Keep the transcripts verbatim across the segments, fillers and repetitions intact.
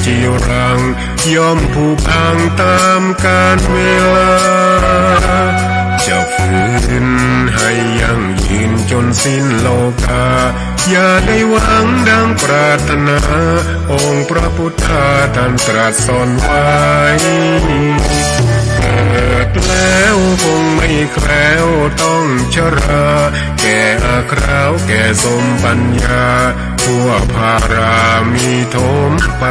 จีรัง ย่อมผุพังตามกาลเวลา จะฟื้นให้ยั่งยืนจนสิ้นโลกา อย่าได้หวังดังปรารถนา องค์พระพุทธาท่านตรัสสอนไว้ เกิดแล้วคงไม่แคล้วต้องชรา แก่อาคราวแก่สมปัญญา ทั่วพารามีถมไป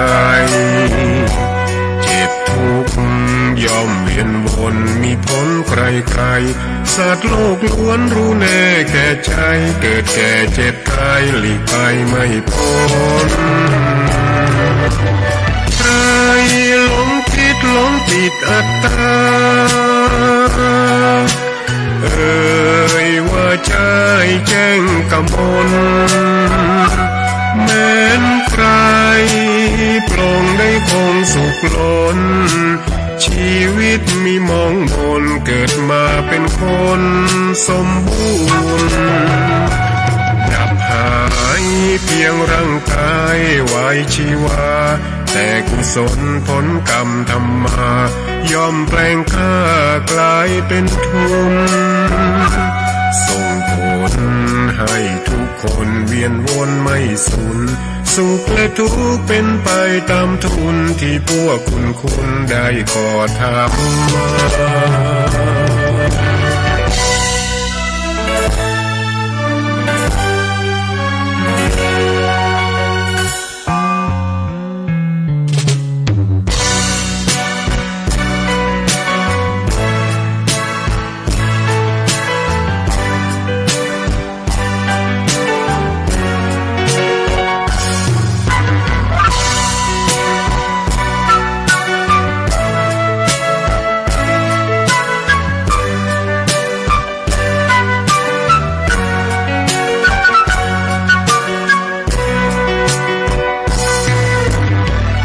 เจ็บทุกข์ย่อมเวียนวนมีผลใครๆ สัตว์โลกล้วนรู้แน่แก่ใจ เกิดแก่เจ็บตายหลีกไปไม่พ้น ใครหลงคิดหลงติดอัตตา เอ่ยว่าใจ้แจ้งกมล แม้นใครปลงได้คงสุขล้น ชีวิตมีมองมน เกิดมาเป็นคนสมบูรณ์ ดับหายเพียงร่างกายไว้ชีวา แต่กุศลผลกรรมทำมา ย่อมแปลงข้ากลายเป็นทุน ส่งผลให้ทุกคนเวียนวนไม่สูญ สุขและทุกข์เป็นไปตามทุน ที่พวกคุณคุณได้ก่อทำมา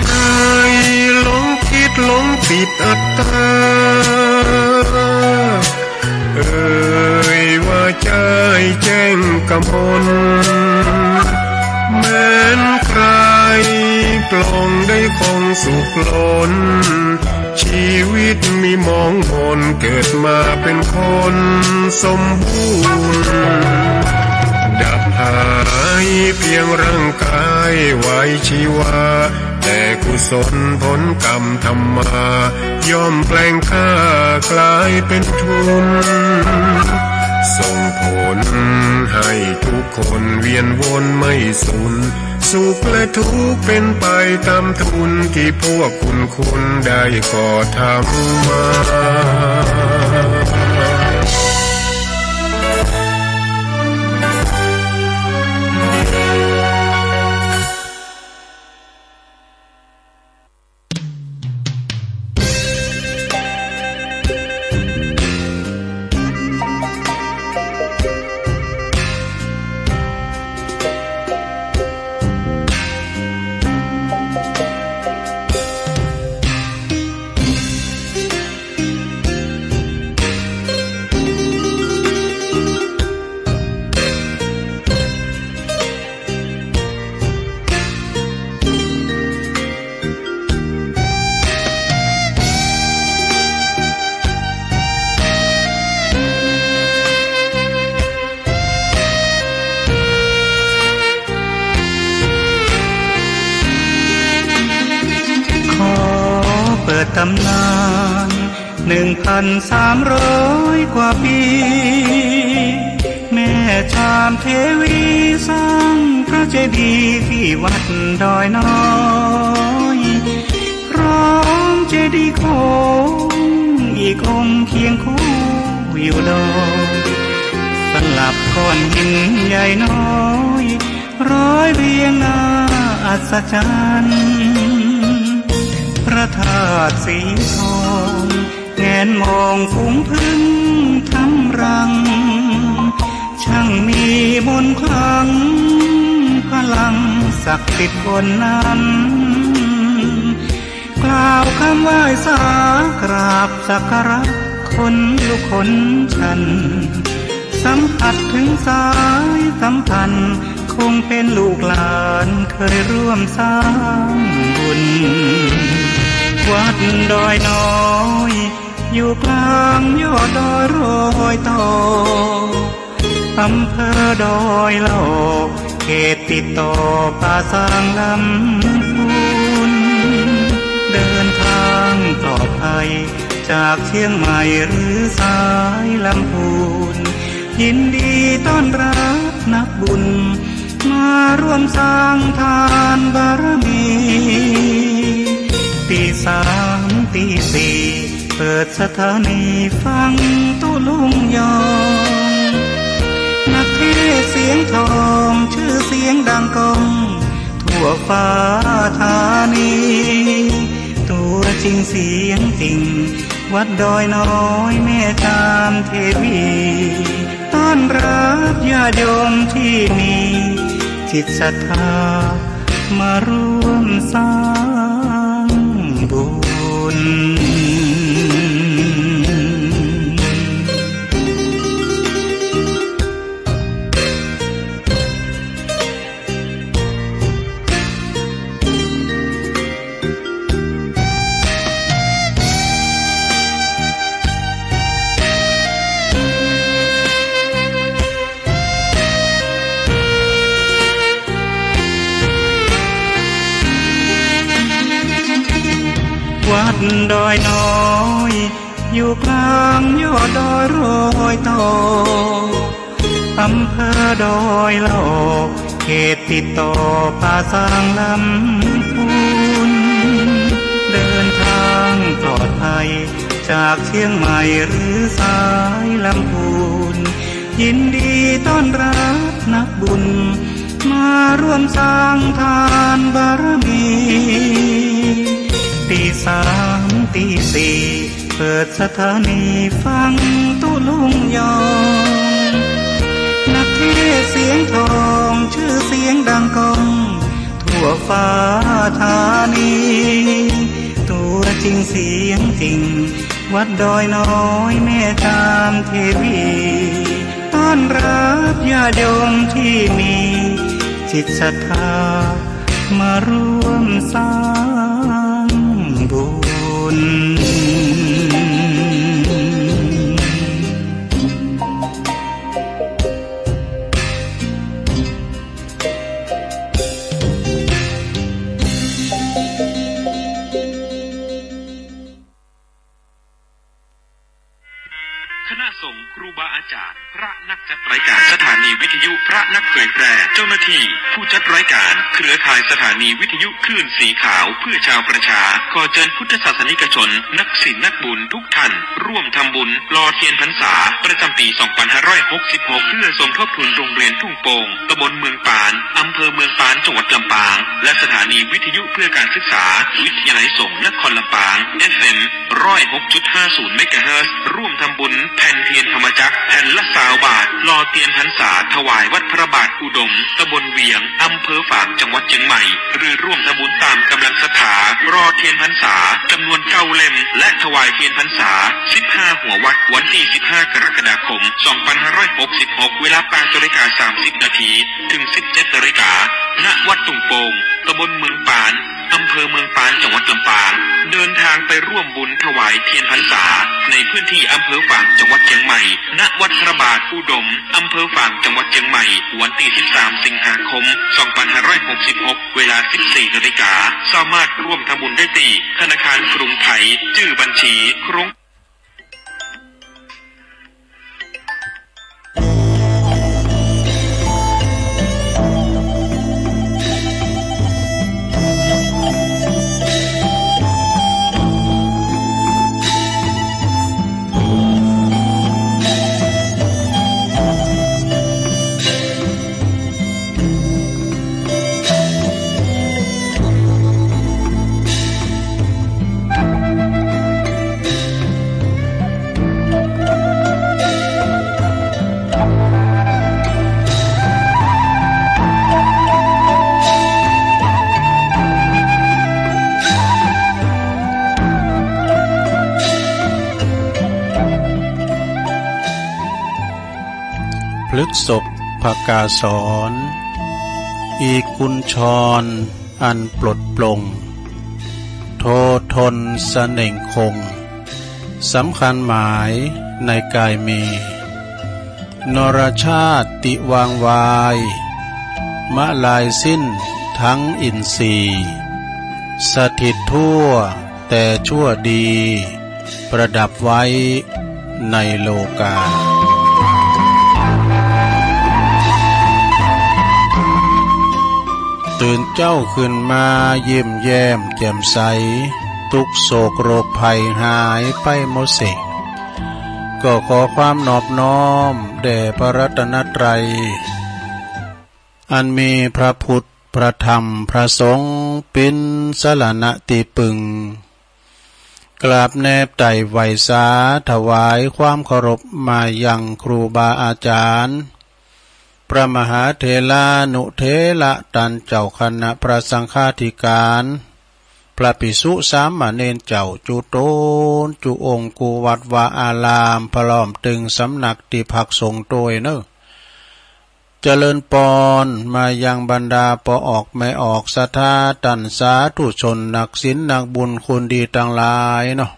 ใครหลงคิดหลงติดอัตตา เอ่ยว่าใจ้แจ้งกมล แม้นใครปลงได้คงสุขล้น ชีวิตมีมองมน เกิดมาเป็นคนสมบูรณ์ ดับหายเพียงร่างกายไว้ชีวา แต่กุศลผลกรรมทำมา ย่อมแปลงข้ากลายเป็นทุน ส่งผลให้ทุกคนเวียนวนไม่สูญ สุขและทุกข์เป็นไปตามทุน ที่พวกคุณคุณได้ก่อทำมา ขอเปิดตำนาน หนึ่งพันสามร้อยกว่าปี แม่ชามเทวีสร้างพระเจดีย์ที่วัดดอยน้อย พร้อมเจดีย์โค้งอีกองค์เคียงคู่อยู่ดอย สลับก้อนหินใหญ่น้อย ร้อยเรียงน่าอัศจรรย์ พระธาตุสีทอง แงนมองฝูงผึ้งทำรัง ช่างมีมนต์ขลัง พลังศักดิ์สิทธิ์บนนั้น กล่าวคำไหว้สากราบสักการะ ขนลุกขนชัน สัมผัสถึงสายสัมพันธ์ คงเป็นลูกหลานเคยร่วมสร้างบุญ วัดดอยน้อย อยู่กลางยอดดอยรอยต่อ อำเภอดอยหล่อ เขตติดต่อป่าซางลำพูน เดินทางปลอดภัย จากเชียงใหม่หรือสายลำพูน ยินดีต้อนรับนักบุญ มาร่วมสร้างทานบารมี ตีสามตีสี่ เปิดสถานีฟังตุลุงยอง นักเทศน์เสียงทอง ชื่อเสียงดังก้อง ทั่วฟ้าธานี ตัวจริงเสียงจริง วัดดอยน้อยแม่จามเทวี ต้อนรับญาติโยมที่มีจิตศรัทธา มาร่วมสร้างบุญ วัดดอยน้อย อยู่กลางยอดดอยรอยต่อ อำเภอดอยหล่อ เขตติดต่อป่าซางลำพูน เดินทางปลอดภัย จากเชียงใหม่หรือสายลำพูน ยินดีต้อนรับนักบุญ มาร่วมสร้างทานบารมี ตีสามตีสี่ เปิดสถานีฟังตุลุงยอง นักเทศน์เสียงทอง ชื่อเสียงดังก้อง ทั่วฟ้าธานี ตัวจริงเสียงจริง วัดดอยน้อยแม่จามเทวี ต้อนรับญาติโยมที่มีจิตศรัทธา มาร่วมสร้างบุญ คณะสงฆ์ครูบาอาจารย์ พระนักจัดรายการสถานีวิทยุ พระนักเผยแพร่ เจ้าหน้าที่ ผู้จัดรายการ เครือข่ายสถานีวิทยุคลื่นสีขาวเพื่อชาวประชา ขอเชิญพุทธศาสนิกชน นักศีลนักบุญทุกท่าน ร่วมทำบุญหล่อเทียนพรรษา ประจำปี สองพันห้าร้อยหกสิบหก เพื่อสมทบทุนโรงเรียนทุ่งโป่ง ตำบลเมืองปาน อำเภอเมืองปาน จังหวัดลำปาง และสถานีวิทยุเพื่อการศึกษา วิทยาลัยสงฆ์นครลำปาง เอฟเอ็ม ร้อยหกจุดห้าศูนย์เมกะเฮิรตซ์ ร่วมทำบุญแผ่นเทียนธรรมจักร แผ่นละซาวบาท หล่อเทียนพรรษาถวายวัดพระบาทอุดม ตำบลเวียง อำเภอฝาง จังหวัดเชียงใหม่ หรือร่วมทำบุญตามกำลังศรัทธา หล่อเทียนพรรษา จำนวนเก้าเล่ม และถวายเทียนพรรษา สิบห้าหัววัด วันที่ สิบห้า กรกฎาคม สองพันห้าร้อยหกสิบหก เวลา แปดนาฬิกา สามสิบนาที ถึง สิบเจ็ดนาฬิกา ณ วัดทุ่งโป่ง ตำบลเมืองปาน อำเภอเมืองปาน จังหวัดลำปาง เดินทางไปร่วมบุญถวายเทียนพรรษา ในพื้นที่อำเภอฝาง จังหวัดเชียงใหม่ ณ วัดพระบาทอุดม อำเภอฝาง จังหวัดเชียงใหม่ วันที่ สิบสาม สิงหาคม สองพันห้าร้อยหกสิบหก เวลา สิบสี่นาฬิกา สามารถร่วมทำบุญได้ที่ธนาคารกรุงไทย ชื่อบัญชี โครง พฤกษภกาสร อีกกุญชรอันปลดปลง โทโท ทนเสน่งคง สำคัญหมายในกายมี นรชาติวางวาย มะลายสิ้นทั้งอินทรีย์ สถิตทั่วแต่ชั่วดี ประดับไว้ในโลกา ตื่นเจ้าขึ้นมายิ้มแย้มแจ่มใส ทุกข์โศกโรคภัยหายไปหมดสิ้น ก็ขอความนอบน้อมแด่พระรัตนตรัย อันมีพระพุทธ พระธรรม พระสงฆ์ เป๋นสรณะตี้ปึง กราบแนบไต่ไหว้สา ถวายความเคารพมายังครูบาอาจารย์ พระมหาเถรานุเถระ ต้านเจ้าคณะพระสังฆาธิการ พระภิกษุสามเณรเจ้า จุ๊ตนจุ๊องค์ กู้วัดวาอาราม พร้อมตึงสำนักตี้พักสงฆ์ตวยเนอ เจริญปอนมายังบรรดาป้อออกแม่ออกศรัทธา ต้านสาธุชนนักศีลนักบุญคุณดีตังหลายเนาะ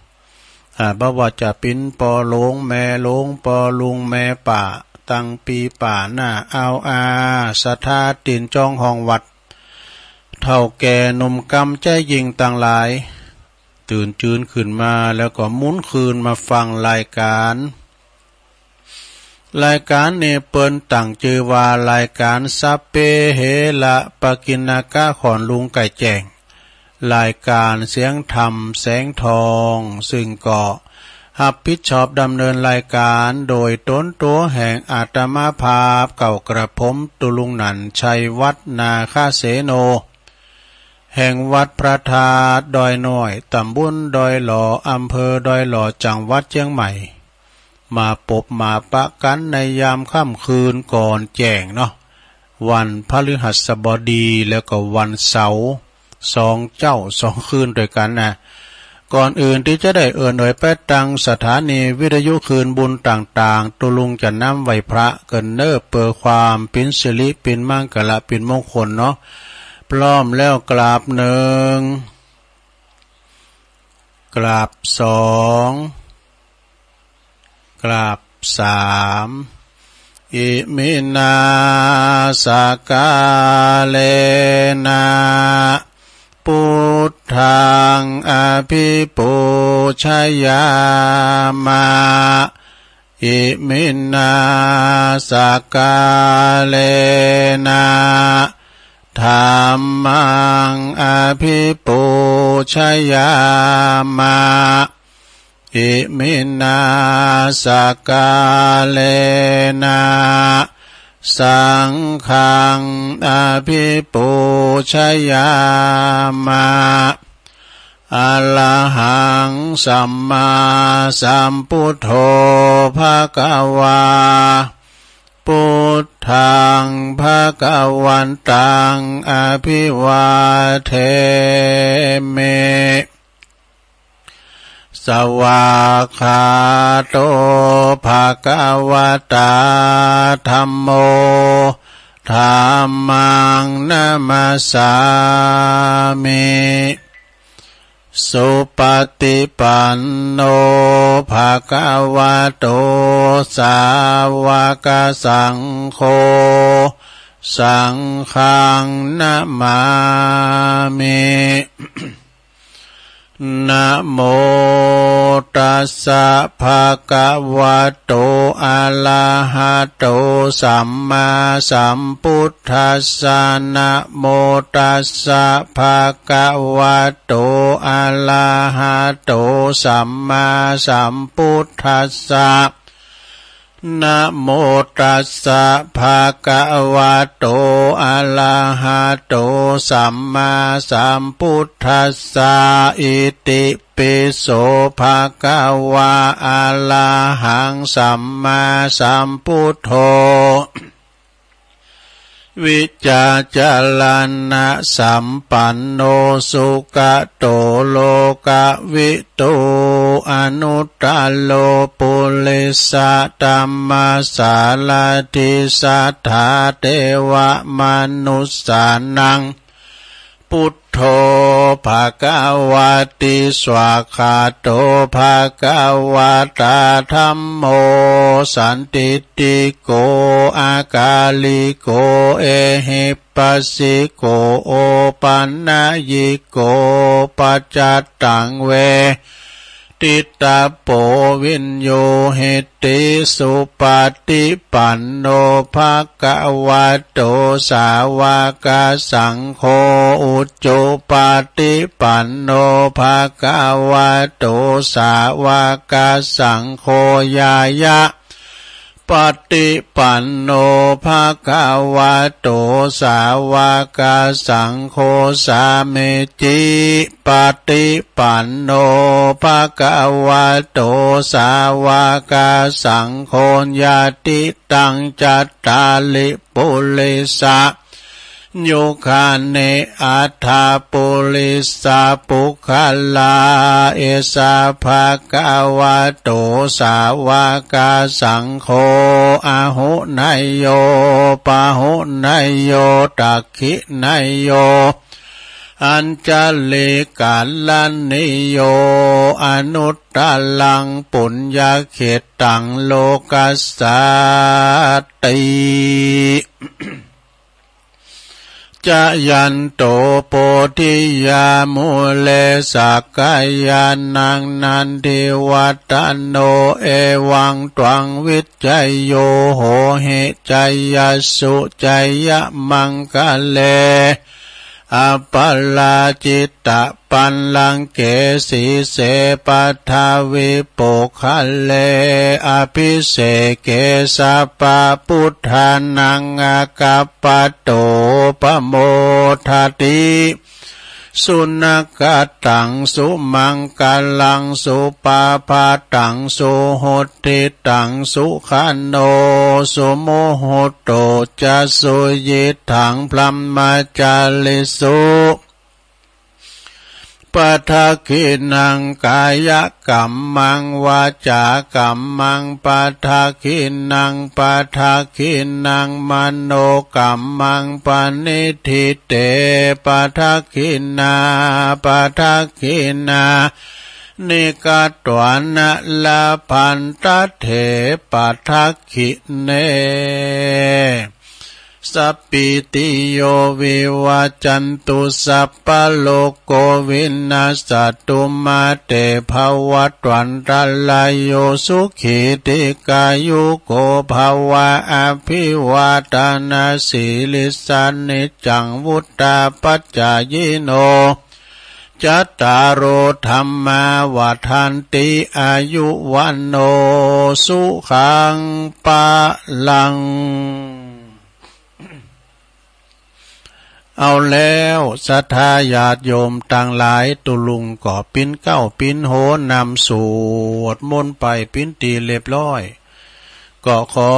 อ่า บ่ว่าจะเป๋นป้อหลวงแม่หลวง ป้อลุงแม่ป้า ตังปีป้าน้าอาวอา ศรัทธาตี๋นจ้องห้องวัด เฒ่าแก่หนุ่มกำใจ๋ยิ่งตังหลาย ตื่นจืนขึ้นมาแล้วก็หมุนคืนมาฟังรายการ รายการนี้เปิ้นตั้งจื้อว่ารายการสัพเพเหระปกิณณกะ ขอนลุงไก่แจ้ง รายการเสียงธรรมแสงทอง ซึ่งก็รับผิดชอบดำเนินรายการโดยตนตั๋วแห่งอาตมาภาพ เก้ากระผม ตุ๊ลุงหนั่น ชัยวัฒน์ นาคเสโน แห่งวัดพระธาตุดอยน้อย ตำบลดอยหล่อ อำเภอดอยหล่อ จังหวัดเชียงใหม่ มาปบมาปะกั๋นในยามค่ำคืนก่อนแจ้งเนาะ วันพฤหัสบดี แล้วก็วันเสาร์ สองเจ๊าสองคืนตวยกั๋นนะ ก่อนอื่นตี้จะได้เอิ้นเอ่ยไปตังสถานีวิทยุคืนบุญต่างๆ ตุ๊ลุงจะนำไหว้พระเกินเนอ เปื้อความเป๋นสิริเป๋นมังคละเป๋นมงคลเนาะ พร้อมแล้วกราบหนึ่ง กราบสอง กราบสาม อิมินา สกาเลนะ พุทธัง อภิปูชยามะ อิมินา สกาเลนะ ธัมมัง อภิปูชยามะ อิมินา สกาเลนะ สังฆัง อภิปูชยามะ อะระหัง สัมมาสัมพุทโธ ภะคะวา พุทธัง ภะคะวันตัง อะภิวาเทมิ สวากขาโต ภะคะวะตา ธัมโม ธัมมัง นะมัสสามิ สุปะติปันโน ภะคะวะโต สาวะกะสังโฆ สังฆัง นะมามิ นะโมตัสสะ ภะคะวะโต อะระหะโต สัมมาสัมพุทธัสสะ นะโมตัสสะ ภะคะวะโต อะระหะโต สัมมาสัมพุทธัสสะ นะโมตัสสะ ภะคะวะโต อะระหะโต สัมมาสัมพุทธัสสะ อิติปิโส ภะคะวะ อะระหัง สัมมาสัมพุทโธ วิชชาจะระณะสัมปันโน สุขะโต โลกะวิ ทู อนุตตะโร ปุริสะธัมมะสารถิ สัทธาเทวะมนุสสานัง Buddho bhagavāti. Svākkhāto bhagavatā dhammo sandiṭṭhiko akāliko ehipassiko opanayiko paccattaṃ ve ditabbo viññūhīti. Supaṭipanno bhagavato sāvakasaṅgho, ujupaṭipanno bhagavato sāvakasaṅgho, ñāya paṭipanno bhagavato sāvakasaṅgho, sāmīcipaṭipanno bhagavato sāvakasaṅgho, yadidaṃ cattāri purisa yugāni aṭṭha purisapuggalā, esa bhagavato sāvakasaṅgho, āhuneyyo pāhuneyyo dakkhiṇeyyo añjalikaraṇīyo anuttaraṃ puññakkhettaṃ lokassāti. Jayanto bodhiyā mūle sakyānaṃ nandivaḍḍhano, evaṃ tvaṃ vijayo hohi jayassu jayamaṅgale, aparājitapallaṅke sīse paṭhavipokkhare, abhiseke sabbabuddhānaṃ aggappatto pamodati. Sunakkhattaṃ sumaṅgalaṃ supabhātaṃ suhuṭṭhitaṃ, sukhaṇo sumuhutto ca suyiṭṭhaṃ brahmacārisu. Padakkhiṇaṃ kāyakammaṃ vācākammaṃ padakkhiṇaṃ, padakkhiṇaṃ manokammaṃ paṇidhī te padakkhiṇā, padakkhiṇāni katvāna labhantatthe padakkhiṇe. Sabbītiyo vivajjantu sabbarogo vinassatu, mā te bhavatvantarāyo sukhī dīghāyuko bhava. Abhivādanasīlissa niccaṃ vuḍḍhāpacāyino cattāro dhammā vaḍḍhanti āyu vaṇṇo sukhaṃ balaṃ. เอาแล้ว ศรัทธาญาติโยมตังหลาย ตุ๊ลุงก็ปิ้นเก๊าปิ้นโฮนำสวดมนต์ไปปิ้นตี้เรียบร้อย ก็ขอ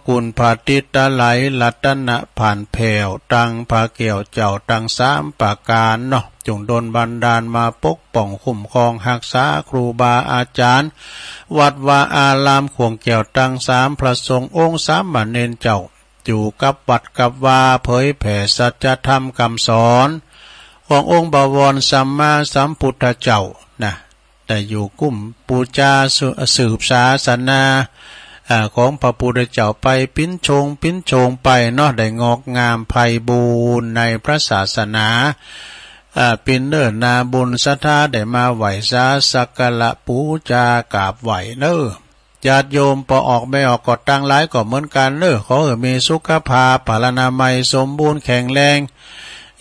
คุณพระติตะไลรัตนพันธ์แผ่ว ตังพระแก้วเจ้าตังสามประการเนาะ จงดลบันดาลมาปกป้องคุ้มครองฮักษาครูบาอาจารย์ วัดวาอารามขวงแก้วตังสาม พระสงฆ์องค์สามเณรเจ้า อยู่กับวัดกับวา เผยแผ่สัจธรรมคำสอน ขององค์บวรสัมมาสัมพุทธเจ้านะ ได้อยู่กุ้มปูจาสืบ สืบศาสนา อ่า ของพระพุทธเจ้าไปปิ้นโชงปิ้นโชงไปเนาะ ได้งอกงามไพบูลย์ในพระศาสนา อ่า ปิ้นเน้อนาบุญศรัทธาได้มาไหว้สาสักการะปูจากราบไหว้เน้อ ญาติโยมปอออกแม่ออกก็ตังหลายก็เหมือนกันเน้อ ขอหื้อมีสุขภาพพลานามัยสมบูรณ์แข็งแรง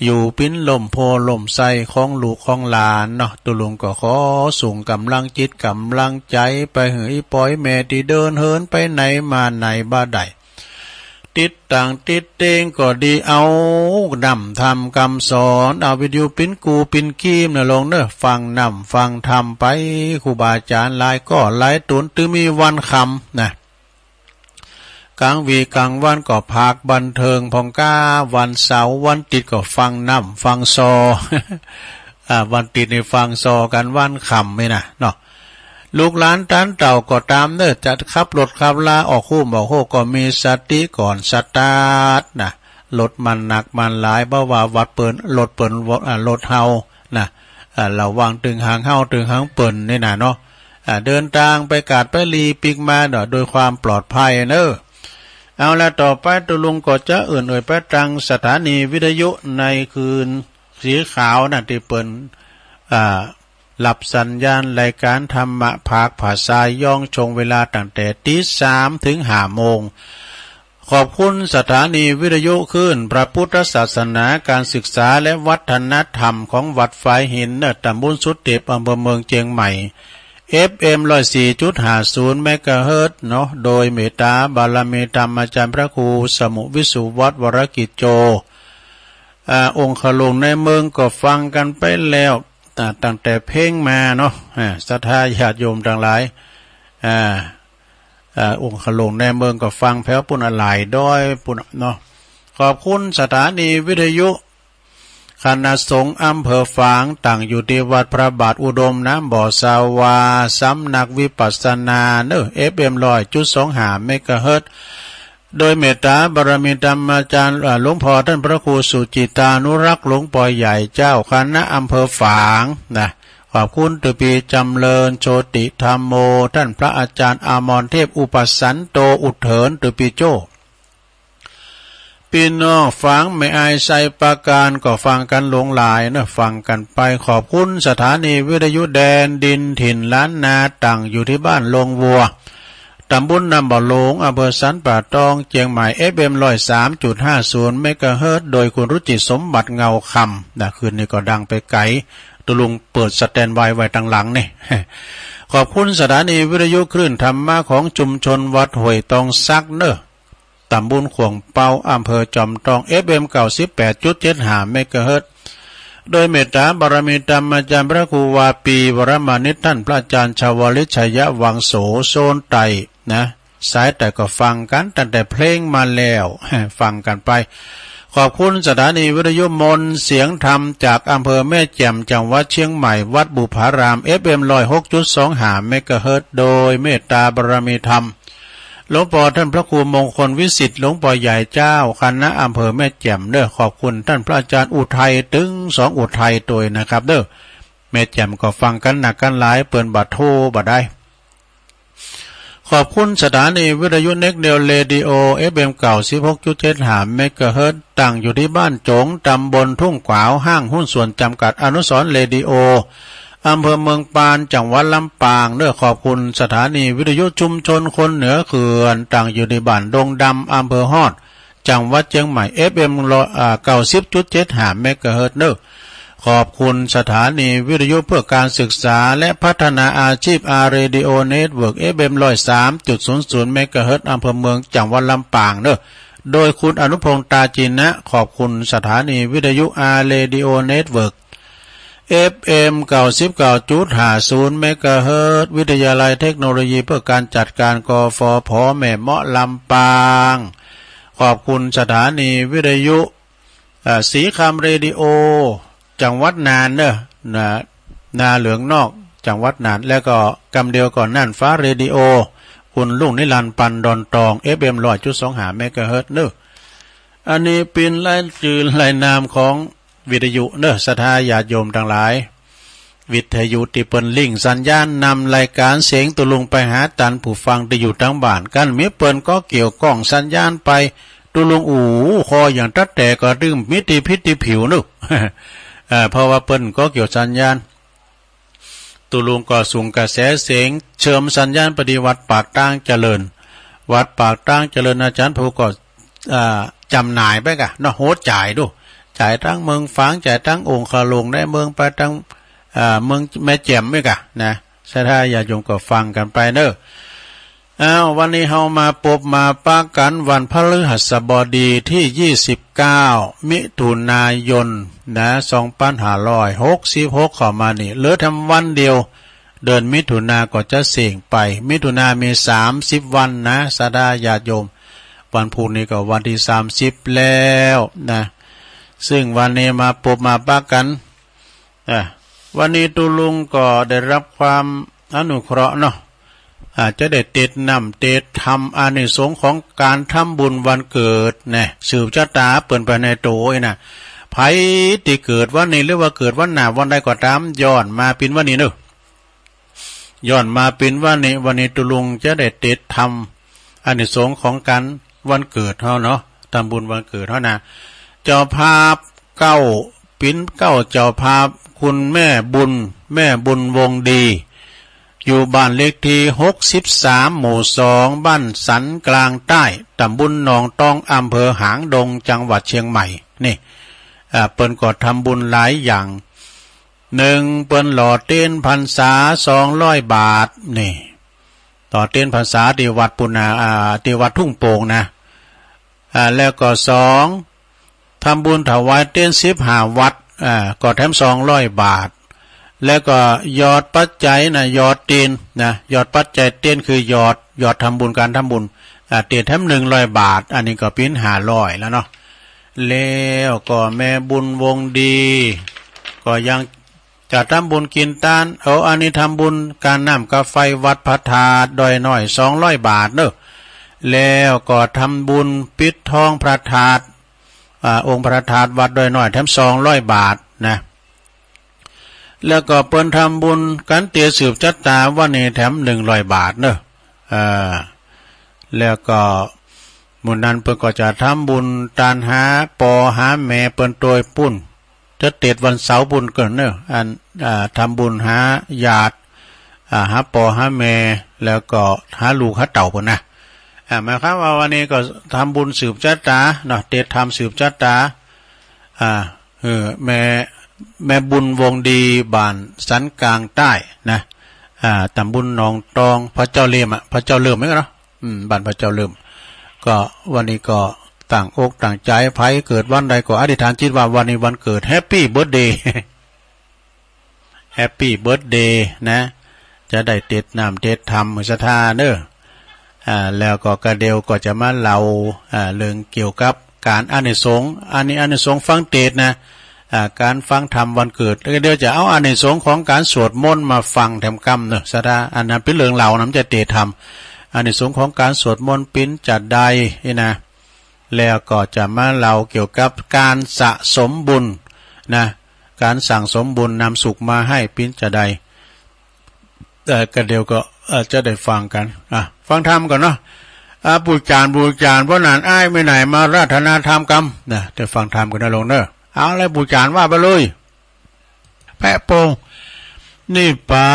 อยู่ปิ้นล่มโพธิ์ล่มไทรของลูกของหลานเนาะ ตุ๊ลุงก็ขอส่งกำลังจิตกำลังใจไปหื้ออีปอยแม่ตี้เดินเหินไปไหนมาไหนบ่ได้ ติดตั้งติดเต็งก็ดี เอานำธรรมคำสอน เอาวิทยุปิ้นกูปิ้นกีมนะลงเน้อ ฟังนำฟังธรรมไป ครูบาอาจารย์หลายก็หลายต๋น ตึงมีวันค่ำนะ กลางวีกลางวันก็พากบันเทิงพ่องก้า วันเสาร์วันอาทิตย์ก็ฟังนำฟังซอ อ่า วันอาทิตย์นี่ฟังซอกั๋น วันค่ำนี่นะเนาะ ลูกหลานต้านเต้าก็ต๋ามเน้อ จะขับรถขับลาออกฮู้บ่ฮู้ก็มีสติก่อนสตาร์ทนะ รถมันหนักมันหลาย บ่ว่าวัดเปิ้น รถเปิ้น อ่า รถเฮานะ อ่า ระวังตึงหางเฮา ตึงหางเปิ้นนี่นะเนาะ อ่า เดินตางไปกาดไปหลีปิกมาเนาะ โดยความปลอดภัยเนอะ เอาละ ต่อไปตุ๊ลุงก็จะเอิ้นเอ่ยไปตังสถานีวิทยุในคืนสีขาวนะ ตี้เปิ้น อ่า รับสัญญาณรายการธรรมะภาคภาษาย้องช่วงเวลาตั้งแต่ตีสามถึงห้าโมง ขอบคุณสถานีวิทยุคลื่นพระพุทธศาสนา การศึกษาและวัฒนธรรมของวัดฝายหิน เนอะ ตำบลสุเทพ อำเภอเมืองเชียงใหม่ เอฟเอ็ม ร้อยสี่จุดห้าศูนย์ เมกะเฮิรตซ์เนาะ โดยเมตตาบารมีธรรมอาจารย์พระครูสมุวิสุวัฒน์ วรกิจโจ อ่า องค์ขลุงในเมืองก็ฟังกันไปแล้ว อ่า ตั้งแต่เพลงมาเนาะ อ่า ศรัทธาญาติโยมทั้งหลาย อ่า อ่า องค์ขลุงในเมืองก็ฟังแผวปุ้นอะหลายดอยปุ้นเนาะ ขอบคุณสถานีวิทยุคณะสงฆ์อำเภอฝาง ตั้งอยู่ที่วัดพระบาทอุดม น้ำบ่อสาวา สำนักวิปัสสนาเนอะ เอฟเอ็ม ร้อยจุดสองห้า เมกะเฮิรตซ์ โดยเมตตาบารมีธรรมอาจารย์ อ่า หลวงพ่อท่านพระครูสุจิตานุรักษ์ หลวงพ่อใหญ่เจ้าคณะอำเภอฝางนะ ขอบคุณตื้อปี๋จำเริญโชติธัมโม ท่านพระอาจารย์อมรเทพอุปสันโตอุเถิรตื้อปี๋โจ้ ปี๋น้องฝางแม่อายไซปราการก็ฟังกันหลวงหลายเนอะ ฟังกันไป ขอบคุณสถานีวิทยุแดนดินถิ่นล้านนา ตั้งอยู่ที่บ้านโรงวัว ตำบลน้ำบ่อหลวง อำเภอสันป่าตอง เชียงใหม่ เอฟเอ็ม ร้อยสามจุดห้าศูนย์ เมกะเฮิรตซ์ โดยคุณรุจิตสมบัติเงาคำ นะ คืนนี้ก็ดังไปไกล ตุ๊ลุงเปิดสแตนด์บายไว้ตังหลังนี่ ขอบคุณสถานีวิทยุคลื่นธรรมะของชุมชนวัดห้วยตองสักเนอะ ตำบลข่วงเปา อำเภอจอมทอง เอฟเอ็ม เก้าสิบแปดจุดเจ็ดห้า เมกะเฮิรตซ์ โดยเมตตาบารมีธรรมอาจารย์พระครูวาปี วรมานิต ท่านพระอาจารย์ชาวลิต ชยวังโส โซนใต้นะ สายใต้ก็ฟังกันตั้งแต่เพลงมาแล้ว ฟังกันไป ขอบคุณสถานีวิทยุมนต์เสียงธรรมจากอำเภอแม่แจ่ม จังหวัดเชียงใหม่ วัดบุพาราม เอฟเอ็ม ร้อยหกจุดสองห้า เมกะเฮิรตซ์ โดยเมตตาบารมีธรรม หลวงพ่อท่านพระครูมงคลวิสิทธิ์ หลวงพ่อใหญ่เจ้าคณะอำเภอแม่แจ่มเด้อ ขอบคุณท่านพระอาจารย์อุทัย ตึงสองอุทัยตวยนะครับเด้อ แม่แจ่มก็ฟังกันนักกันหลาย เปิ้นบ่โทรบ่ได้ ขอบคุณสถานีวิทยุเน็กเดียวเรดิโอ เอฟเอ็ม เก้าสิบหกจุดเจ็ดห้า เมกะเฮิรตซ์ ตั้งอยู่ที่บ้านโจ๋ง ตำบลทุ่งขวาว ห้างหุ้นส่วนจำกัดอนุสรณ์เรดิโอ อำเภอเมืองปาน จังหวัดลำปางเด้อ ขอบคุณสถานีวิทยุชุมชนคนเหนือเขื่อน ตั้งอยู่ที่บ้านดงดำ อำเภอฮอด จังหวัดเชียงใหม่ เอฟเอ็ม ร้อย อ่า เก้าสิบจุดเจ็ดห้า เมกะเฮิรตซ์เนอะ ขอบคุณสถานีวิทยุเพื่อการศึกษาและพัฒนาอาชีพ อาร์ เรดิโอ เน็ตเวิร์ก เอฟเอ็ม ร้อยสามจุดศูนย์ศูนย์ เมกะเฮิรตซ์ อำเภอเมือง จังหวัดลำปางเนอะ โดยคุณอนุพงษ์ ตาจินะ ขอบคุณสถานีวิทยุ อาร์ เรดิโอ เน็ตเวิร์ก เอฟเอ็ม เก้าสิบเก้าจุดห้าศูนย์ เมกะเฮิรตซ์ วิทยาลัยเทคโนโลยีเพื่อการจัดการ กฟผ แม่เมาะ ลำปาง ขอบคุณสถานีวิทยุ เอ่อ สีคำเรดิโอ จังหวัดน่านเนอะ นะ นาเหลืองนอก จังหวัดน่าน แล้วก็กำเดียวก็น่านฟ้าเรดิโอ คุณลุงนิรันดร์ ปันดอนตอง เอฟเอ็ม ร้อยจุดสองห้า เมกะเฮิรตซ์เนอะ อันนี้เปิ้นรายจื่อรายนามของวิทยุเนอะ ศรัทธาญาติโยมทั้งหลาย วิทยุตี้เปิ้นลิงก์สัญญาณนำรายการเสียงตุ๊ลุงไปหาต้านผู้ฟังตี้อยู่ตางบ้าน คันมีเปิ้นก็เกี่ยวก้องสัญญาณไป ตุ๊ลุงอู้ คออย่างตั๊ดแตกก็ตึงมีตี้ผิดตี้ผิวเนอะ เอ่อ เพราะว่าเปิ้นก็เกี่ยวสัญญาณ ตุ๊ลุงก็ส่งกระแสเสียงเชื่อมสัญญาณไปตี้วัดปากตางเจริญ วัดปากตางเจริญอาจารย์ภูก็ อ่า จำหน่ายไปก่ะเนาะ โหดจ่ายดู จ่ายตังเมืองฝาง จ่ายตังองค์ขลุงในเมืองไปตัง อ่า เมืองแม่แจ่มไปก่ะนะ ศรัทธาญาติโยมก็ฟังกันไปเนอะ อ้าว วันนี้เฮามาปบมาปะกันวันพฤหัสบดีตี้ยี่สิบเก้า มิถุนายนนะ สองพันห้าร้อยหกสิบหก เข้ามานี่ เหลือแถมวันเดียว เดือนมิถุนาก็จะเส้งไป มิถุนามีสามสิบวันนะ ศรัทธาญาติโยม วันพุธนี้ก็วันตี้สามสิบแล้วนะ ซึ่งวันนี้มาปบมาปะกัน อ่ะ วันนี้ตุ๊ลุงก็ได้รับความอนุเคราะห์เนาะ อาจจะได้เตดน้ำเตดธรรมอานิสงส์ของการทำบุญวันเกิดนะ สืบชะตาเปิ้นไปในโตเองนะ ไผตี้เกิดวันนี้หรือว่าเกิดวันหน้าวันใดก็ตาม ย้อนมาเป๋นวันนี้เนอะ ย้อนมาเป๋นวันนี้ วันนี้ตุลุงจะได้เตดธรรมอานิสงส์ของการวันเกิดเฮาเนาะ ทำบุญวันเกิดเฮานะ เจ้าภาพเก๊า เป๋นเก๊าเจ้าภาพ คุณแม่บุญ แม่บุญวงศ์ดี อยู่บ้านเลขที่หกสิบสาม หมู่สอง บ้านสันกลางใต้ ตำบลหนองตอง อำเภอหางดง จังหวัดเชียงใหม่ นี่ อ่า เปิ้นก็ทำบุญหลายอย่าง หนึ่ง เปิ้นหล่อเตียนพรรษา สองร้อยบาท นี่ หล่อเตียนพรรษาตี้วัดปุ้นนะ อ่า ตี้วัดทุ่งโป่งนะ อ่า แล้วก็สอง ทำบุญถวายเตียนสิบห้าวัด อ่า ก็แถมสองร้อยบาท แล้วก็หยอดปัจจัยนะ หยอดเตียนนะ หยอดปัจจัยเตียนคือหยอด หยอดทำบุญ การทำบุญ อ่า เตียนแถมหนึ่งร้อยบาท อันนี้ก็เป๋นห้าร้อยแล้วเนาะ แล้วก็แม่บุญวงศ์ดี ก็ยัง จะทำบุญกินตาน เอาอันนี้ทำบุญการน้ำกาไฟวัดพระธาตุดอยน้อย สองร้อยบาทเนอะ แล้วก็ทำบุญปิดทองพระธาตุ อ่า องค์พระธาตุวัดดอยน้อย แถมสองร้อยบาทนะ แล้วก็เปิ้นทำบุญกันเตียสืบชะตาวันนี้ แถมหนึ่งร้อยบาทเนอะ อ่า แล้วก็มื้อนั้นเปิ้นก็จะทำบุญตานหาปอหาแม่เปิ้นโตยปุ้น จะเตดวันเสาร์ปุ้นเกินเนอะ อัน อ่า ทำบุญหาญาติ อ่า หาปอหาแม่ แล้วก็หาลูกหาเต้าปุ้นนะ อ่า หมายความว่าวันนี้ก็ทำบุญสืบชะตาเนาะ เตดธรรมสืบชะตา อ่า เออ แม่ แม่บุญวงศ์ดี บ้านสันกลางใต้นะ อ่า ตำบลหนองตอง พระเจ้าเริ่มอะ พระเจ้าเริ่มไหมเนาะ อืม บ้านพระเจ้าเริ่ม ก็วันนี้ก็ตั้งอกตั้งใจ ไผเกิดวันใดก็อธิษฐานจิตว่าวันนี้วันเกิด แฮปปี้เบิร์ธเดย์ แฮปปี้เบิร์ธเดย์นะ จะได้เตดน้ำเตดธรรมศรัทธาเนอะ อ่า แล้วก็กะเดียวก็จะมาเล่า อ่า เรื่องเกี่ยวกับการอานิสงส์ อันนี้อานิสงส์ฟังเตดนะ อ่า การฟังธรรมวันเกิด แล้วกะเดียวจะเอาอานิสงส์ของการสวดมนต์มาฟังแถมกำเนอะศรัทธา อันนั้นเป๋นเรื่องเล่านะ มันจะเตดธรรม อานิสงส์ของการสวดมนต์เป๋นจะใดนี่นะ แล้วก็จะมาเล่าเกี่ยวกับการสะสมบุญนะ การสั่งสมบุญนำสุขมาให้เป๋นจะใด เอ่อ กะเดียวก็ เอ่อ จะได้ฟังกัน อ่ะ ฟังธรรมก่อนเนาะ อ่ะ ปู่จ๋ารย์ ปู่จ๋ารย์ เพราะนั้นอ้ายมีไหนมาราธนาธรรมกำนะ ได้ฟังธรรมกันนะลงเนอะ เอาเลย ปู่จ๋ารย์ว่าไปเลย แปะโปง นิพพา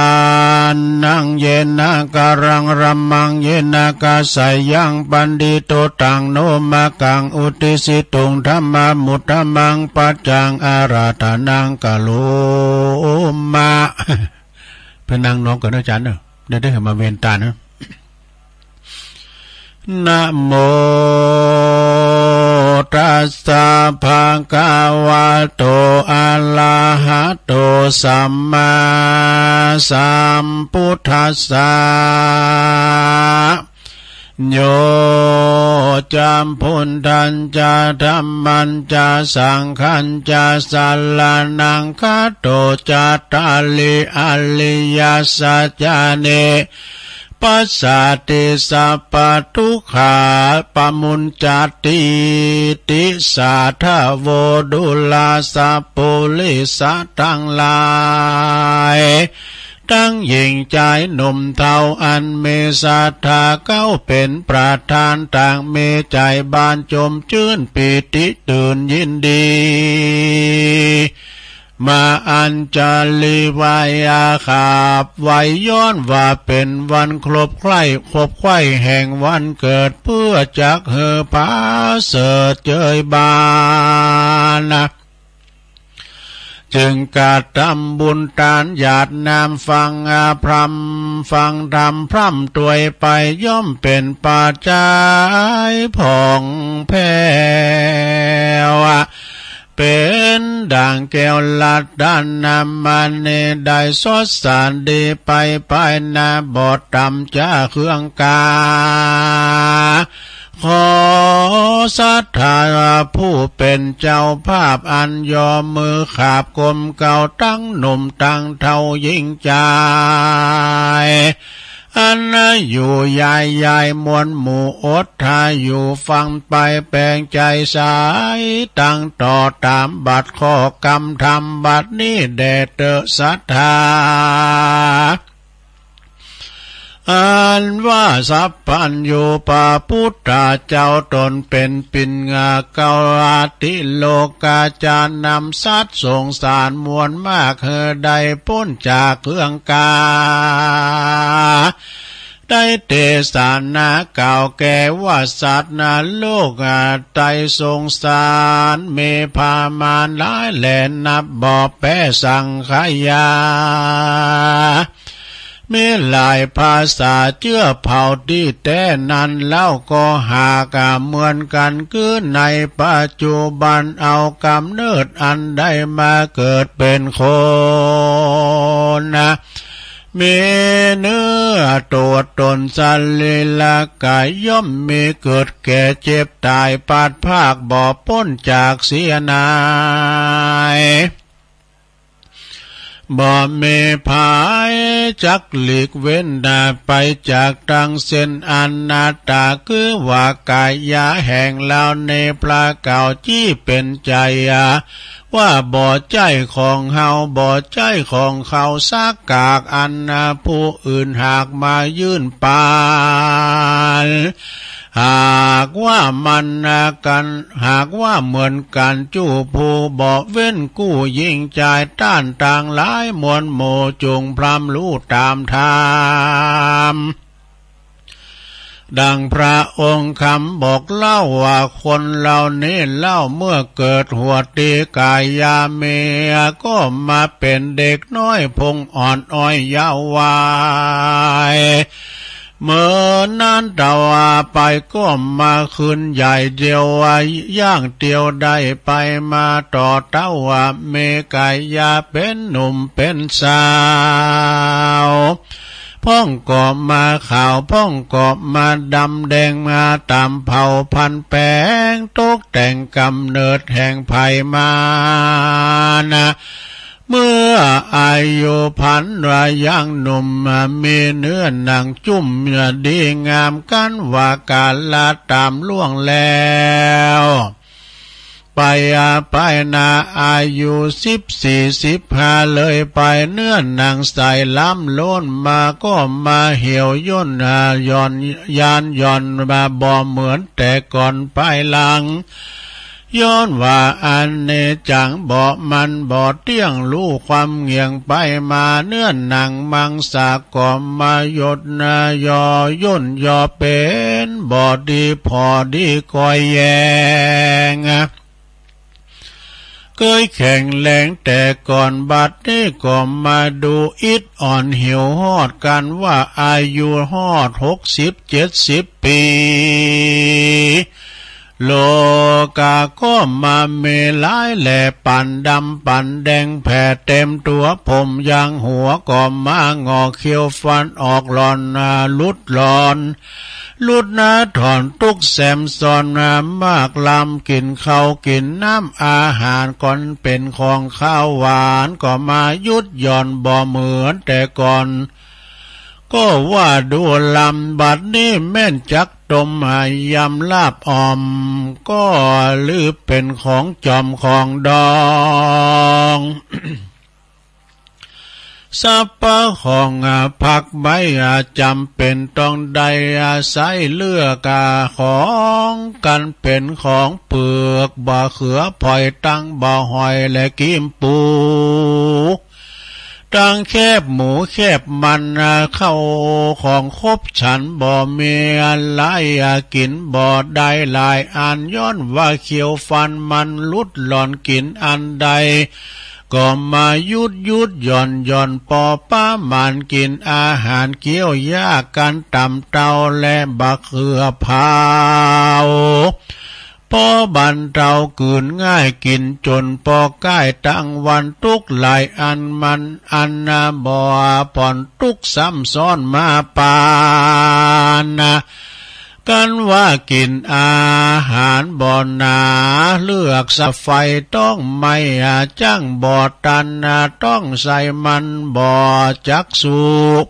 นัง เยนะ กะรัง ระมัง เยนะ กะสะยัง ปันทิโต ตัง โน มะกัง อุตติสสิตุง ธัมมามุตตะมัง ปัจจัง อาราธนัง กะโรมะ ไปนั่งนอนก่อนนะอาจารย์เนอะ เดี๋ยวได้เห็นมาเวรตานะ นะโมตัสสะ ภะคะวะโต อะระหะโต สัมมาสัมพุทธัสสะ โย จะ พุทธัญจะ ธัมมัญจะ สังฆัญจะ สะระณัง คัจโฉ จัตตาริ อริยสัจจานิ ปัสสาติ สัพพะทุกขา ปะมุญจัตติ ติสาทะโว ดูราสัปปุริสะตังหลาย ตังหญิงจายหนุ่มเฒ่า อันมีศรัทธาเก๊าเป๋นประธาน ต่างมีใจ๋บานจมจื้น ปีติตื่นยินดี มาอัญชลีไหว้อาขาบไหว้ ย้อนว่าเป๋นวันครบไคร่ครบไขว้แห่งวันเกิด เพื่อจักหื้อผาเสริฐเจยบานนะ จึงกระทำบุญตานหยาดน้ำ ฟังอาพร่ำฟังธรรมพร่ำตวยไป ย่อมเป๋นปัจจัยผ่องแผ้ว เป๋นดั่งแก้วรัตนมณี ได้สดสะอาดดีไป ภายหน้าบ่ต่ำจากเครื่องกา ขอศรัทธาผู้เป๋นเจ้าภาพ อันยอมมือขาบกลมเกล้า ตังหนุ่มตังเฒ่าหญิงจาย อันอยู่ยายยายมวลหมู่อดทาอยู่ฟังไปแปลงใจใส ตั้งต่อตามบัดข้อกรรมธรรมบัดนี้แด่เตอะศรัทธา อันว่าสัพพัญญูพระพุทธเจ้าตนเป็นปิณเกล้าอติโลกาจารย์นำสัตว์สงสารมวลมากให้ได้พ้นจากเครื่องกา ได้เตสนากล่าวแก่ว่าสัตว์นรกอ่ะไตสงสารมีประมาณหลายแหล่นับบ่แปสังขยา มีหลายภาษาเจื้อเผ่าตี้แต๊นั้นเล่าก็หากอ่ะเหมือนกั๋นคือในปัจจุบันเอากำเนิดอันได้มาเกิดเป็นคนนะ มีเนื้อตัวตนสรีระกายย่อมมีเกิดแก่เจ็บตายพลัดพรากบ่พ้นจากเสียนาย บ่มีภัยจักหลีกเว้นได้ไปจากตังเส้นอนัตตา คือว่ากายาแห่งลาวในพระเก่าจี้เป็นใจ๋อะ ว่าบ่ใจ้ของเฮา บ่ใจ้ของเขาสักกากอันนะ ผู้อื่นหากมายื่นปาน หากว่ามันนะกัน หากว่าเหมือนกันจู้ผู้บ่เว้นกู้หญิงจายต้านต่างหลายมวลหมู่จุ่งพร่ำรู้ตามธรรม ดังพระองค์คำบอกเล่าว่าคนเหล่านี้เล่าเมื่อเกิดหัวตีกายาเมียก็มาเป็นเด็กน้อยพงอ่อนอ้อยเยาว์วัย เมื่อนั้นเต๋าอาไปก็มาคืนใหญ่เดียวว่าย่างเตียวได้ไปมาต่อเต้าว่าเมกายาเป็นหนุ่มเป็นสาว พ่องก็มาขาวพ่องก็มาดำแดงมาต๋ามเผ่าพันธุ์แปงตกแต่งกำเนิดแห่งไผมานะ เมื่ออายุพันธุ์ว่ายังหนุ่มมีเนื้อหนังจุ่มดีงามกันว่าการละต๋ามล่วงแล้ว ไปอาไปนาอายุสิบสี่สิบห้าเลยไปเนื้อหนังใสล้ำล้นมาก็มาเหี่ยวย่นอ่าหย่อนยานหย่อนมาบ่เหมือนแต่ก่อนไปหลัง ย้อนว่าอันนี้จังบ่มันบ่เตี้ยงรู้ความเหงี่ยงไปมาเนื้อหนังมังสาก็มาหยดนะยอย่นยอเป็นบ่ดีพอดีคอยแยง เคยแข็งแรงแต่ก่อนบัดนี้ก็มาดูอิดอ่อนหิวหอดกันว่าอายุหอดหกสิบเจ็ดสิบปี โลกาก็มามีหลายแหล่ปั่นดำปั่นแดงแผ่เต็มตัวผมยางหัวก็มางอกเขี้ยวฟันออกหล่อนหลุดหลอน ลุดนะถอนตุ๊กข์แสมซ้อนนะมากลำกินข้าวกินน้ำอาหารก่อนเป็นของข้าวหวานก็มาหยุดหย่อนบ่เหมือนแต่ก่อน ก็ว่าดูลำบัดนี้แม่นจักต้มหายยำลาบอ่อม ก็ลือเป็นของจอมของดอง สรรพของอ่ะผักใบอ่ะจ๋ำเป็นต้องได้อาศัยเลือกอ่ะของกันเป็นของเปลือกบ่าเขือพลอยตังบ่าหอยและกิมปู ตังแคบหมูแคบมันอ่ะเข้าของครบฉันบ่มีอะไรอ่ะกินบ่ได้หลายอันย้อนว่าเขี้ยวฟันมันลุดหล่อนกินอันใด ก็มาหยุดหยุดหย่อนหย่อนปอประมาณกินอาหารเคี้ยวยากกันต๋ามเต้าและบ่าเขือเผา พอบรรเทากืนง่ายกินจนปอใก้ตั้งวันตุ๊กข์หลายอันมันอันนะบ่ผ่อนตุ๊กข์ซ้ำซ้อนมาปานนะ กันว่ากินอาหารบ่หนา เลือกสะไฟต้องไม่อาจั่งบ่ตันนะ ต้องใส่มันบ่จักสุก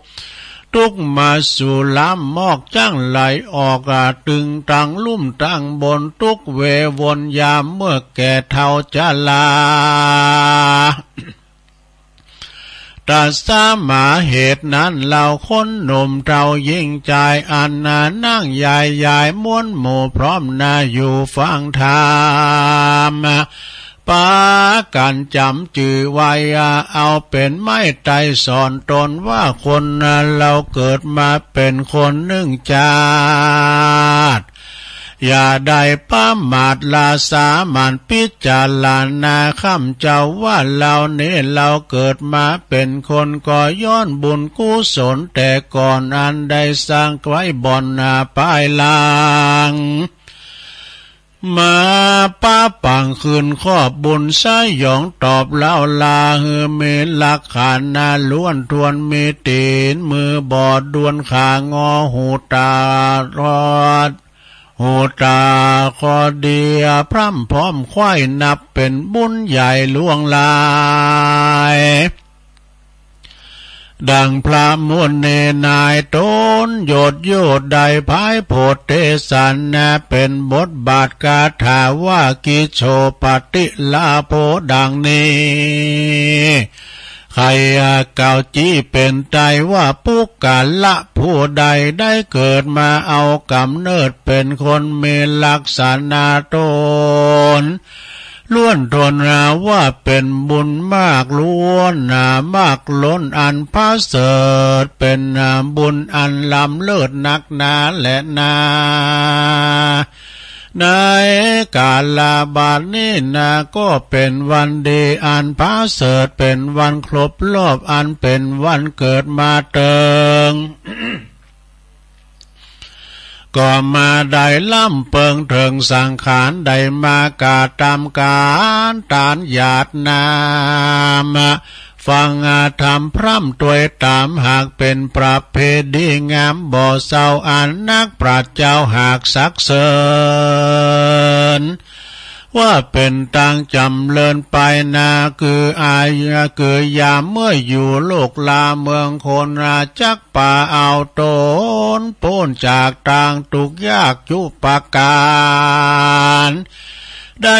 ตุ๊กข์มาสู่ลำมอกจั้งไหลออก ตึงตังลุ่มตังบน ตุ๊กข์เววนยามเมื่อแก่เฒ่าชรา ตัสมาเหตุนั้น เหล่าคนหนุ่มเฒ่าหญิงชาย อันนานั่งยายยายมวลหมู่พร้อมนาอยู่ฟังธรรม ปากันจำจื่อไว้ เอาเป็นไม้ไต่สอนตนว่าคนเราเกิดมาเป็นคนหนึ่งชาติ อย่าได้ประมาท ละสามัญพิจารณาคำเจ้าว่า เรานี้เราเกิดมาเป็นคนก็ย้อนบุญกุศลแต่ก่อนอันได้สร้างไว้บ่อนหน้าภายหลัง มาปะปังคืนขอบบุญสยองตอบเล่าลา หือมีหลักฐานนาล้วนทวน มีตีนมือบอดดวน ขางอหูตาทอด หูตาคอดีพร่ำพร้อมไขว้ นับเป็นบุญใหญ่หลวงหลาย ดังพระมุนีนายตนยศอยู่ได้ภายโพธิสันนะ เป็นบทบาทคาถาว่ากิจโฉปฏิลาโภดังนี้ ใครกล่าวจี้เป็นไตว่าปุคคละผู้ใดได้เกิดมาเอากำเนิดเป็นคนมีลักษณะตน ล้วนทนว่าเป็นบุญมากล้วนหนามากล้นอันประเสริฐ เป็นบุญอันล้ำเลิศนักหนาแลนา ในกาลบัดนี้นาก็เป็นวันดีอันประเสริฐ เป็นวันครบรอบอันเป็นวันเกิดมาเติง ก็มาได้ลำเปิงเถิงสังขาร ได้มากระทำการตานหยาดน้ำ ฟังธรรมพร่ำตวยตาม หากเป็นประเพณีงามบ่เศร้า อันนักปราชญ์เจ้าหากสรรเสริญ ว่าเป็นตางจ๋ำเริญไปนา คืออายุ คือยามเมื่ออยู่โลกลาเมืองคน จักปาเอาตนป๊นจากตางตุ๊กข์ยากจุประก๋าน ได้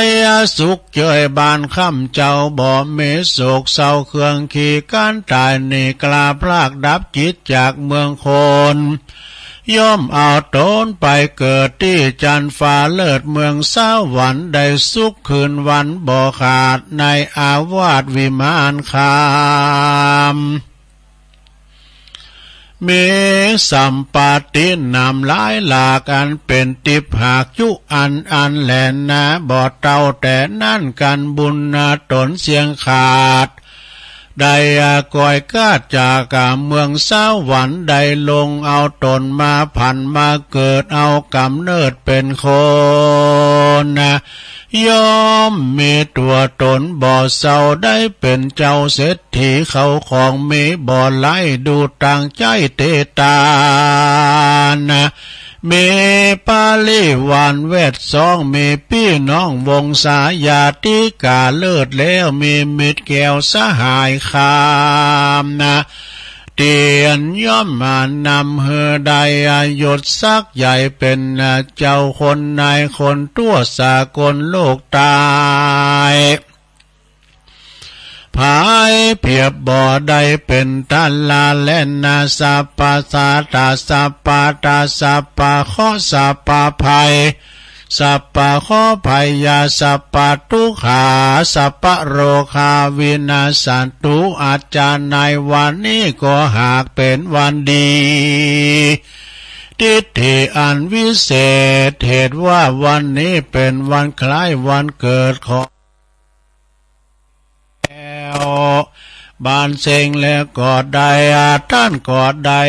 สุขเจยบ้านค่ำเจ้า บ่มีโศกเศร้าเครื่องขีการตายหนี กล้าพลากดับจิตจากเมืองคน ย่อมเอาตนไปเกิดตี้จันทร์ฟ้าเลิศเมืองสวรรค์ ได้สุขคืนวันบ่ขาดในอาวาสวิมานคำ มีสัมปติหนำหลายหลาก อันเป็นทิพย์หากจุอันอันแลนา บ่เต้าแต่นั้นกันบุญนาตนเสียงขาด ได้ก่อยกาดจากเมืองสวรรค์ ได้ลงเอาตนมาผันมาเกิด เอากำเนิดเป็นคนนะ ย่อมมีตัวตนบ่เศร้า ได้เป็นเจ้าเศรษฐี เข้าของมีบ่หลาย ดูตางใจ๊เตตานะ มีปริวารแวดซ้อง มีปี้น้องวงศาญาติก๋าเลิศแล้ว มีมิตรแก้วสหายคำนะ เตียนย่อมมานำหื้อได้ยศศักดิ์ใหญ่ เป็นเจ้าคนนายคนทั่วสากลโลกใต้ ผายเปรียบบ่ได้เป็นต้านลาแลนา สัพพะสาตา สัพพะตา สัพพะเคราะห์ สัพพะภัย สัพพะเคราะห์ภัยยา สัพพะทุกขา สัพพะโรคาวินาสสันตุ อาจารย์ในวันนี้ก็หากเป็นวันดี ทิฏฐิอันวิเศษ เหตุว่าวันนี้เป็นวันคล้ายวันเกิดของ แล้ว บ้านเซ็งแล้วก็ได้ ท่านก็ได้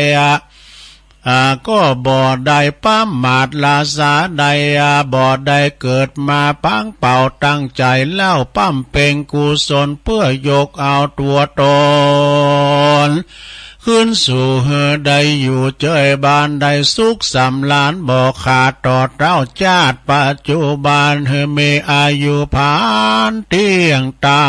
อ่า ก็บ่ได้ประมาทละสาได้ อ่า บ่ได้เกิดมาปังเป่าตั้งใจ๋เล่าบำเพ็ญกุศลเพื่อยกเอาตัวตน คืนสู่หื้อได้อยู่เจยบ้านได้สุขสำราญบ่ขาดต่อเต้า ชาติปัจจุบันหื้อมีอายุพันเตี้ยงเต้า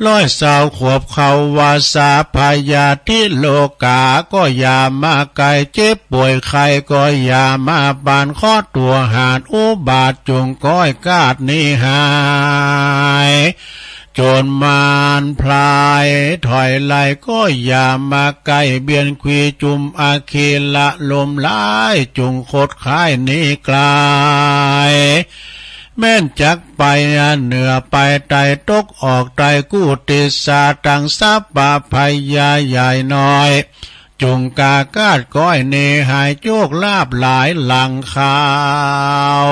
ร้อยซาวขวบเข้าว่าสาพยาธิโลกาก็อย่ามาใกล้ เจ็บป่วยไข้ก็อย่ามาปาน เคราะห์ตัวหาดอุบาทจุ่งก้อยกาดหนีหาย โจรมารพลายถอยไล่ก็อย่ามาใกล้ เบียนขวีจุ่มอคิละลมร้ายจุ่งคดคายหนีไกล แม่นจักไปเหนือไปใต้ ตกออกใต้กู้ติสา ตังสัพพะพยาใหญ่น้อย จุ่งกากาดก้อยหนีหาย โจคลาภหลายหลังข่าว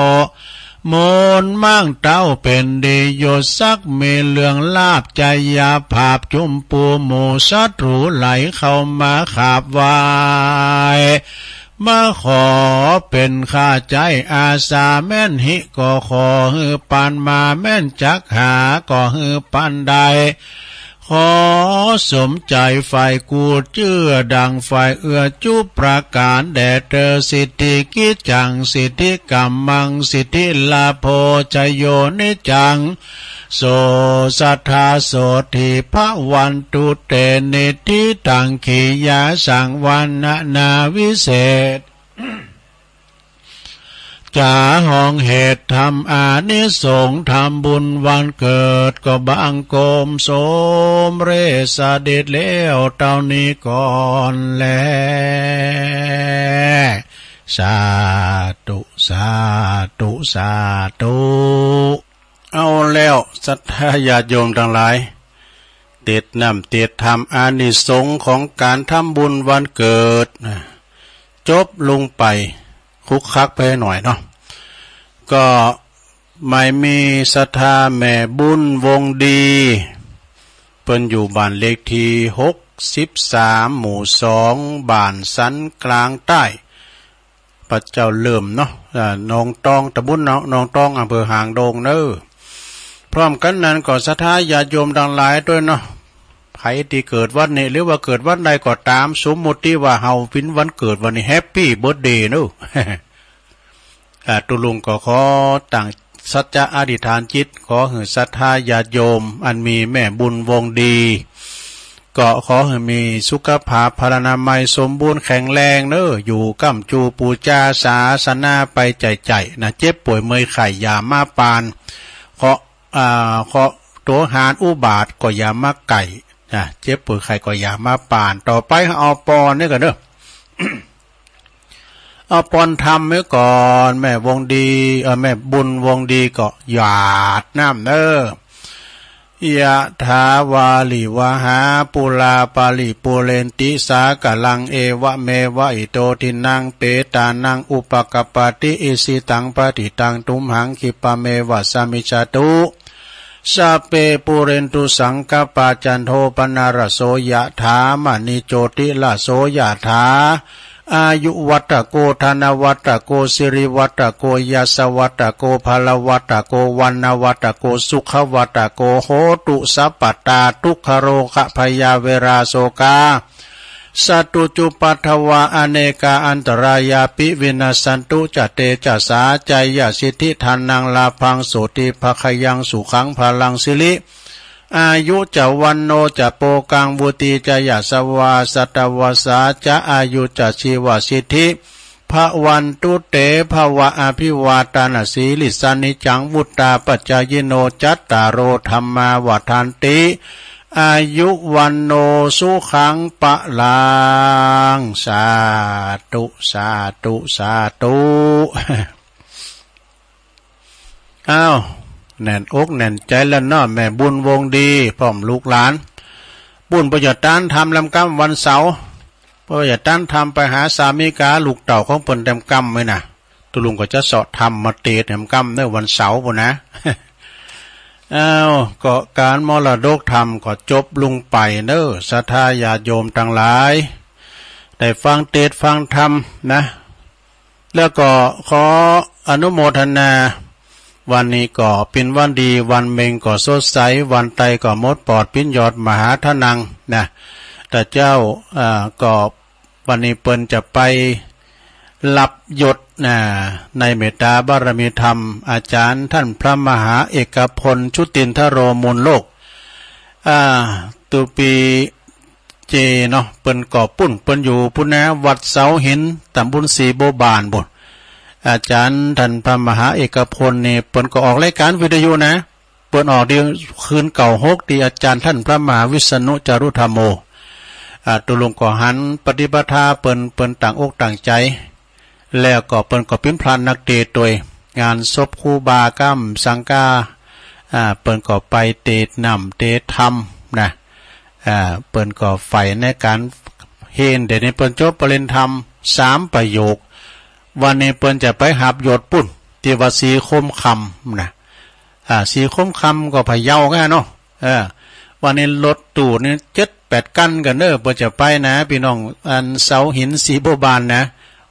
มนต์มั่งเต้าเป็นดียศศักดิ์ มีเรื่องลาภจยาภาพ จุมปูหมู่ศัตรูไหลเข้ามาขาบไหว้ มาขอเป็นข้าใจ๊อาสา แม่นหิก็ขอหื้อปันมา แม่นจักหาก็หื้อปันได้ ขอสมใจ๋ฝ่ายกูเจื้อ ดังฝ่ายเอื้อจุประก๋านแด่เธอ สิทธิกิจจัง สิทธิกัมมัง สิทธิลาโภชโยนิจจัง โสสัทธาโสตถีภวันตุเต นิทธิตัง ขียาสังวรณนาวิเศษ จ๋าห้องเหตุทำอานิสงส์ ทำบุญวันเกิดก็บังคมสมเร็จเสด็จแล้วเต้านี้ก่อนแล สาธุ สาธุ สาธุ เอาแล้วศรัทธาญาติโยมตังหลาย เตรียมน้ำเตรียมธรรมอานิสงส์ของการทำบุญวันเกิดนะ จบลงไป คลุกคลักไปหน่อยเนาะ ก็หมายมีศรัทธาแม่บุญวงศ์ดี เปิ้นอยู่บ้านเลขที่หกสิบสาม หมู่สอง บ้านสันกลางใต้ พระเจ้าเริ่มเนาะ อ่า หนองตอง ตำบลหนอง หนองตอง อำเภอหางดงเนอะ พร้อมกันนั้นก็ศรัทธาญาติโยมตังหลายด้วยเนาะ ใผตี้เกิดวันนี้ หรือว่าเกิดวันใดก็ตาม สมมุติว่าเฮาเป๋นวันเกิดวันนี้ แฮปปี้เบิร์ธเดย์เนอะ อ่า ตุ๊ลุงก็ขอตั้งสัจจะอธิษฐานจิต ขอหื้อศรัทธาญาติโยม อันมีแม่บุญวงศ์ดี ก็ขอหื้อมีสุขภาพพลานามัยสมบูรณ์แข็งแรงเนอะ อยู่ค้ำจูปู๋จาศาสนาไปใจ๋ๆ นะ เจ็บป่วยเมื่อยไข้อย่ามาปาน เคราะห์ อ่า เคราะห์ตัวหาดอุบาทก็อย่ามาใก้ นะ เจ็บป่วยไข้ก็อย่ามาปาน ต่อไปเอาปอนนี่ก่อนเนอะ เอาปอนธรรมไว้ก่อน แม่วงศ์ดี เอ่อ แม่บุญวงศ์ดีก็หยาดน้ำเนอะ ยะถาวาริวหาปูราปาริปูเรนติสาคะลัง เอวะเมวะอิโตทินนังเปตานังอุปะกัปปะติ อิชิตังปะฏิตังตุมหังคิปะเมวะสะมิชฌะตุ สัพเพปูเรนตุสังกัปปา จันโทปนรสโส ยะถามะณิโชติรสโส ยะถา อายุวัตโก ธนวัตโก สิริวัตโก ยศวัตโก พลวัตโก วรรณวัตโก สุขวัตโก โหตุสัพพะตา ทุกขโรคพยาเวราโศกา สัตตุจุปัทวา อเนกาอันตรายาปิ วินัสสันตุจะเตจะสา จายสิทธิธนังลาภัง โสติภะคะยัง สุขังพลัง สิริ อายุจะ วันโณจะ โภคัง วุติจะ ยะสวา สัตวัสสาจะ อายุจะ ชีวสิทธิ ภะวันตุเต ภะวะ อภิวาทานะสีลิสสะ นิจจัง วุฑฒาปะจายิโน จัตตาโร ธัมมา วัฑฒันติ อายุ วันโณ สุขัง พลัง สาธุ สาธุ สาธุ อ้าว แน่นอกแน่นใจ๋แล้วเนาะ แม่บุญวงศ์ดี พร้อมลูกหลาน บุญเปิ้นจะตันธรรมแหลมกำวันเสาร์ เปิ้นจะตันธรรมไปหาสามีกาลูกเต้าของเปิ้นแหลมกำไว้นะ ตุ๊ลุงก็จะเซาะธรรมมาเตสน์แหลมกำเนอะ วันเสาร์ปู้นนะ อ้าว ก็การมรดกธรรมก็จบลงไปเนอะ ศรัทธาญาติโยมตังหลาย ได้ฟังเตสน์ฟังธรรมนะ แล้วก็ขออนุโมทนา วันนี้ก็เป๋นวันดี วันเม็งก็สดใส วันไตก็หมดปอด เป๋นยอดมหาทนังนะ แต่เจ้า อ่า ก็วันนี้เปิ้นจะไปรับยศนะ ในเมตตาบารมีธรรม อาจารย์ท่านพระมหาเอกพล ชุตินทโร มูลโลก อ่า ตูปีเจเนาะ เปิ้นก็ปุ้น เปิ้นอยู่ปุ้นนะ วัดเสาหิน ตำบลสีบัวบานปุ้น อาจารย์ท่านพระมหาเอกพลนี่ เปิ้นก็ออกรายการวิทยุนะ เปิ้นออกเดือนคืนเก้าหก ตี้อาจารย์ท่านพระมหาวิษณุจารุธรรมโม อ่า ตุลุงก็หันปฏิปทาเปิ้น เปิ้นตั้งอกตั้งใจ แล้วก็เปิ้นก็เป๋นพระนักเตตวย งานศพครูบาก้ำสังกา อ่า เปิ้นก็ไปเตน้ำเตธรรมนะ อ่า เปิ้นก็ใฝ่ในการเฮน เดี๋ยวนี้เปิ้นจบประเรียนธรรมสามประโยค วันนี้เปิ้นจะไปหับยศปุ้น ตี้วัดสีคมคำนะ อ่า สีคมคำก็พะเยากั๋นเนาะ เออ วันนี้รถตู้นี่เจ็ดแปดคันกั๋นเด้อ เปิ้นจะไปนะ พี่น้อง อันเสาหินสีบัวบานนะ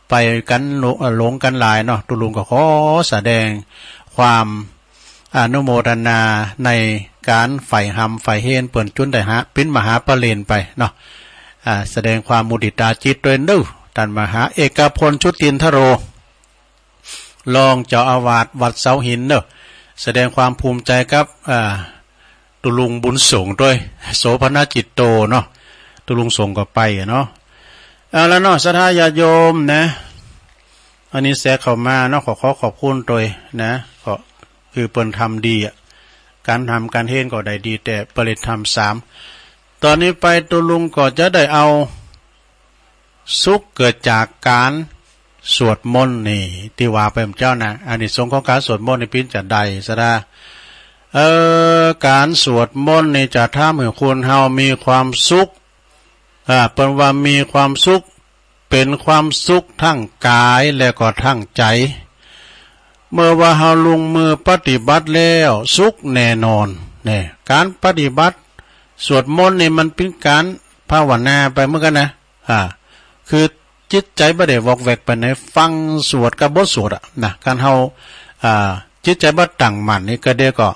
ไปกั๋นหลง หลงกั๋นหลายเนาะ ตุลุงก็ขอแสดงความอนุโมทนาในการใฝ่หำใฝ่เฮนเปิ้นจุนได้หา เป๋นมหาประเรียนไปเนาะ อ่า แสดงความมุทิตาจิตด้วยเด้อ ท่านมหาเอกพล ชุตินทโร รองเจ้าอาวาสวัดเสาหินเนอะ แสดงความภูมิใจกับ อ่า ตุลุงบุญส่งด้วย โสภณจิตโตเนาะ ตุลุงส่งก็ไปอะเนาะ เอาละเนาะ ศรัทธาญาติโยมนะ อันนี้แชร์เข้ามาเนาะ ขอ ขอขอบคุณโดยนะ ก็คือเปิ้นทำดีอะ การทำการเฮนก็ได้ดี แต่ประเรียนธรรมสาม ตอนนี้ไปตุลุงก็จะได้เอา สุขเกิดจากการสวดมนต์นี่ ตี้ว่าไปเมื่อเจ๊านะ อานิสงส์ของการสวดมนต์นี่เป๋นจาใดศรัทธา เอ่อ การสวดมนต์นี่จะทำหื้อคนเฮามีความสุข อ่า เปิ้นว่ามีความสุข เป๋นความสุขทั้งกายและก็ทั้งใจ๋ เมื่อว่าเฮาลงมือปฏิบัติแล้วสุขแน่นอน เนี่ย การปฏิบัติสวดมนต์นี่มันเป๋นการภาวนาไปเหมือนกั๋นนะ อ่า คือจิตใจ๋บ่ได้วอกแวกไปไหน ฟังสวดกับบทสวดอะนะ คันเฮา อ่า จิตใจ๋บ่ตั้งมั่นนี่ก็เดี๋ยวก็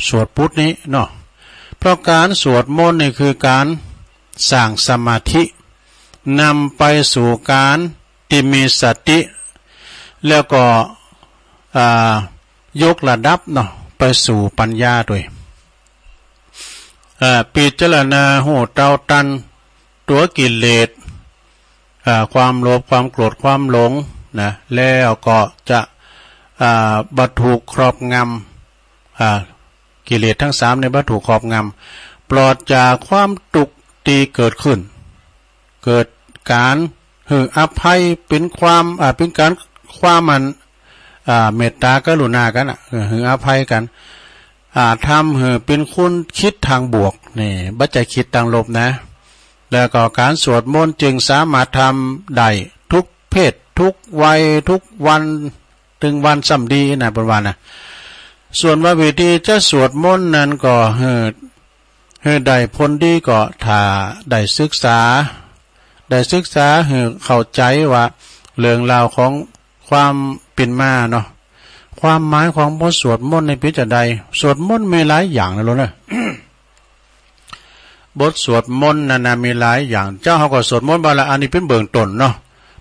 สวดปุดนี้เนาะ เพราะการสวดมนต์นี่คือการสร้างสมาธิ นำไปสู่การตี้มีสติ แล้วก็ อ่า ยกระดับเนาะ ไปสู่ปัญญาด้วย อ่า พิจารณาฮู้เต้าตันตั๋วกิเลส อ่า ความโลภ ความโกรธ ความหลงนะ แล้วก็จะ อ่า บ่ถูกครอบงำ อ่า กิเลสทั้งสามนี่บ่ถูกครอบงำ ปลอดจากความตุ๊กข์ตี้เกิดขึ้น เกิดการหื้ออภัย เป๋นความ อ่า เป๋นการความอัน อ่า เมตตากรุณากั๋นอะ เออ หื้ออภัยกั๋น อ่า ทำหื้อเป๋นคนคิดทางบวก นี่ บ่ใจ้คิดตางลบนะ แล้วก็การสวดมนต์จึงสามารถทำได้ทุกเพศ ทุกวัย ทุกวัน ตึงวันซ้ำดีนะ เปิ้นว่านะ ส่วนว่าวิธีจะสวดมนต์นั้นก็หื้อ หื้อได้ผลดีก็ถ้าได้ศึกษา ได้ศึกษาหื้อเข้าใจ๋ว่าเรื่องราวของความเป๋นมาเนาะ ความหมายของบทสวดมนต์นี่เป๋นจาใด สวดมนต์มีหลายอย่างนะลูกนะ บทสวดมนต์นั่นนะมีหลายอย่าง เจ้าเฮาก็สวดมนต์บ่าละ อันนี้เป๋นเบื้องต้นเนาะ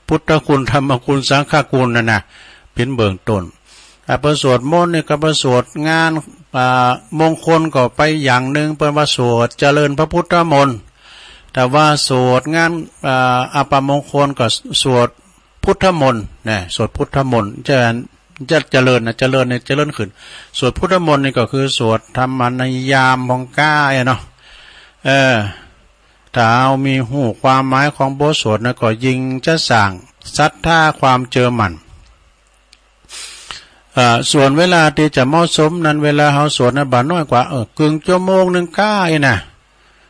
พุทธคุณ ธรรมคุณ สังฆคุณนั่นนะ เป๋นเบื้องต้น อ่า เปิ้นสวดมนต์นี่ก็ไปสวดงาน อ่า มงคลก็ไปอย่างหนึ่ง เปิ้นว่าสวดเจริญพระพุทธมนต์ แต่ว่าสวดงาน อ่า อัปมงคลก็สวดพุทธมนต์นะ สวดพุทธมนต์ จะ จะเจริญนะ เจริญเนี่ยเจริญขึ้น สวดพุทธมนต์นี่ก็คือสวดธรรมนิยามของก้าเนาะ เออ ถ้าเฮามีฮู้ความหมายของบทสวดนะ ก็ยิ่งจะสร้างศรัทธาความเจื่อมั่น เอ่อ ส่วนเวลาตี้จะเหมาะสมนั้น เวลาเฮาสวดนะ บ่าน้อยกว่า เออ กึ่งชั่วโมงหนึ่งก้าเองนะ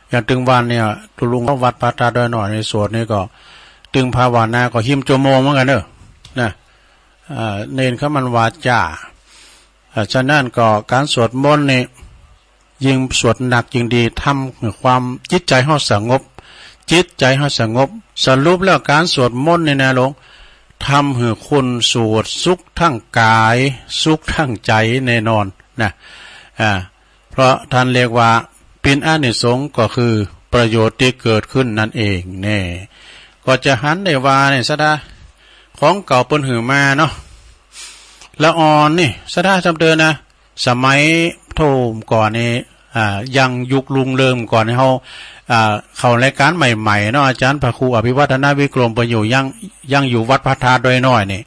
อย่างตึงวันเนี่ย ตุลุงเขาวัดพระธาตุดอยน้อยนี่สวดนี่ก็ ตึงภาวนาก็หิมชั่วโมงเหมือนกั๋นเนอะ นะ เอ่อ เณรเขามันวาจา เอ่อ ฉะนั้นก็การสวดมนต์นี่ ยิ่งสวดหนักยิ่งดี ทำหื้อความจิตใจ๋เฮาสงบ จิตใจ๋เฮาสงบ สรุปแล้วการสวดมนต์นี่นะลูก ทำหื้อคนสวดสุขทั้งกาย สุขทั้งใจ๋แน่นอนนะ อ่า เพราะท่านเรียกว่าเป๋นอานิสงส์ก็คือประโยชน์ตี้เกิดขึ้นนั่นเองแน่ ก็จะหันได้ว่าเนี่ยศรัทธา ของเก่าเปิ้นหื้อมาเนาะ ละอ่อนนี่ศรัทธาจำเตินนะ สมัยโธ่ก่อนนี่ อ่า ยังยุครุ่งเรืองก่อนให้เฮา อ่า เข้ารายการใหม่ๆ เนาะ อาจารย์พระครูอภิวัฒนวิกรม เปิ้นอยู่ยัง ยังอยู่วัดพระธาตุดอยน้อยนี่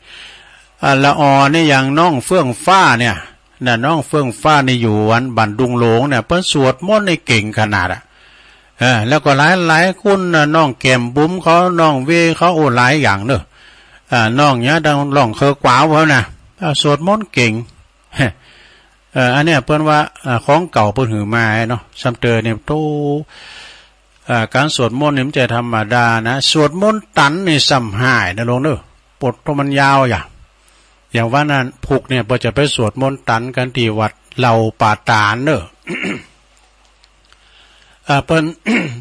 อ่า ละอ่อนนี่อย่างน้องเฟื่องฟ้าเนี่ย น่ะ น้องเฟื่องฟ้านี่อยู่อันบ้านดุงหลวงเนี่ย เปิ้นสวดมนต์นี่เก่งขนาดอะ เออ แล้วก็หลายๆ คนน่ะ น้องแก้มบุ๋มเขา น้องเวเขา โอ้ หลายอย่างเนอะ อ่า น้องเนี้ยดัง น้องเคอกวาวเขาน่ะ อ่า สวดมนต์เก่ง เออ อันเนี้ยเปิ้นว่า อ่า ของเก่าเปิ้นหือมาเนาะ ซ้ำเติมเนี่ย โต อ่า การสวดมนต์นี่มันจะธรรมดานะ สวดมนต์ตันนี่ซ้ำหายนะลุงเนอะ บทมันยาวอย่า อย่างว่านั้นพุกเนี่ย เปิ้นจะไปสวดมนต์ตันกันที่วัดเหล่าป่าตานเนอะ อ่า เปิ้น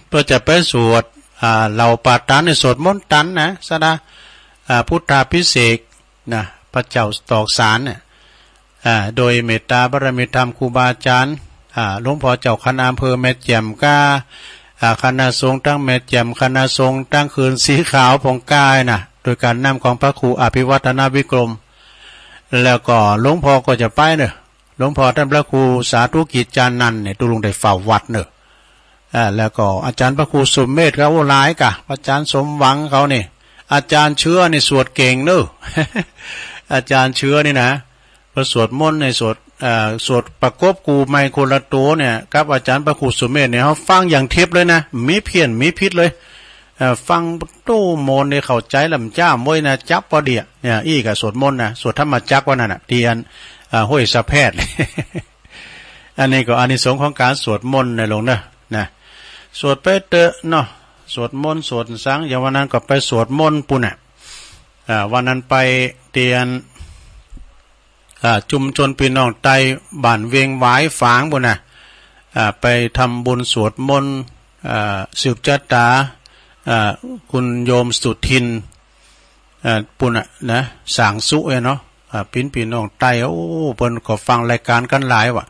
เปิ้นจะไปสวด อ่า เหล่าป่าตานนี่สวดมนต์ตันนะ สดา อ่า พุทธาภิเษกนะ พระเจ้าตอกสารเนี่ย อ่า โดยเมตตาบารมีธรรมครูบาอาจารย์ อ่า หลวงพ่อเจ้าคณะอำเภอแม่แจ่มก้า อ่า คณะสงฆ์ทั้งแม่แจ่ม คณะสงฆ์ทั้งเขื่อนสีขาวผ่องใสน่ะ โดยการนำของพระครูอภิวัฒนวิกรม แล้วก็หลวงพ่อก็จะไปเนอะ หลวงพ่อท่านพระครูสาธุกิจจานันท์เนี่ย ตุ๊ลุงได้เฝ้าวัดเนอะ อ่า แล้วก็อาจารย์พระครูสุเมธก็ โอ้ หลายกะ อาจารย์สมหวังเขานี่ อาจารย์เชื้อนี่สวดเก่งเนอะ อาจารย์เชื้อนี่นะ เปิ้นสวดมนต์ในสวด เอ่อ สวดประกบคู่ไมค์คนละตัวเนี่ย กับอาจารย์พระครูสุเมธเนี่ย เฮาฟังอย่างทิพย์เลยนะ มีเพี้ยน มีผิดเลย เอ่อ ฟังตู้มนต์เนี่ยเข้าใจลำจ้ามไว้นะ จับพอดีอะ เนี่ย อี้ก็สวดมนต์นะ สวดธรรมจักรว่านั่นน่ะ ที่อัน อ่า ห้วยสะแพด อันนี้ก็อานิสงส์ของการสวดมนต์นะลุงเนอะ นะ สวดไปเถอะเนาะ สวดมนต์สวดสัง อย่างวันนั้นก็ไปสวดมนต์ปู้นน่ะ อ่า วันนั้นไปเตียน อ่า ชุมชนพี่น้องไตบ้านเวียงหวายฝางปู้นน่ะ อ่า ไปทำบุญสวดมนต์ อ่า สืบชะตา อ่า คุณโยมสุทิน อ่า ปู้นน่ะนะ สางสุเอ้ยเนาะ อ่า ปิ้นพี่น้องไต โอ้ เปิ้นก็ฟังรายการกันหลายว่ะ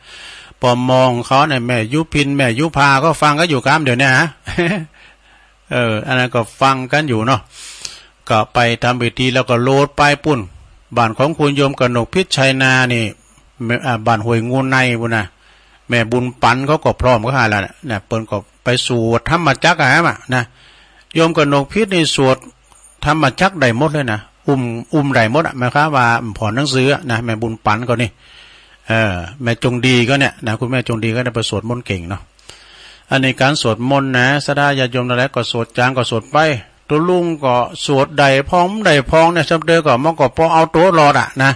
ปอมองเขาเนี่ย แม่ยุพิน แม่ยุพาก็ฟังกันอยู่ก้ามเดี๋ยวนี้ฮะ เออ อันนั้นก็ฟังกันอยู่เนาะ ก็ไปทำพิธีแล้วก็โลดไปปู้น บ้านของคุณโยมกนกพิษชัยนานี่ แม่ อ่า บ้านห้วยงูในปู้นน่ะ แม่บุญปันเขาก็พร้อมเขาหาแล้วน่ะ นะ เปิ้นก็ไปสวดธรรมจักรอะฮะ นะ โยมกนกพิษนี่สวดธรรมจักรได้หมดเลยนะ อุ้ม อุ้มได้หมดอะ หมายความว่าผ่อนหนังสืออะนะ แม่บุญปันเขานี่ เออ แม่จงดีเขาเนี่ยนะ คุณแม่จงดีเขาเนี่ยไปสวดมนต์เก่งเนาะ อันนี้การสวดมนต์นะ ศรัทธาญาติโยมทั้งหลายก็สวดจางก็สวดไป ตุ๊ลุงก็สวดได้พองบ่ได้พองเนี่ย ซ้ำเติมก็มันก็ปอเอาตั๋วรอดอะนะ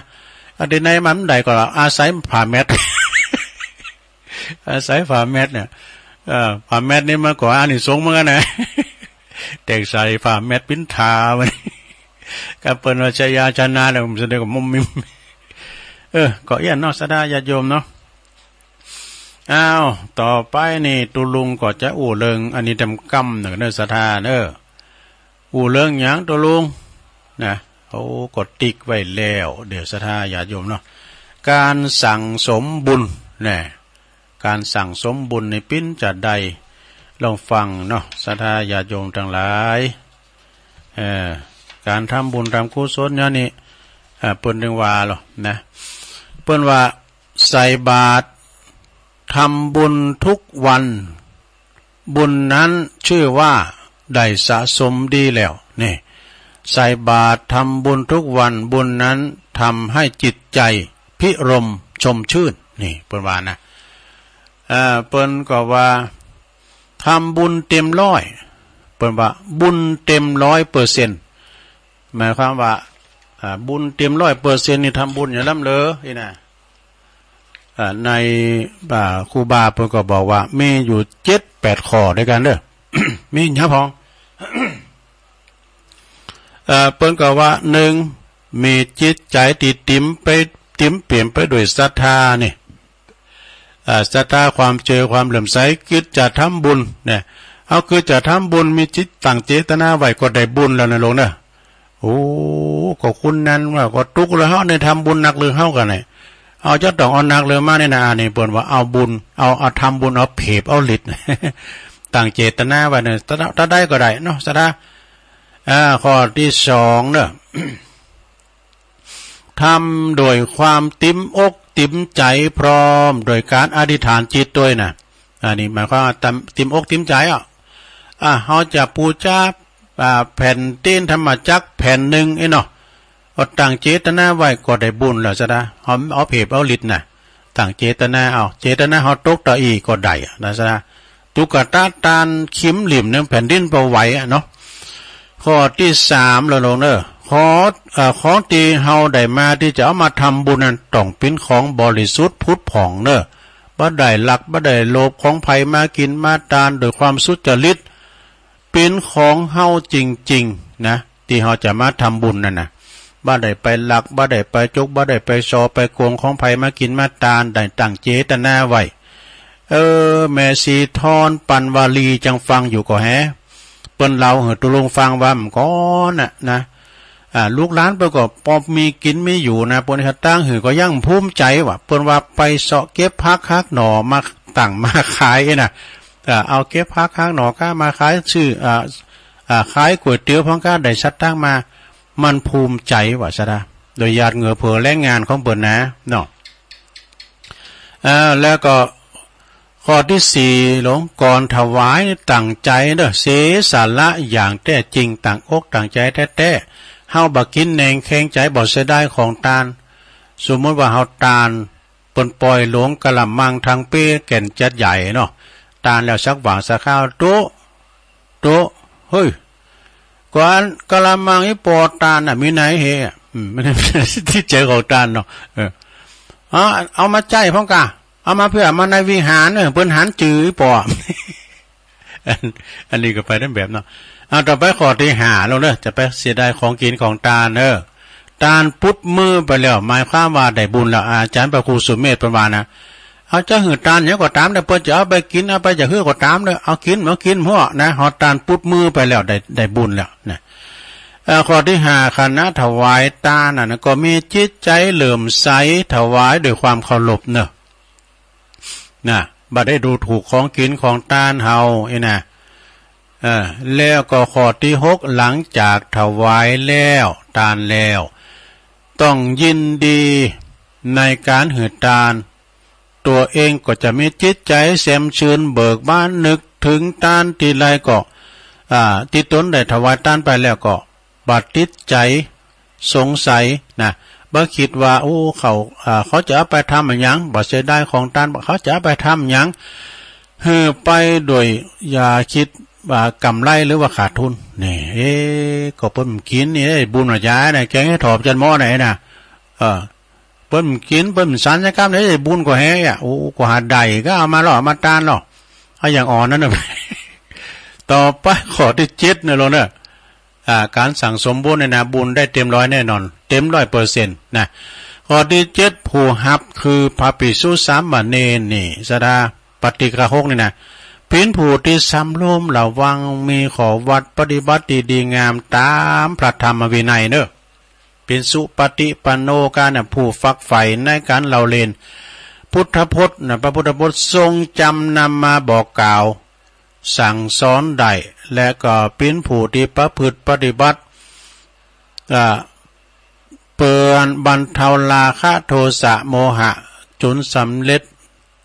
อันที่ไหนมันบ่ได้ก็อาศัยผ้าแมท อาศัยผ้าแมทเนี่ย เอ่อ ผ้าแมทนี่มันก็อานิสงส์เหมือนกันนะ แตกใส่ผ้าแมทปิ้นทามัน ก็เปิ้นว่าชยาชนะแล้ว มันแสดงว่ามุมมิม เออ ก็เอี้ยนเนาะ ศรัทธาญาติโยมเนาะ อ้าว ต่อไปนี่ตุ๊ลุงก็จะอู้เรื่องอันนี้ตำกำหนึ่งเนอะ ศรัทธาเนอะ อู้เรื่องหยังตุ๊ลุง นะ โอ้ ก็ติ๊กไว้แล้ว เดี๋ยวศรัทธาญาติโยมเนาะ การสั่งสมบุญ นะ การสั่งสมบุญนี่ปิ้นจะได้ ลองฟังเนาะ ศรัทธาญาติโยมทั้งหลาย เอ่อ การทำบุญทำกุศลเนี่ยนี่ อ่า เปิ้นถึงว่าหรอนะ เปิ้นว่าใส่บาตรทำบุญทุกวัน บุญนั้นชื่อว่าได้สะสมดีแล้ว นี่ ใส่บาตรทำบุญทุกวัน บุญนั้นทำให้จิตใจพิรมชมชื่น นี่ เปิ้นว่านะ เอ่อ เปิ้นก็ว่า ทำบุญเต็มร้อย เปิ้นว่าบุญเต็มร้อยเปอร์เซ็นต์ หมายความว่า อ่า บุญเต็มร้อยเปอร์เซ็นต์นี่ทำบุญอย่างล้ำเหลือนี่นะ อ่า ใน อ่า ครูบาเปิ้นก็บอกว่ามีอยู่เจ็ดแปดข้อด้วยกันเด้อ มีหยังพ่อง เอ่อ เปิ้นก็ว่า หนึ่ง มีจิตใจที่เต็มไป เต็มเปี่ยมไปด้วยศรัทธานี่ อ่า ศรัทธาความเจื่อความเหลื่อมใส คิดจะทำบุญเนี่ย เฮาคิดจะทำบุญ มีจิตตั้งเจตนาไว้ก็ได้บุญแล้วนะลุงเนอะ โอ้ ก็คนนั้นว่าก็ตุ๊กข์แล้ว เฮาได้ทำบุญหนักหรือเฮากันเนี่ย เอาจะต้องเอาหนักเลยมาเนี่ยนะ อันนี้เปิ้นว่าเอาบุญ เอา เอาทำบุญ เอาเผบ เอาฤทธิ์ ตั้งเจตนาไว้เนี่ย ถ้า ถ้าได้ก็ได้เนาะ ศรัทธา อ่า ข้อที่สองเนอะ ทำโดยความเต็มอกเต็มใจพร้อมโดยการอธิษฐานจิตด้วยนะ อันนี้หมายความว่าตาม เต็มอกเต็มใจอ่ะ อ่ะ เฮาจะปูจา อ่า แผ่นดินธรรมจักรแผ่นหนึ่งเอ้เนาะ ก็ตั้งเจตนาไว้ก็ได้บุญแล้วซะนะ เอา เอาเหตุเอาฤทธิ์น่ะ ตั้งเจตนาเอา เจตนาเฮาตกตะอี้ก็ได้อะนะซะนะ ตุ๊กตาตานคิมหลิมหนึ่งแผ่นดินบ่ไหวอะเนาะ ข้อที่สามแล้วลงเนอะ ขอ เอ่อ ของที่เฮาได้มาที่จะเอามาทำบุญนั้นต้องเป็นของบริสุทธิ์ผุดผ่องเนอะ บ่ได้ลัก บ่ได้โลภของไผมากินมาตานโดยความสุจริต เป็นของเฮาจริงๆ นะ ที่เฮาจะมาทำบุญนั่นน่ะ บ่ได้ไปลัก บ่ได้ไปจก บ่ได้ไปซอ ไปโกงของไผมากินมาตาน ได้ตั้งเจตนาไว้ เออ แม่สีทอนปันวาลีจั่งฟังอยู่ก็แฮ เปิ้นเล่าหื้อตุลุงฟังว่าเมื่อก่อนน่ะนะ อ่า ลูกหลานเปิ้นก็ปอมีกินมีอยู่นะ เปิ้นเฮ็ดตางหื้อก็ยังภูมิใจว่า เปิ้นว่าไปเซาะเก็บผักหักหน่อมาตั้งมาขายน่ะ อ่า เอาเก็บผักหักหน่อก้ามาขาย ซื้อ อ่า อ่า ขายก๋วยเตี๋ยวพร้อมก้าได้สตางค์มา มันภูมิใจว่าซะนะ โดยหยาดเหงื่อเผื่อแรงงานของเปิ้นนะเนาะ อ่า แล้วก็ข้อที่สี่ หลวง ก่อนถวายตั้งใจเด้อ เสียสละอย่างแท้จริง ตั้งอกตั้งใจแท้ๆ เฮาบ่คิดแหนงแคลงใจ บ่เสียดายของตาน สมมุติว่าเฮาตาน เปิ้นปล่อยหลวงกะละมังทั้งเป้แก่นจัดใหญ่เนาะ ตานแล้วสักหว่างสักคราว โต๊ะ โต๊ะ เฮ้ย ก่อนกะละมังอีปอตานน่ะ มีไหนเฮอะ อืม มันที่เจอของตานเนาะ เออ เอา เอามาใช้พร้อมกะ เอามาเพื่อมาในวิหาร เออ เปิ้นหันจื้ออีปอ อัน อันนี้ก็ไปได้แบบเนาะ เอา ต่อไปข้อที่ห้าลงเด้อ จะไปเสียดายของกินของตานเด้อ ตานปุ๊บมื้อไปแล้ว หมายความว่าได้บุญแล้ว อาจารย์พระครูสุเมธเปิ้นว่านะ เอา จะหื้อตานหยังก็ตามเด้อ เปิ้นจะเอาไปกิน เอาไปจะหื้อก็ตามเด้อ เอากิน เอากินหั้วนะ เฮาตานปุ๊บมื้อไปแล้ว ได้ ได้บุญแล้วนะ เอ่อ ข้อที่ห้า คณะถวายตานน่ะนะ ก็มีจิตใจเลื่อมใส ถวายด้วยความเคารพเนอะ นะ บ่ได้ดูถูกของกินของตานเฮา เอ้ยนะ เออ แล้วก็ข้อที่หก หลังจากถวายแล้ว ตานแล้ว ต้องยินดีในการหื้อตาน ตัวเองก็จะมีจิตใจแจ่มชื่นเบิกบาน นึกถึงตานทีไรก็ อ่า ที่ตนได้ถวายตานไปแล้วก็ บ่ติดใจสงสัยนะ บ่คิดว่า โอ้ เขา อ่า เขาจะเอาไปทำอะหยัง บ่เสียดายของตาน เขาจะเอาไปทำอะหยัง หื้อไปโดยอย่าคิดว่ากำไรหรือว่าขาดทุน นี่ เอ๊ะ ก็เปิ้นกินนี่ เอ้ย บุญว่าจ๋านะ แกงเห็ดถอบจันหม้อไหนนะ เออ เปิ้นกิน เปิ้นสันสักกำนี่ บุญก็แฮงอ่ะ โอ้ ก็หาได้ก็เอามาลอ เอามาตานลอ เอาอย่างอ่อนนั่นน่ะ ต่อไปข้อที่เจ็ดนะลงเนอะ อ่า การสั่งสมบุญเนี่ยนะ บุญได้เต็มร้อยแน่นอน เต็มร้อยเปอร์เซ็นต์นะ ข้อที่เจ็ด ผู้ฮับคือพระภิกษุสามเณรนี่ สดา ปาฏิฆาหกนี่นะ เป๋นผู้ที่สำรวมระวัง มีข้อวัตรปฏิบัติที่ดีงามตามพระธรรมวินัยเนอะ เป๋นสุปฏิปันโน กานะ ผู้ฝักใฝ่ในการเล่าเรียนพุทธพจน์นะ พระพุทธพจน์ทรงจำนำมาบอกกล่าวสั่งสอนได้ และก็เป๋นผู้ที่ประพฤติปฏิบัติ อ่า เปื้อนบรรเทาราคะโทสะโมหะ จนสำเร็จ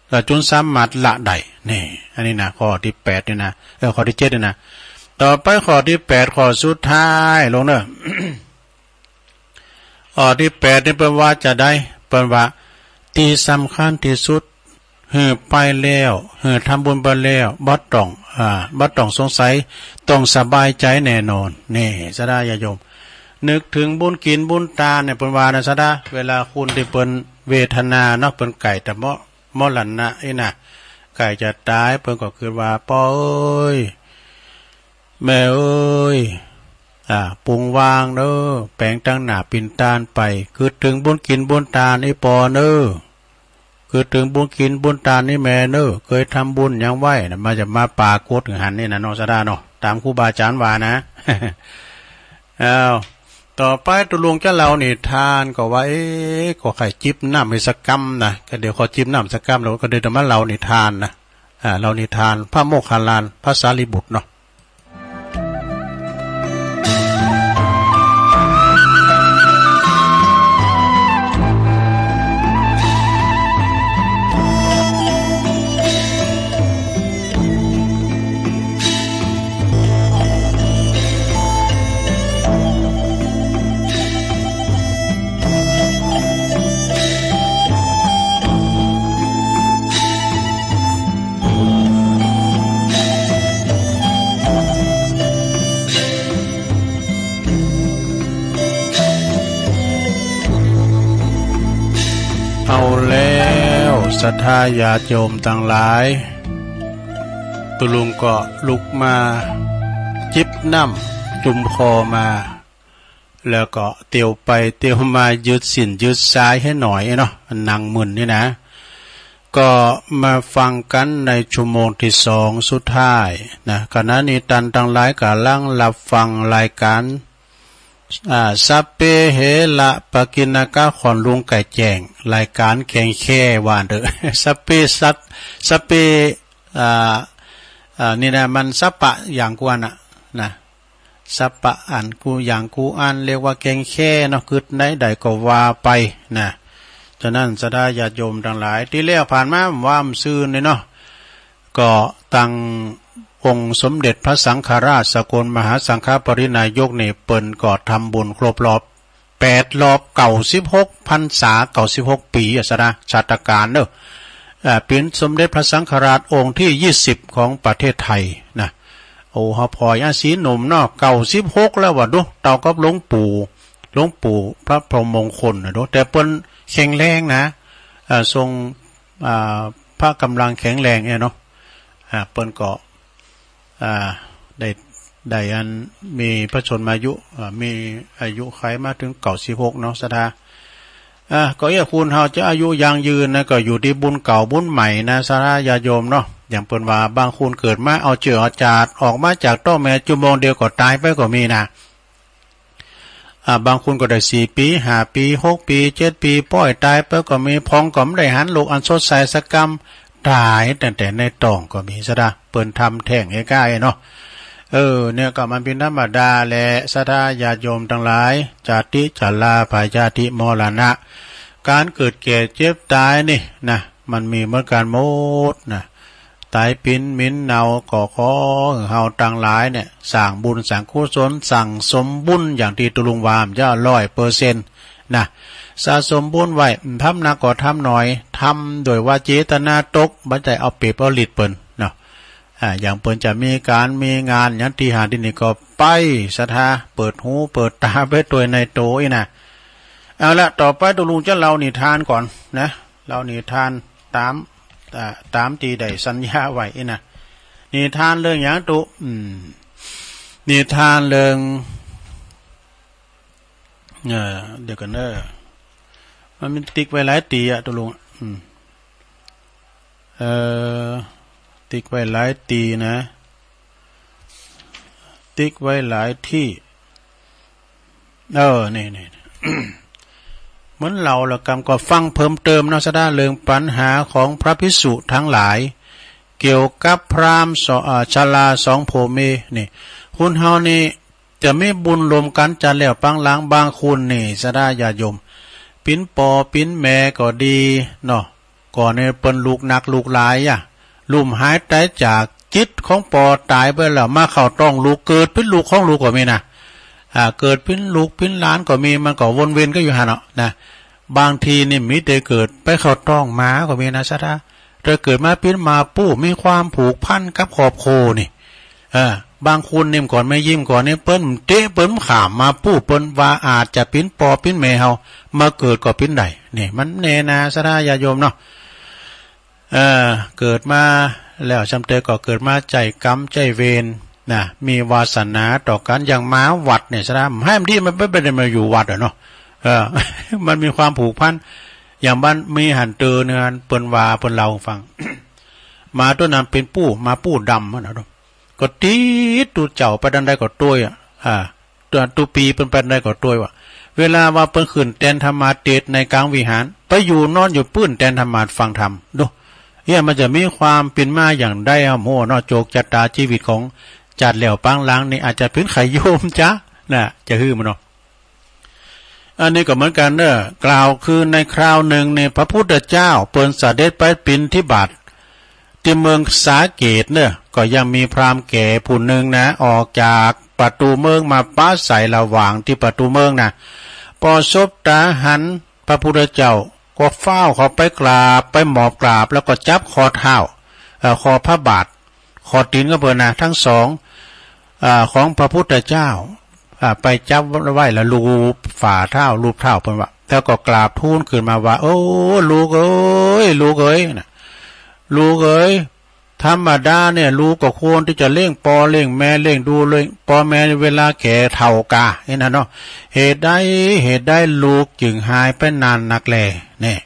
เอ่อ จนสามารถละได้ นี่ อันนี้นะ ข้อที่แปดนี่นะ เออ ข้อที่เจ็ดนี่นะ ต่อไปข้อที่แปด ข้อสุดท้ายลงเนอะ ข้อที่แปดนี่เปิ้นว่าจะได้ เปิ้นว่า ที่สำคัญที่สุด หื้อไปแล้ว หื้อทำบุญไปแล้ว บ่ต้อง อ่า บ่ต้องสงสัย ต้องสบายใจแน่นอน นี่ สดาญาติโยม นึกถึงบุญกินบุญตานเนี่ย เปิ้นว่านะ สดา เวลาคนที่เปิ้นเวทนาเนาะ เปิ้นใกล้แต่มอ มรณะนี่นะ ใกล้จะตาย เปิ้นก็คิดว่า ป้อเอ้ย แม่เอ้ย อ่า ปรุงวางเน้อ แป๋งตังหน้าเป๋นตานไป คิดถึงบุญกินบุญตานนี่ป้อเน้อ คิดถึงบุญกินบุญตานนี่แม่เน้อ เคยทำบุญหยังไว้นะ มันจะมาปรากฏหื้อหันนี่นะเนาะ สดาเนาะ ตามครูบาอาจารย์ว่านะ อ้าว ต่อไปตุ๊ลุงจะเล่านิทานก็ว่า เอ๊ะ ก็ใค่จิบน้ำให้สักกำนะ ก็เดี๋ยวขอจิบน้ำสักกำ แล้วก็เดี๋ยวจะมาเล่านิทานนะ อ่า เล่านิทานพระโมคคัลลาน พระสารีบุตรเนาะ ศรัทธาญาติโยมตังหลาย ตุ๊ลุงก็ลุกมาจิบน้ำจุ่มคอมา แล้วก็เตียวไปเตียวมายืดสิ้นยืดซ้ายให้หน่อยเนาะ หนังมึนนี่นะ ก็มาฟังกันในชั่วโมงที่สองสุดท้ายนะ ขณะนี้ท่านตังหลายกำลังรับฟังรายการ อ่า สัพเพเหระปกิณณกะ ของลุงไก่แจ้ง รายการแกงแค่ว่าเด้อ สัพเพสัต สัพเพ อ่า อ่า นี่นะ มันสัพพะอย่างกูอันน่ะ นะ สัพพะอันกูอย่างกูอัน เรียกว่าแกงแค่เนาะ กึ๊ดในใดก็ว่าไปนะ ฉะนั้นศรัทธาญาติโยมตังหลาย ตี้แล้วผ่านมาว่ามันซื่อนี่เนาะ ก็ตังองค์สมเด็จพระสังฆราชสกลมหาสังฆปริณายกนี่ เปิ้นก็ทำบุญครบรอบแปดรอบเก้าสิบหกพรรษา เก้าสิบหกปี๋อะสะนะ ชาตการเนาะ เอ่อ เป๋นสมเด็จพระสังฆราชองค์ที่ยี่สิบของประเทศไทยนะ โอ้ เฮาผ่อยอาศีหนุ่มเนาะ เก้าสิบหกแล้วว่าดู เต้ากับหลวงปู่ หลวงปู่พระพรหมมงคลนะดู แต่เปิ้นแข็งแรงนะ เอ่อ ทรง อ่า พระกำลังแข็งแรงเนี่ยเนาะ อ่า เปิ้นก็ อ่า ได้ ได้อันมีพระชนมายุ อ่า มีอายุขัยมาถึงเก้าสิบหกเนาะ ศรัทธา อ่า ก็เอี้ย คนเฮาจะอายุยั่งยืนนะ ก็อยู่ที่บุญเก่าบุญใหม่นะ ศรัทธาญาติโยมเนาะ อย่างเปิ้นว่า บางคนเกิดมาเอาเจื้อเอาจาด ออกมาจากต๊อกแม่จุ่มโมงเดียวก็ตายไปก็มีนะ อ่า บางคนก็ได้สี่ปี๋ ห้าปี๋ หกปี๋ เจ็ดปี๋ ป้อยตายไปก็มี พองก็บ่ได้หันลูกอันสดใสสักกำ ตายตั้งแต่ในต๊องก็มี ศรัทธา เปิ้นทำแท้งให้ก้าเนาะ เออ เนี่ยก็มันเป๋นธรรมดาแหละ ศรัทธาญาติโยมตังหลาย จาติ ชรา พยาธิ มรณะ ก๋านเกิดแก่เจ็บต๋ายนี่นะ มันมีเหมือนกั๋นหมดนะ ต๋ายปิ๋นหมิ่นเน่า ก็ขอหื้อเฮาตังหลายเนี่ย สร้างบุญสร้างกุศล สั่งสมบุญอย่างตี้ตุ๊ลุงว่า มันจะร้อยเปอร์เซ็นต์นะ สะสมบุญไว้ ทำนักก็ทำหน่อย ทำโดยว่าเจตนาตก บ่ใจ้เอาเปรียบเอาฤทธิ์เปิ้นเนาะ อ่า อย่างเปิ้นจะมีก๋านมีงานอย่างตี้หั้นตี้นี่ก็ไป ศรัทธา เปิดหูเปิดต๋าไปตวยในโตอี้นะ เอาละ ต่อไปตุ๊ลุงจะเล่านิทานก่อนนะ เล่านิทานต๋าม อ่า ต๋ามตี้ได้สัญญาไว้อี้นะ นิทานเรื่องหยังตุ๊ อืม นิทานเรื่อง เอ่อ เดี๋ยวก่อนเด้อ มันมีติ๊กไว้หลายตี้อะตุ๊ลุง อืม เอ่อ ติ๊กไว้หลายตี้นะ ติ๊กไว้หลายตี้ เออ นี่ นี่ เหมือนเล่าแล้วกำก็ฟังเพิ่มเติมเนาะ ศรัทธา เรื่องปัญหาของพระภิกษุทั้งหลาย เกี่ยวกับพราหมณ์สอ- เอ่อ ชราสองผัวเมียนี่ คนเฮานี่ จะมีบุญรวมกั๋นจัดแล้วปางหลัง บางคนนี่ ศรัทธาญาติโยม ปิ๋นปอปิ๋นแม่ก็ดีเนาะ ก่อนนี่เปิ้นลูกหนักลูกหลายอะ ลุ่มหายต๋ายจาก จิตของปอต๋ายไปแล้ว มาเข้าต๊องลูก เกิดเป๋นลูกของลูกก็มีนะ อ่า เกิดเป๋นลูกเป๋นหลานก็มี มันก็วนเวียนกั๋นอยู่หั้นเนาะนะ บางทีนี่มีแต่เกิดไปเข้าต๊องหมาก็มีนะ ศรัทธา แต่เกิดมาเป๋นหมาปู้ มีความผูกพันกับครอบครัวนี่ เออ บางคนนี่ก่อนแม่ยิ้มก่อนนี่ เปิ้นเตะเปิ้นข้ามหมาปู้ เปิ้นว่าอาจจะเป๋นปอเป๋นแม่เฮา มาเกิดก็เป๋นได้ นี่มันแน่นา ศรัทธาญาติโยมเนาะ เออ เกิดมาแล้ว จำเตอก็เกิดมาใจ๊กรรมใจ๊เวรนะ มีวาสนาต่อกั๋น อย่างหมาวัดเนี่ย ศรัทธา บ่ให้มันดี มันบ่ได้มาอยู่วัดอะเนาะ เออ มันมีความผูกพัน อย่างบ้านมีหั้นเตอเนือน เปิ้นว่า เปิ้นเล่าฟัง หมาตั๋วนั้นเป๋นปู้ หมาปู้ดำหั้นนะ ก็ติดตุ๊เจ้าไปตางใดก็ตวยอะ อ่า ตั๋วตุ๊ปีเปิ้นไปตางใดก็ตวยว่ะ เวลาว่าเปิ้นขึ้นแตนธรรมาสน์ในกลางวิหาร ไปอยู่นอนอยู่ปื้นแตนธรรมาสน์ฟังธรรม ดู เอี้ย มันจะมีความเป๋นมาอย่างใด เฮาบ่ฮู้เนาะ โจกชะตาชีวิตของจัดแล้วปางหลังนี่ อาจจะเป๋นไข้โยมจ๊ะ นะ จะหื้อมันเนาะ อันนี้ก็เหมือนกั๋นเนาะ กล่าวคือในคราวหนึ่งเนี่ย พระพุทธเจ้าเปิ้นเสด็จไปบิณฑบาตตี้เมืองสาเกตเนาะ ก็ยังมีพราหมณ์แก่ผู้หนึ่งนะ ออกจากประตูเมืองมาปะอาศัยระหว่างตี้ประตูเมืองนะ ปอสบต๋าหันพระพุทธเจ้า ก็ฟ้าวเข้าไปกราบ ไปหมอบกราบ แล้วก็จับข้อเท้า เอ่อ ข้อพระบาท ข้อตี๋นของเปิ้นนะ ตังสอง อ่า ของพระพุทธเจ้า อ่า ไปจับไว้แล้วลูบฝ่าเท้า ลูบเท้าเปิ้นว่า แล้วก็กราบทูลขึ้นมาว่า โอ้ ลูกเอ๋ย ลูกเอ๋ยนะ ลูกเอ๋ย ธรรมดาเนี่ย ลูกก็ควรที่จะเลี้ยงปอเลี้ยงแม่ เลี้ยงดูเลี้ยงปอแม่เวลาแก่เฒ่าก่า นี่นะเนาะ เหตุใด เหตุใดลูกจึงหายไปนานนักแล เนี่ย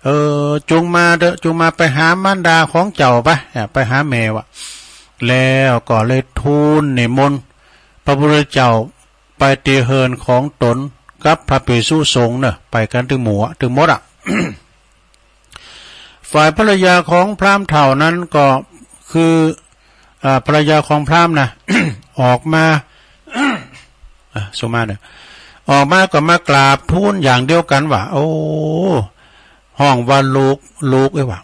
เออ จงมาเถอะ จงมาไปหามารดาของเจ้าไป อ่ะ ไปหาแม่วะ แล้วก็เลยทูลนิมนต์พระพุทธเจ้าไปตีเฮือนของตนกับพระภิกษุสงฆ์เนอะ ไปกันตึงหมู่อะ ตึงหมดอะ ฝ่ายภรรยาของพราหมณ์เฒ่านั้นก็คือ อ่า ภรรยาของพราหมณ์นะ ออกมา อ่ะ สุมาเนอะ ออกมาก็มากราบทูลอย่างเดียวกันว่า โอ้ ฮ้องว่าลูก ลูกเอ้ยว่า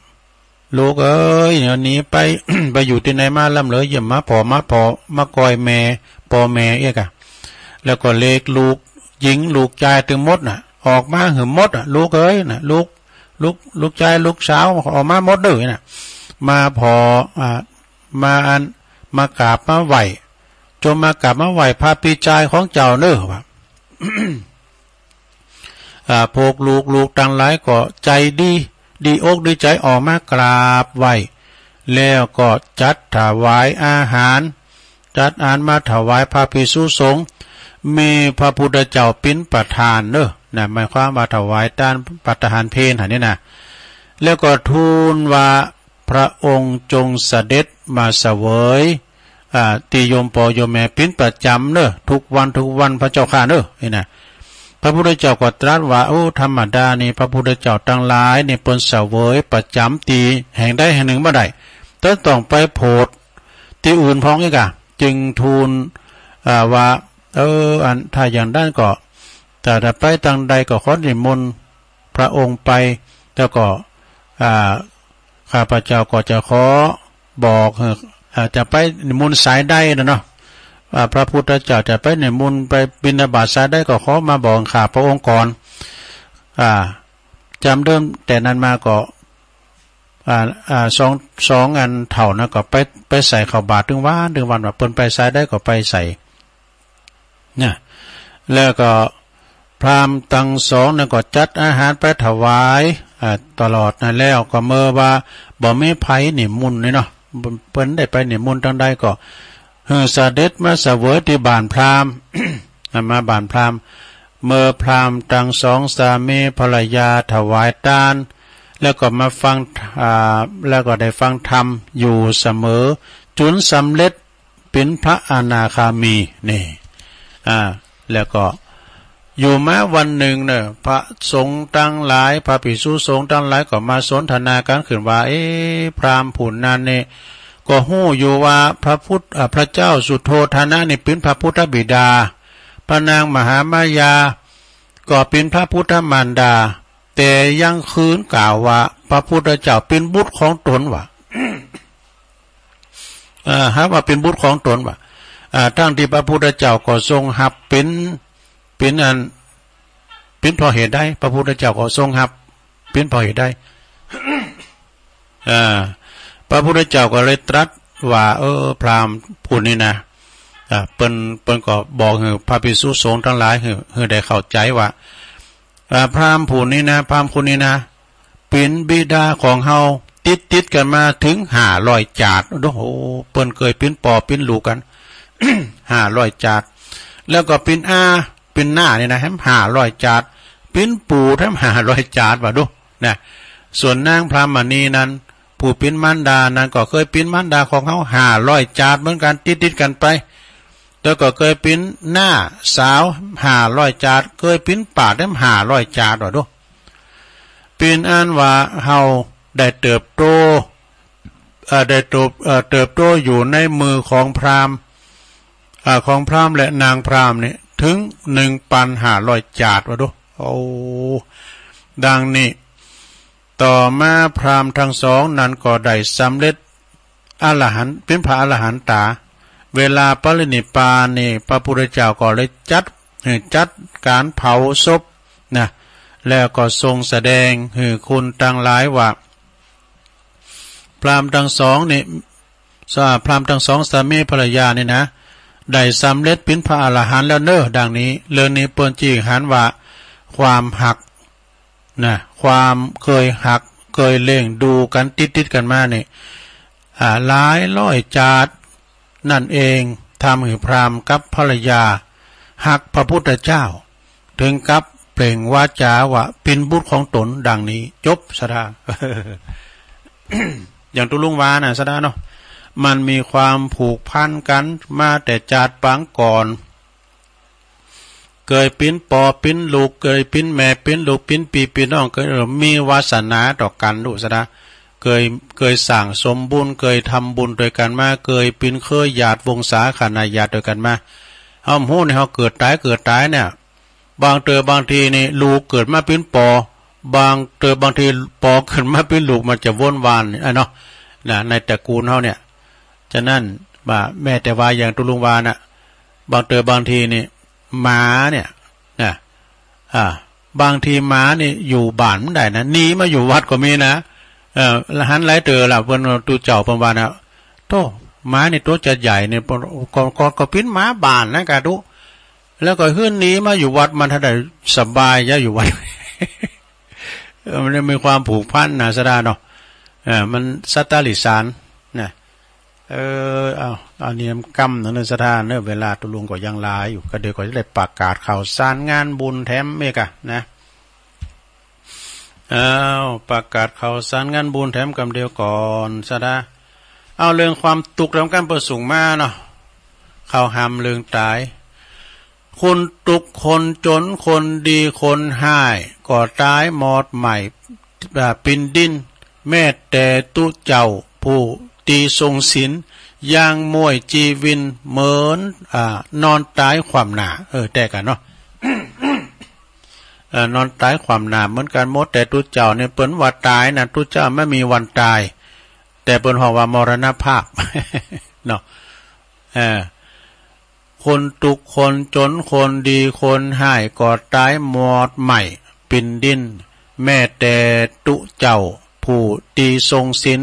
ลูกเอ๋ย เดี๋ยวนี้ไป ไปอยู่ที่ไหนมาล่ำเหลือเยี่ยมมาผ่อมาผ่อ มาคอยแม่ ปอแม่เอ้ยกะ แล้วก็เรียกลูกหญิงลูกชายตึงหมดน่ะ ออกมาหื้อหมดอ่ะ ลูกเอ๋ยน่ะ ลูก ลูก ลูกชายลูกสาวออกมาหมดเด้อน่ะ มาผ่อ อ่า มาอัน มากราบมาไหว้ จงมากราบมาไหว้พระพี่ชายของเจ้าเนอะว่า อ่า พวกลูกๆ ตังหลายก็ใจดี ดีอกดีใจออกมากราบไหว้ แล้วก็จัดถวายอาหาร จัดอาหารมาถวายพระภิกษุสงฆ์ มีพระพุทธเจ้าเป็นประธานเนอะ นะ หมายความว่าถวายทานพระทหารเพลหั่นนี่นะ แล้วก็ทูลว่า พระองค์จงเสด็จมาเสวย อ่า ตี้โยมปอโยมแม่เป็นประจำเนอะ ทุกวันทุกวันพระเจ้าข้าเนอะ นี่นะ พระพุทธเจ้าก็ตรัสว่า โอ้ ธรรมดานี่ พระพุทธเจ้าตังหลายนี่เปิ้นเสวยประจำตี้แห่งใดแห่งหนึ่งบ่ได้ แต่ต้องไปโผดตี้อื่นพองเอ้ยกะ จึงทูล อ่า ว่า เออ อัน ถ้าอย่างนั้นก็ ถ้าจะไปตังใดก็ขอนิมนต์พระองค์ไป แล้วก็ อ่า ข้าพเจ้าก็จะขอบอก เอ่อ อ่า จะไปนิมนต์สายใดนะเนาะ อ่า พระพุทธเจ้าจะไปนิมนต์ไปบิณฑบาตสายใดก็ขอมาบอกข้าพระองค์ก่อน อ่า จำเริ่มแต่นั้นมาก็ อ่า อ่า สอง สองอันเฒ่านะก็ไป ไปใส่ข้าวบาตรตึงวันตึงวันว่าเปิ้นไปสายใดก็ไปใส่ เนี่ย แล้วก็พราหมณ์ตังสองนั้นก็จัดอาหารไปถวาย อ่า ตลอดนั้นแล้วก็เมื่อว่าบ่มีไผนิมนต์นี่เนาะ เปิ้นได้ไปนิมนต์ตังใดก็ หื้อเสด็จมาเสวยตี้บ้านพราหมณ์ มาบ้านพราหมณ์ เมื่อพราหมณ์ตังสองสามีภรรยาถวายทาน แล้วก็มาฟัง อ่า แล้วก็ได้ฟังธรรมอยู่เสมอ จนสำเร็จ เป็นพระอนาคามี นี่ อ่า แล้วก็อยู่มาวันหนึ่งเนอะ พระสงฆ์ตังหลาย พระภิกษุสงฆ์ตังหลายก็มาสนทนากันขึ้นว่า เอ๊ะ พราหมณ์ผู้นั้นนี่ ก็ฮู้อยู่ว่าพระพุทธ อ่า พระเจ้าสุโธทนะนี่เป็นพระพุทธบิดา พระนางมหามายา ก็เป็นพระพุทธมารดา แต่ยังคืนกล่าวว่าพระพุทธเจ้าเป็นบุตรของตนว่า เอ่อ หาว่าเป็นบุตรของตนว่า อ่า ทั้งที่พระพุทธเจ้าก็ทรงฮับเป็น เป็นอัน เป็นเพราะเหตุใด พระพุทธเจ้าก็ทรงฮับ เป็นเพราะเหตุใด อ่า พระพุทธเจ้าก็เลยตรัสว่า เออ พราหมณ์ผู้นี้นะ อ่า เปิ้น เปิ้นก็บอกหื้อพระภิกษุสงฆ์ทั้งหลายหื้อ หื้อได้เข้าใจว่า อ่า พราหมณ์ผู้นี้นะ พราหมณ์คนนี้นะ เป็นบิดาของเฮา ติดๆ กันมาถึงห้าร้อยจาติ โอ้โห เปิ้นเกยเป็นปอเป็นลูกกัน ห้าร้อยจาติ แล้วก็เป็นอา เป็นน้านี่นะ แหมห้าร้อยจาติ เป็นปู่แถมห้าร้อยจาติว่าดู นะ ส่วนนางพรามณีนั้น ผู้เป็นมารดานั้นก็เคยเป็นมารดาของเฮาห้าร้อยจาติเหมือนกัน ติดๆ กันไป แล้วก็เคยเป็นน้าสาวห้าร้อยจาติ เคยเป็นป้าแถมห้าร้อยจาติว่าดู เป็นอันว่าเฮาได้เติบโต เอ่อ ได้เติบ เอ่อ เติบโตอยู่ในมือของพราหมณ์ อ่า ของพราหมณ์และนางพราหมณ์นี่ถึงหนึ่งพันห้าร้อยจาติว่าดู โอ้ ดังนี้ ต่อมาพราหมณ์ทั้งสองนั้นก็ได้สำเร็จอรหันต์ เป็นพระอรหันตา เวลาปรินิพพานนี่ พระพุทธเจ้าก็เลยจัด จัดการเผาศพนะ แล้วก็ทรงแสดงหื้อคนตังหลายว่า พราหมณ์ทั้งสองนี่ ส- พราหมณ์ทั้งสองสามีภรรยานี่นะ ได้สำเร็จเป็นพระอรหันต์แล้วเนอะ ดังนี้ เรื่องนี้เปิ้นจึงหันว่า ความฮัก นะ ความเคยฮัก เคยเลี้ยงดูกันติดๆ กันมานี่ อ่า หลายร้อยจาตินั่นเอง ทำหื้อพราหมณ์กับภรรยาฮักพระพุทธเจ้า ถึงกับเปล่งวาจาว่าเป็นบุตรของตนดังนี้ จบ ศรัทธา อย่างตุ๊ลุงว่านะ ศรัทธาเนาะ มันมีความผูกพันกันมาแต่จาติปางก่อน เกยปิ้นปอปิ้นลูก เกยปิ้นแม่ปิ้นลูก ปิ้นปี้ปิ้นน้อง เกยมีวาสนาต่อกัน ลูกศรัทธา เกย เกยสั่งสมบุญ เกยทำบุญด้วยกันมา เกยปิ้นเคยญาติวงศาคณาญาติด้วยกันมา เฮาฮู้ในเฮาเกิดตาย เกิดตายเนี่ย บางเต๋อบางทีนี่ลูกเกิดมาปิ้นปอ บางเต๋อบางทีปอเกิดมาปิ้นลูก มันจะวนวานนี่ อ่ะเนาะ นะ ในตระกูลเฮาเนี่ย ฉะนั้นว่าแม้แต่ว่าอย่างตุ๊ลุงว่าน่ะ บางเต๋อบางทีนี่หมาเนี่ย นะ อ่า บางทีหมานี่อยู่บ้านบ่ได้นะ หนีมาอยู่วัดก็มีนะ เออ หันหลายเต๋อละ เปิ้นว่าตุ๊เจ้าเปิ้นว่านะ โธ่ หมานี่ตั๋วจะใหญ่นี่ เปิ้น ก็ ก็ ก็ปิ้นหมาบ้านนะกะตุ๊ แล้วก็หื้อหนีมาอยู่วัด มันเท่าใด๋สบายยะอยู่วัด เออ มันมีความผูกพันนะ ศรัทธาเนาะ เออ มันสัตตาริสารนะ เออ เอา เอาเนียมกำนะเนอะ ศรัทธาเนอะ เวลาตุ๊ลุงก็ยังหลายอยู่ ก็เดี๋ยวก็จะได้ประกาศข่าวสารงานบุญแถมอีกอะนะ เอา ประกาศข่าวสารงานบุญแถมกำเดียวก่อน ศรัทธา เอาเรื่องความตุ๊กข์แถมกำเปิ้นส่งมาเนาะ ข่าวหามเรื่องต๋าย คนตุ๊กข์คนจ๋นคนดีคนฮ้ายก็ต๋ายหมอดไหม้ อ่า ปิ้นดิน แม้แต่ตุ๊เจ้าผู้ตี้ทรงศีลยังม่วยจีวินเหมือน อ่า นอนต๋ายคว่ำหน้า เออ แต๊กะเนาะ เออ นอนต๋ายคว่ำหน้าเหมือนกันหมด แต่ตุ๊เจ้าเนี่ยเปิ้นว่าต๋ายนะ ตุ๊เจ้าไม่มีวันตาย แต่เปิ้นฮ้องว่ามรณภาพ เนาะ เออ คนตุ๊กข์คนจ๋นคนดีคนฮ้ายก็ต๋ายหมอดไหม้ปิ้นดิน แม้แต่ตุ๊เจ้าผู้ตี้ทรงศีล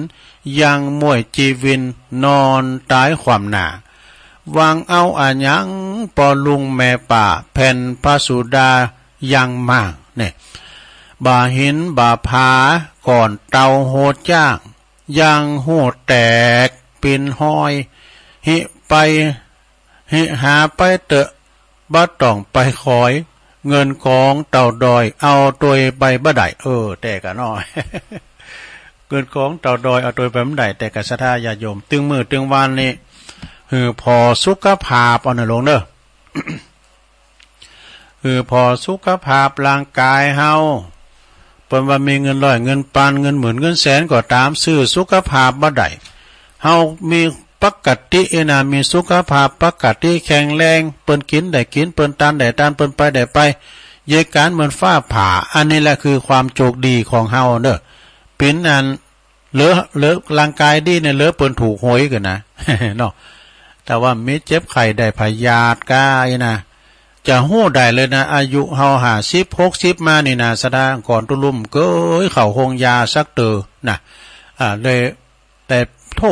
ยังม่วยจีวินนอนต๋ายคว่ำหน้า หวังเอาอะหยังปอลุงแม่ป้าแผ่นพระสุดายังมากเนี่ย บ่าหินบ่าผาก่อนเตาโหดจ้าง ยังฮู้แตกปิ้นฮ้อย หิไป หิหาไปเต๊อะ บ่ต้องไปขอย เงินของเต่าดอยเอาตวยไปบ่ได้ เออ แต๊กะเนาะ เงินของเต่าดอยเอาตวยไปบ่ได้ แต๊กะศรัทธาญาติโยม ตึงมื้อตึงวันนี้ หื้อผ่อสุขภาพเอาเนอะหลวงเนอะ เออ ผ่อสุขภาพร่างกายเฮา เปิ้นว่ามีเงินร้อย เงินปาน เงินหมื่น เงินแสนก็ต๋าม ซื้อสุขภาพบ่ได้ เฮามีปกติเอนะ มีสุขภาพปกติแข็งแรง เปิ้นกินได้กิน เปิ้นตานได้ตาน เปิ้นไปได้ไป เยกานเหมือนฟ้าผ่า อันนี้แหละคือความโชคดีของเฮาเนอะ ปิ้นอัน เหลือ เหลือร่างกายดีเนี่ย เหลือเปิ้นถูกหวยกั๋นนะ เนาะ แต่ว่ามีเจ็บไข้ได้พยาธิก้าอี้นะ จะฮู้ได้เลยนะ อายุเฮาห้าสิบ หกสิบมานี่นะ ศรัทธา ก่อนตุ๊ลุงเกยเข้าโฮงยาสักเต๋อนะ อ่า เลย แต่โธ่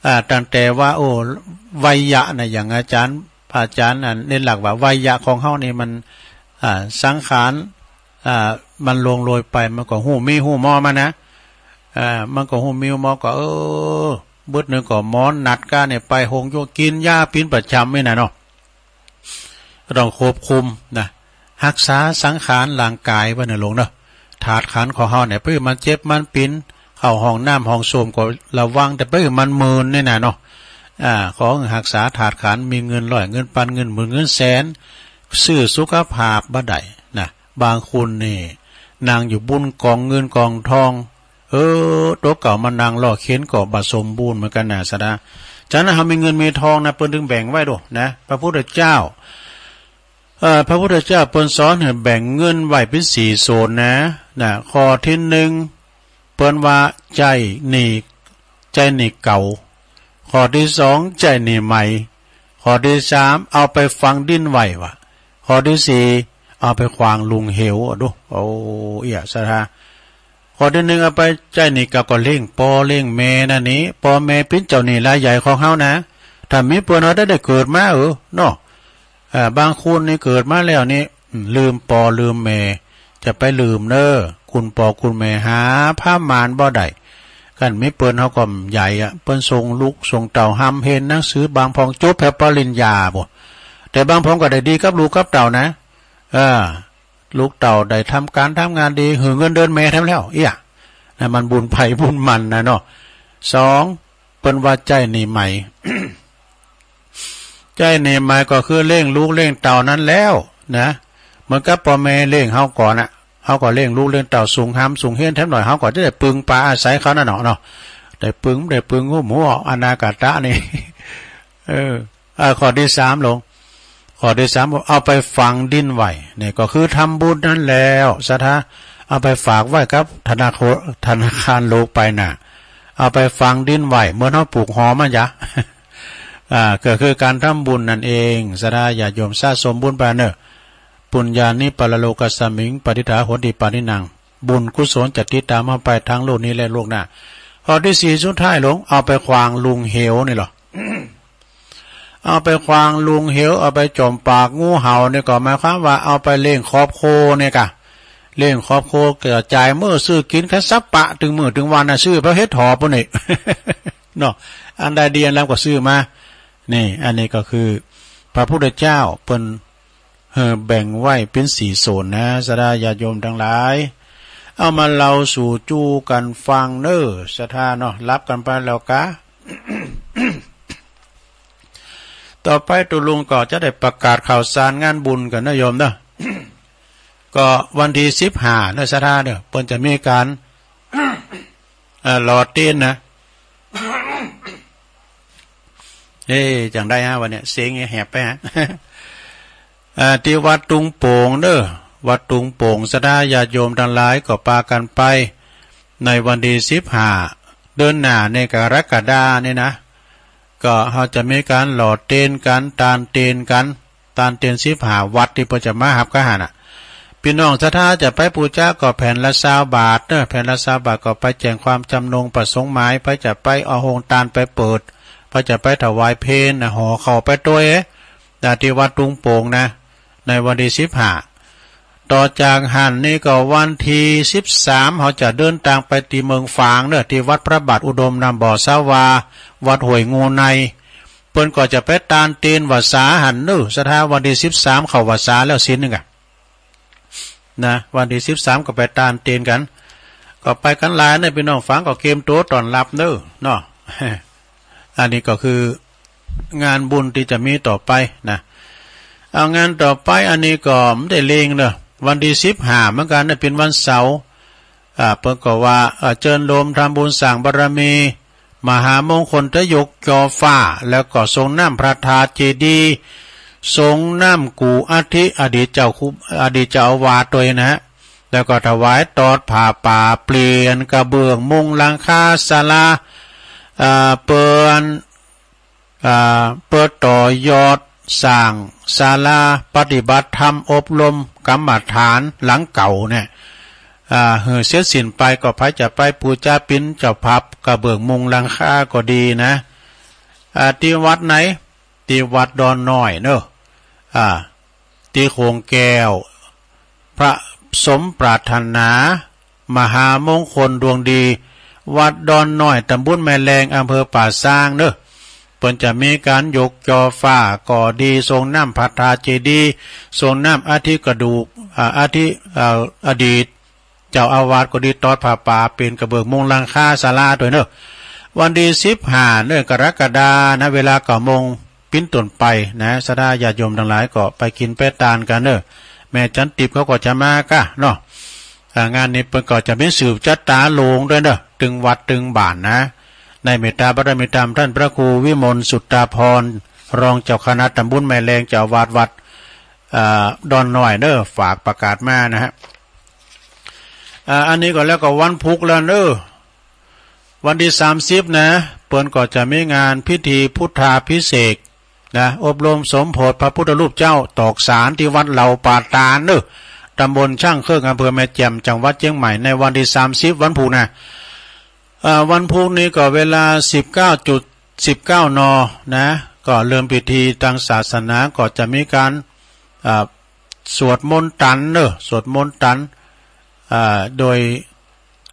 อ่า ตั้งแต่ว่า โอ้ วัยยะนะ อย่างอาจารย์ พระอาจารย์อันเน้นหลักว่า วัยยะของเฮานี่มัน อ่า สังขาร อ่า มันล่วงโรยไป มันก็ฮู้มีฮู้หมอมันนะ อ่า มันก็ฮู้มีฮู้หมอก็ เออ บึดหนึ่งก็หมอนัดก้าเนี่ยไปโฮงโย กินยาปิ้นประจำนี่นะเนาะ ก็ต้องควบคุมนะ ฮักษาสังขารร่างกายไว้นะหลวงเนาะ ธาตุขันธ์ของเฮาเนี่ย ไปมันเจ็บมันปิ้น เข้าห้องน้ำห้องส้วมก็ระวัง แต่ไปมันเมินนี่นะเนาะ อ่า ขอให้ฮักษาธาตุขันธ์ มีเงินร้อย เงินปาน เงินหมื่น เงินแสน ซื้อสุขภาพบ่ได้นะ บางคนนี่ นั่งอยู่บนกองเงินกองทอง เออ ตั๋วเก่ามานั่งล่อเข็นก็บ่สมบูรณ์เหมือนกันนะ ศรัทธา ฉะนั้นเฮามีเงินมีทองนะ เปิ้นถึงแบ่งไว้โดนะ พระพุทธเจ้า เอ่อ พระพุทธเจ้าเปิ้นสอนให้แบ่งเงินไว้เป็นสี่ส่วนนะ นะ ข้อที่หนึ่ง เปิ้นว่าใจ๊หนี้ ใจ๊หนี้เก่า ข้อที่สอง ใจ๊หนี้ใหม่ ข้อที่สาม เอาไปฝังดินไว้วะ ข้อที่สี่ เอาไปขว้างลงเหวอะดู โอ้ เอี้ย ศรัทธา ข้อที่หนึ่ง เอาไปใจ๊หนี้เก่าก็เลี้ยงป้อเลี้ยงแม่นั่นนี่ ป้อแม่ปิ้นเจ้าหนี้รายใหญ่ของเฮานะ ถ้ามีเปิ้นเฮาได้ ได้เกิดมา เออ เนาะ เอ่อ บางคนนี่เกิดมาแล้วนี่ ลืมปอลืมแม่ จะไปลืมเน้อ กุนปอกุนแม่หาผ้าหมานบ่ได้ คันมีเปิ้นเฮาก็ใหญ่อะ เปิ้นส่งลูกส่งเต้าหำเฮียนหนังสือ บางพ่องจบแถวปริญญาพุ้น แต่บางพ่องก็ได้ดีกับลูกกับเต้านะ เออ ลูกเต้าได้ทำการทำงานดี หื้อเงินเดือนแม่แถมแล้ว เอี้ย นะ มันบุญไผบุญมันนะเนาะ สอง เปิ้นว่าใจ๊หนี้ใหม่ ใจ๊หนี้ใหม่ก็คือเลี้ยงลูกเลี้ยงเต้านั้นแล้วนะ เหมือนกับพ่อแม่เลี้ยงเฮาก่อนน่ะ เฮาก็เลี้ยงลูกเลี้ยงเต้า ส่งหำส่งเฮียนแถมหน่อย เฮาก็จะได้ปึงปาอาศัยเขานั่นเนาะเนาะ ได้ปึง ได้ปึงฮู้ฮู้อนาคตะนี่ เออ อ่า ข้อที่สามลง ข้อที่สาม เอาไปฝังดินไว้ นี่ก็คือทำบุญนั้นแล้ว ศรัทธา เอาไปฝากไว้กับธนาคาร ธนาคารโลกไปน่ะ เอาไปฝังดินไว้ เหมือนเฮาปลูกหอมอะจ๊ะ อ่า ก็คือการทำบุญนั่นเอง ศรัทธาญาติโยม สะสมบุญไปเนอะ ปุญญานิ ปรโลกัสสมิง ปะทิฏฐา โหติ ปาทินัง บุญกุศลจะติดตามเฮาไปทั้งโลกนี้และโลกหน้า ข้อที่สี่สุดท้ายลง เอาไปขว้างลุงเหวนี่หละ เอาไปขว้างลุงเหว เอาไปจ่อมปากงูเห่านี่ก็หมายความว่าเอาไปเลี้ยงครอบครัวนี่กะ เลี้ยงครอบครัว กระจายมื้อซื้อกิน คันสับปะตึงมื้อตึงวันน่ะ ซื้อไปเฮ็ดหอปุ้นนี่ เนาะ อันใดดีอันลำก็ซื้อมา นี่ อันนี้ก็คือพระพุทธเจ้าเปิ้น เออ แบ่งไว้เป็นสี่โซนนะ ศรัทธาญาติโยมทั้งหลาย เอามาเล่าสู่จู้กันฟังเน้อ ศรัทธาเนาะ หลับกันไปแล้วกะ ต่อไปตุ๊ลุงก็จะได้ประกาศข่าวสารงานบุญกันนะโยมเนาะ ก็วันที่สิบห้าเนาะ ศรัทธาเนาะ เปิ้นจะมีการ เอ่อ หล่อเตียนนะ เอ๊ะ จั่งใด๋ฮะ วันเนี้ย เสียงแหบไปฮะ เอ่อ ที่วัดตุงโป่งเด้อ วัดตุงโป่ง ศรัทธาญาติโยมทั้งหลายก็ปากันไป ในวันที่สิบห้า เดือนหน้าในกรกฎานี่นะ ก็เฮาจะมีการหล่อเตียนกัน ตานเตียนกัน ตานเตียนสิบห้าวัดตี้เปิ้นจะมาฮับกะหั้นน่ะ พี่น้องศรัทธาจะไปปู๋จาก็แผ่นละซาวบาทเนาะ แผ่นละซาวบาทก็ไปแจ้งความจำนงประสงค์หมาย ไผจะไปเอาโฮงตานไปเปิด ไผจะไปถวายเพลน่ะ ห่อข้าวไปตวย นะ ที่วัดตุงโป่งนะ ในวันที่สิบห้า ต่อจากหั้นนี่ก็วันที่สิบสาม เฮาจะเดินตางไปตี้เมืองฝางเนาะ ที่วัดพระบาทอุดมน้ำบ่อสาวา วัดห้วยงูใน เปิ้นก็จะไปตานเตียนวัสสาหั้นเนาะ ศรัทธา วันที่สิบสามเข้าวัสสาแล้วศีลหนึ่งอะ นะ วันที่สิบสามก็ไปตานเตียนกัน ก็ไปกันหลายเนาะ พี่น้องฝางก็เกียมตั๋วต้อนรับเนาะ เนาะ อันนี้ก็คืองานบุญตี้จะมีต่อไปนะ เอางานต่อไปอันนี้ก็บ่ได้เล็งเนาะ วันที่สิบห้าเหมือนกันนะ เป็นวันเสาร์ อ่า เปิ้นก็ว่า เอ่อ เจิญโฮมทำบุญสร้างบารมี มหามงคลทยกจอฟ้า แล้วก็สรงน้ำพระธาตุเจดีย์ สรงน้ำกู่อัฐิอดีตเจ้าคุ อดีตเจ้าอาวาสตวยนะฮะ แล้วก็ถวายตอดผ้าป่า เปลี่ยนกระเบื้องมุงหลังคาศาลา เอ่อ เปิ้น อ่า เปิ้นต่อยอดสร้างศาลาปฏิบัติธรรมอบรมกรรมฐานหลังเก่าเนี่ย อ่า หื้อเสร็จสิ้นไปก็ไผจะไปปู๋จาเป๋นเจ้าภาพกระเบื้องมุงหลังคาก็ดีนะ อ่า ตี้วัดไหน ตี้วัดดอนน้อยเนาะ อ่า ตี้โขงแก้ว พระสมปรารถนา มหามงคลดวงดี วัดดอนน้อย ตำบลแม่แลง อำเภอป่าซางเนาะ เปิ้นจะมีการยกจอฟ้าก็ดี สรงน้ำพระธาตุเจดีย์ สรงน้ำอัฐิกระดูก อ่า อัฐิ อ่า อดีตเจ้าอาวาสก็ดี ตอดผ้าป่าเป๋นกระเบื้องมุงหลังคาศาลาตวยเนาะ วันที่สิบห้าเนาะ กรกฎานะ เวลาเก้าโมง เป๋นต้นไปนะ ศรัทธาญาติโยมทั้งหลายก็ไปกินไปตานกันเนาะ แม่จันติบเขาก็จะมากะเนาะ อ่า งานนี้เปิ้นก็จะมีสืบชะตาโลงตวยเนาะ ตึงวัดตึงบ้านนะ ในเมตตาบารมีธรรมท่านพระครูวิมลสุตตาภรณ์ รองเจ้าคณะตำบลแม่แลง เจ้าอาวาสวัด อ่า ดอนน้อยเนาะ ฝากประกาศมานะฮะ อ่า อันนี้ก็แล้วก็วันพุธแล้วเนาะ วันที่สามสิบนะ เปิ้นก็จะมีงานพิธีพุทธาภิเษกนะ อบรมสมโภชพระพุทธรูปเจ้าตอกสานตี้วัดเหล่าป่าตาดเนาะ ตำบลช่างเครื่อง อำเภอแม่แจ่ม จังหวัดเชียงใหม่ ในวันที่สามสิบ วันพุธนะ อ่า วันพุธนี้ก็เวลา สิบเก้าจุดสิบเก้า น นะ ก็เริ่มพิธีตางศาสนา ก็จะมีการ อ่า สวดมนต์ตันเนอะ สวดมนต์ตัน อ่า โดย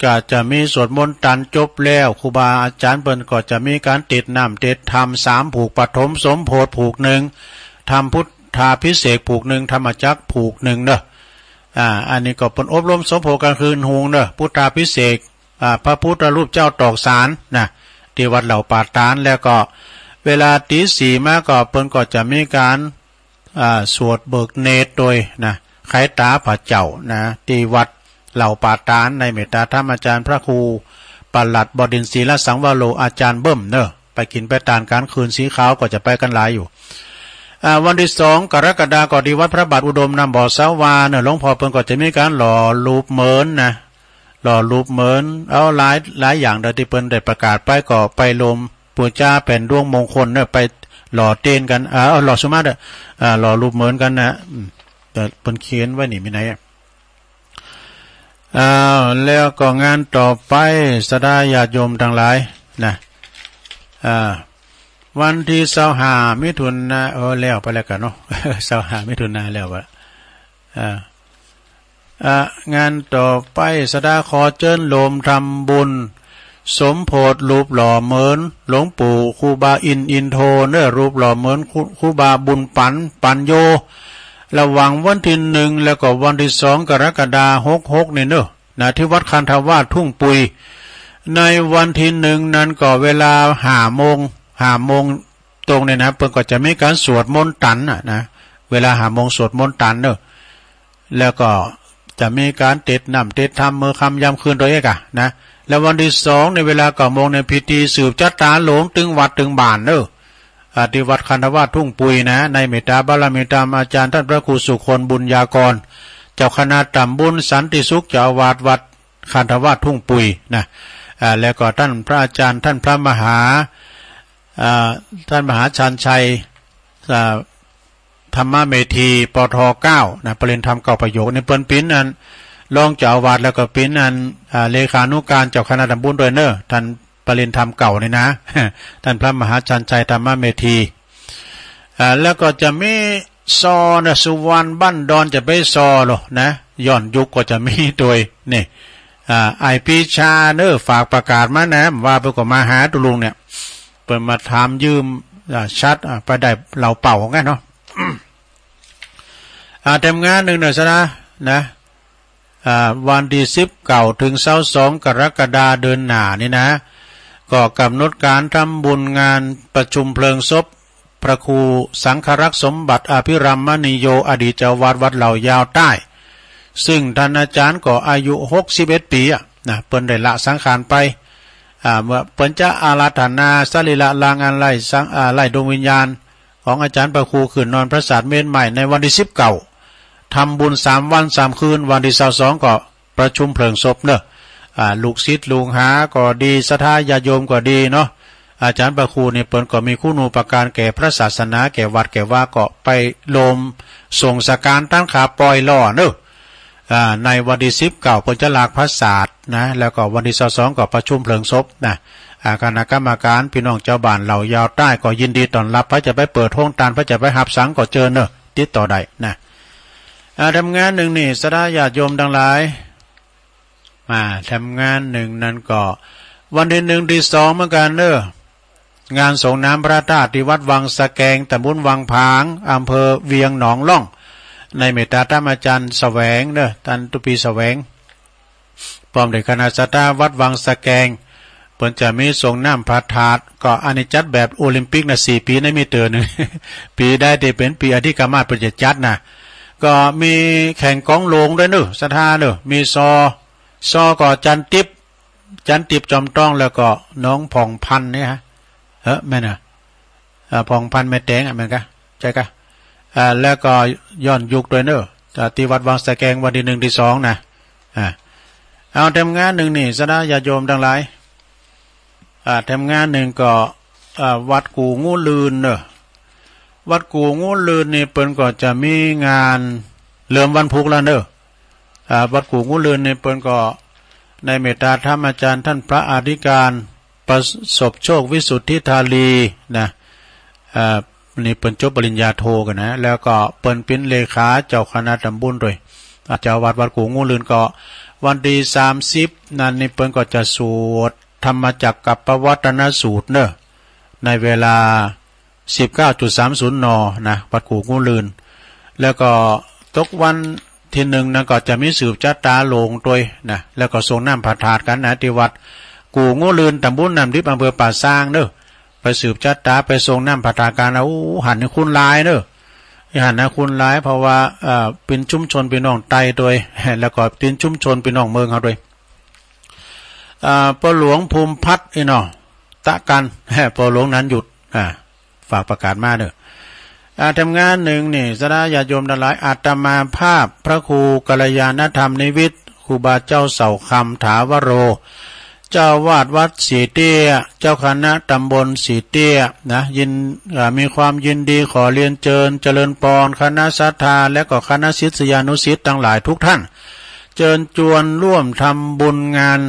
ก็จะมีสวดมนต์ตันจบแล้ว ครูบาอาจารย์เปิ้นก็จะมีการเตสน์น้ำเตสน์ธรรมสามผูก ปฐมสมโภชผูกหนึ่ง ธรรมพุทธาภิเษกผูกหนึ่ง ธรรมจักรผูกหนึ่งเนอะ อ่า อันนี้ก็เปิ้นอบรมสมโภชกันคืนหุงเนอะ พุทธาภิเษก อ่า พระพุทธรูปเจ้าตอกสารนะ ที่วัดเหล่าป่าตาน แล้วก็เวลาตีสี่มาก็เปิ้นก็จะมีการ อ่า สวดเบิกเนตรโดยนะ ไขตาพระเจ้านะ ที่วัดเหล่าป่าตาน ในเมตตาธรรมอาจารย์พระครูปลัดบดินทร์ศิลสังวโร อาจารย์เบิ้มเนอะ ไปกินไปตานกันคืนสีขาวก็จะไปกันหลายอยู่ อ่า วันที่สองกรกฎาคมก็ที่วัดพระบาทอุดมน้ำบ่อสาวาเนอะ หลวงพ่อเปิ้นก็จะมีการหล่อรูปเหมือนนะ หล่อรูปเหมือน เอาหลาย หลายอย่างเดียวที่เปิ้นได้ประกาศไป ก็ไปรวมปูจาแผ่นดวงมงคลเนี่ย ไปหล่อเตียนกัน เออ หล่อสุมาเด้อ อ่า หล่อรูปเหมือนกันนะ อืม แต่เปิ้นเขียนไว้นี่มีไหนอะ อ่า แล้วก็งานต่อไป ศรัทธาญาติโยมทั้งหลายนะ อ่า วันที่ซาวห้ามิถุนา เออ แล้วไปแล้วกันเนาะ ซาวห้ามิถุนาแล้วอะ อ่า อ่ะ งานต่อไป ศรัทธาขอเจิญโฮมทำบุญ สมโภชรูปหล่อเหมือนหลวงปู่ครูบาอินทร์อินโทเนอะ รูปหล่อเหมือนครู ครูบาบุญปัน ปัญโญ ระหว่างวันที่หนึ่งแล้วก็วันที่สองกรกฎาคมหกหกนี่เนอะ นะ ที่วัดคันธวาสทุ่งปุย ในวันที่หนึ่งนั้นก็เวลาห้าโมง ห้าโมงตรงเนี่ยนะ เปิ้นก็จะมีการสวดมนต์ตันน่ะนะ เวลาห้าโมงสวดมนต์ตันเนอะ แล้วก็จะมีการเตสน์น้ำเตสน์ธรรมมื้อค่ำยามคืนโดยเอกอะนะ แล้ววันที่สองในเวลาเก้าโมงในพิธีสืบชะตาหลวงตึงวัดตึงบ้านเนอะ อ่า ที่วัดคันธวาสทุ่งปุยนะ ในเมตตาบารมีธรรมอาจารย์ท่านพระครูสุคนบุญญากร เจ้าคณะตำบลสันติสุข เจ้าอาวาสวัดคันธวาสทุ่งปุยนะ อ่า แล้วก็ท่านพระอาจารย์ท่านพระมหา อ่า ท่านมหาชาญชัย อ่า ธรรมเมธี ปท เก้า นะ ปริญญาธรรมเก้าประโยค นี่เปิ้นเป๋นอันรองเจ้าอาวาส แล้วก็เป๋นอัน อ่า เลขานุการเจ้าคณะตำบลด้วยเนอะ ท่านปริญญาธรรมเก้านี่นะ ท่านพระมหาชาญชัยธรรมเมธี อ่า แล้วก็จะมีซอนะ สุวรรณบ้านดอนจะไปซอโลนะ ย้อนยุคก็จะมีโดยนี่ อ่า ไอ้ปีชาเนอะ ฝากประกาศมานะ ว่าเปิ้นก็มาหาตุลุงเนี่ย เปิ้นมาถามยืม อ่า ชัด อ่า ไปได้เหล้าเป่ากันเนาะ อ่า แถมงานหนึ่งเนอะ ศรัทธานะ อ่า วันที่สิบเก้าถึงซาวสองกรกฎาคมเดือนหน้านี่นะ ก็กำหนดการทำบุญงานประชุมเพลิงศพพระครูสังฆรักษ์สมบัติอภิรัมมณีโย อดีตเจ้าอาวาสวัดเหล่ายาวใต้ ซึ่งท่านอาจารย์ก็อายุหกสิบเอ็ดปีอะนะ เปิ้นได้ละสังขารไป อ่า เมื่อเปิ้นจะอาราธนาสรีระร่างอันไร้สัง อ่า ไร้ดวงวิญญาณ ของอาจารย์พระครูขึ้นนอนปราสาทเมรุใหม่ในวันที่สิบเก้า ทำบุญสามวันสามคืน วันที่ซาวสองก็ประชุมเพลิงศพเนอะ อ่า ลูกศิษย์ลูกหาก็ดี ศรัทธาญาติโยมก็ดีเนาะ อาจารย์พระครูนี่เปิ้นก็มีคุณูปการแก่พระศาสนา แก่วัดแก่วา ก็ไปโฮมส่งสการตันขาปล่อยหล่อเนอะ อ่า ในวันที่สิบเก้าเปิ้นจะลากพระศาสน์นะ แล้วก็วันที่ซาวสองก็ประชุมเพลิงศพนะ อ่า คณะกรรมการพี่น้องชาวบ้านเหล่ายาวใต้ก็ยินดีต้อนรับ ไผจะไปเปิดโฮงทาน ไผจะไปฮับสังก็เจิญเนอะ ติดต่อได้นะ อ่า แถมงานหนึ่งนี่ ศรัทธาญาติโยมทั้งหลาย อ่า แถมงานหนึ่งนั้นก็ วันที่หนึ่งที่สองเหมือนกันเนอะ งานสรงน้ำพระธาตุที่วัดวังสะแกง ตำบลวังผาง อำเภอเวียงหนองล่อง ในเมตตาธรรมอาจารย์แสวงเนอะ ท่านตุปีแสวง พร้อมด้วยคณะศรัทธาวัดวังสะแกง เปิ้นจะมีสรงน้ำพระธาตุ ก็อันนี้จัดแบบโอลิมปิกนะ สี่ปีในมีเตื้อหนึ่ง ปีใดที่เป็นปีอธิกรรมาสเปิ้นจะจัดนะ ก็มีแข่งกองหลวงด้วยเนอะ ศรัทธาเนอะ มีซอ ซอก็จันติบ จันติบจอมต้อง แล้วก็น้องผ่องพันธุ์เนี่ยฮะ เออ แม่นนะ อ่า ผ่องพันธุ์แม่แตงอ่ะ แม่นกะ ใช่กะ อ่า แล้วก็ย้อนยุคด้วยเนอะ อ่า ที่วัดวังสะแกงวันที่หนึ่งที่สองนะ อ่า เอาแถมงานหนึ่งนี่ ศรัทธาญาติโยมทั้งหลาย อ่า แถมงานหนึ่งก็ อ่า วัดกู่งูลื่นเนอะ วัดกู่งูลื่นนี่เปิ้นก็จะมีงานเริ่มวันพุธแล้วเนอะ อ่า วัดกู่งูลื่นนี่เปิ้นก็ในเมตตาธรรมอาจารย์ท่านพระอธิการประสบโชควิสุทธิธารีนะ อ่า นี่เปิ้นจบปริญญาโทกั๋นนะ แล้วก็เปิ้นเป๋นเลขาเจ้าคณะตำบลด้วย อ่า เจ้าวัดวัดกู่งูลื่นก็วันตี้สามสิบนั้นนี่เปิ้นก็จะสวดธรรมจักรกัปปวัตตนสูตรเนอะ ในเวลา สิบเก้าจุดสามศูนย์ น นะ วัดกู่งูลื่น แล้วก็ตกวันตี้หนึ่งนั้นก็จะมีสืบชะตาหลวงตวยนะ แล้วก็สรงน้ำพระธาตุกั๋นนะ ตี้วัดกู่งูลื่น ตำบลน้ำดิบ อำเภอป่าซางเนอะ ไปสืบชะตา ไปสรงน้ำพระธาตุกั๋นนะ โอ้ หันนะคนหลายเนอะ หันนะคนหลาย เพราะว่า เอ่อ เป๋นชุมชนปี้น้องใต้ตวย แล้วก็เป๋นชุมชนปี้น้องเมืองเฮาตวย อ่า ป้อหลวงภูมิพัฒน์ อี้เนาะ ตะกัน ป้อหลวงนันหยุด อ่า ฝากประกาศมาเนอะ อ่า ทำงานหนึ่งนี่ ศรัทธาญาติโยมตังหลาย อาตมาภาพพระครูกัลยาณธรรมนิวิทย์ ครูบาเจ้าเสาคำ ถาวโร เจ้าอาวาสวัดสีเตี้ย เจ้าคณะตำบลสีเตี้ยนะ ยิน อ่า มีความยินดีขอเรียนเชิญเจริญปอนคณะศรัทธา และก็คณะศิษยานุศิษย์ตังหลายทุกท่าน เชิญชวนร่วมทำบุญงาน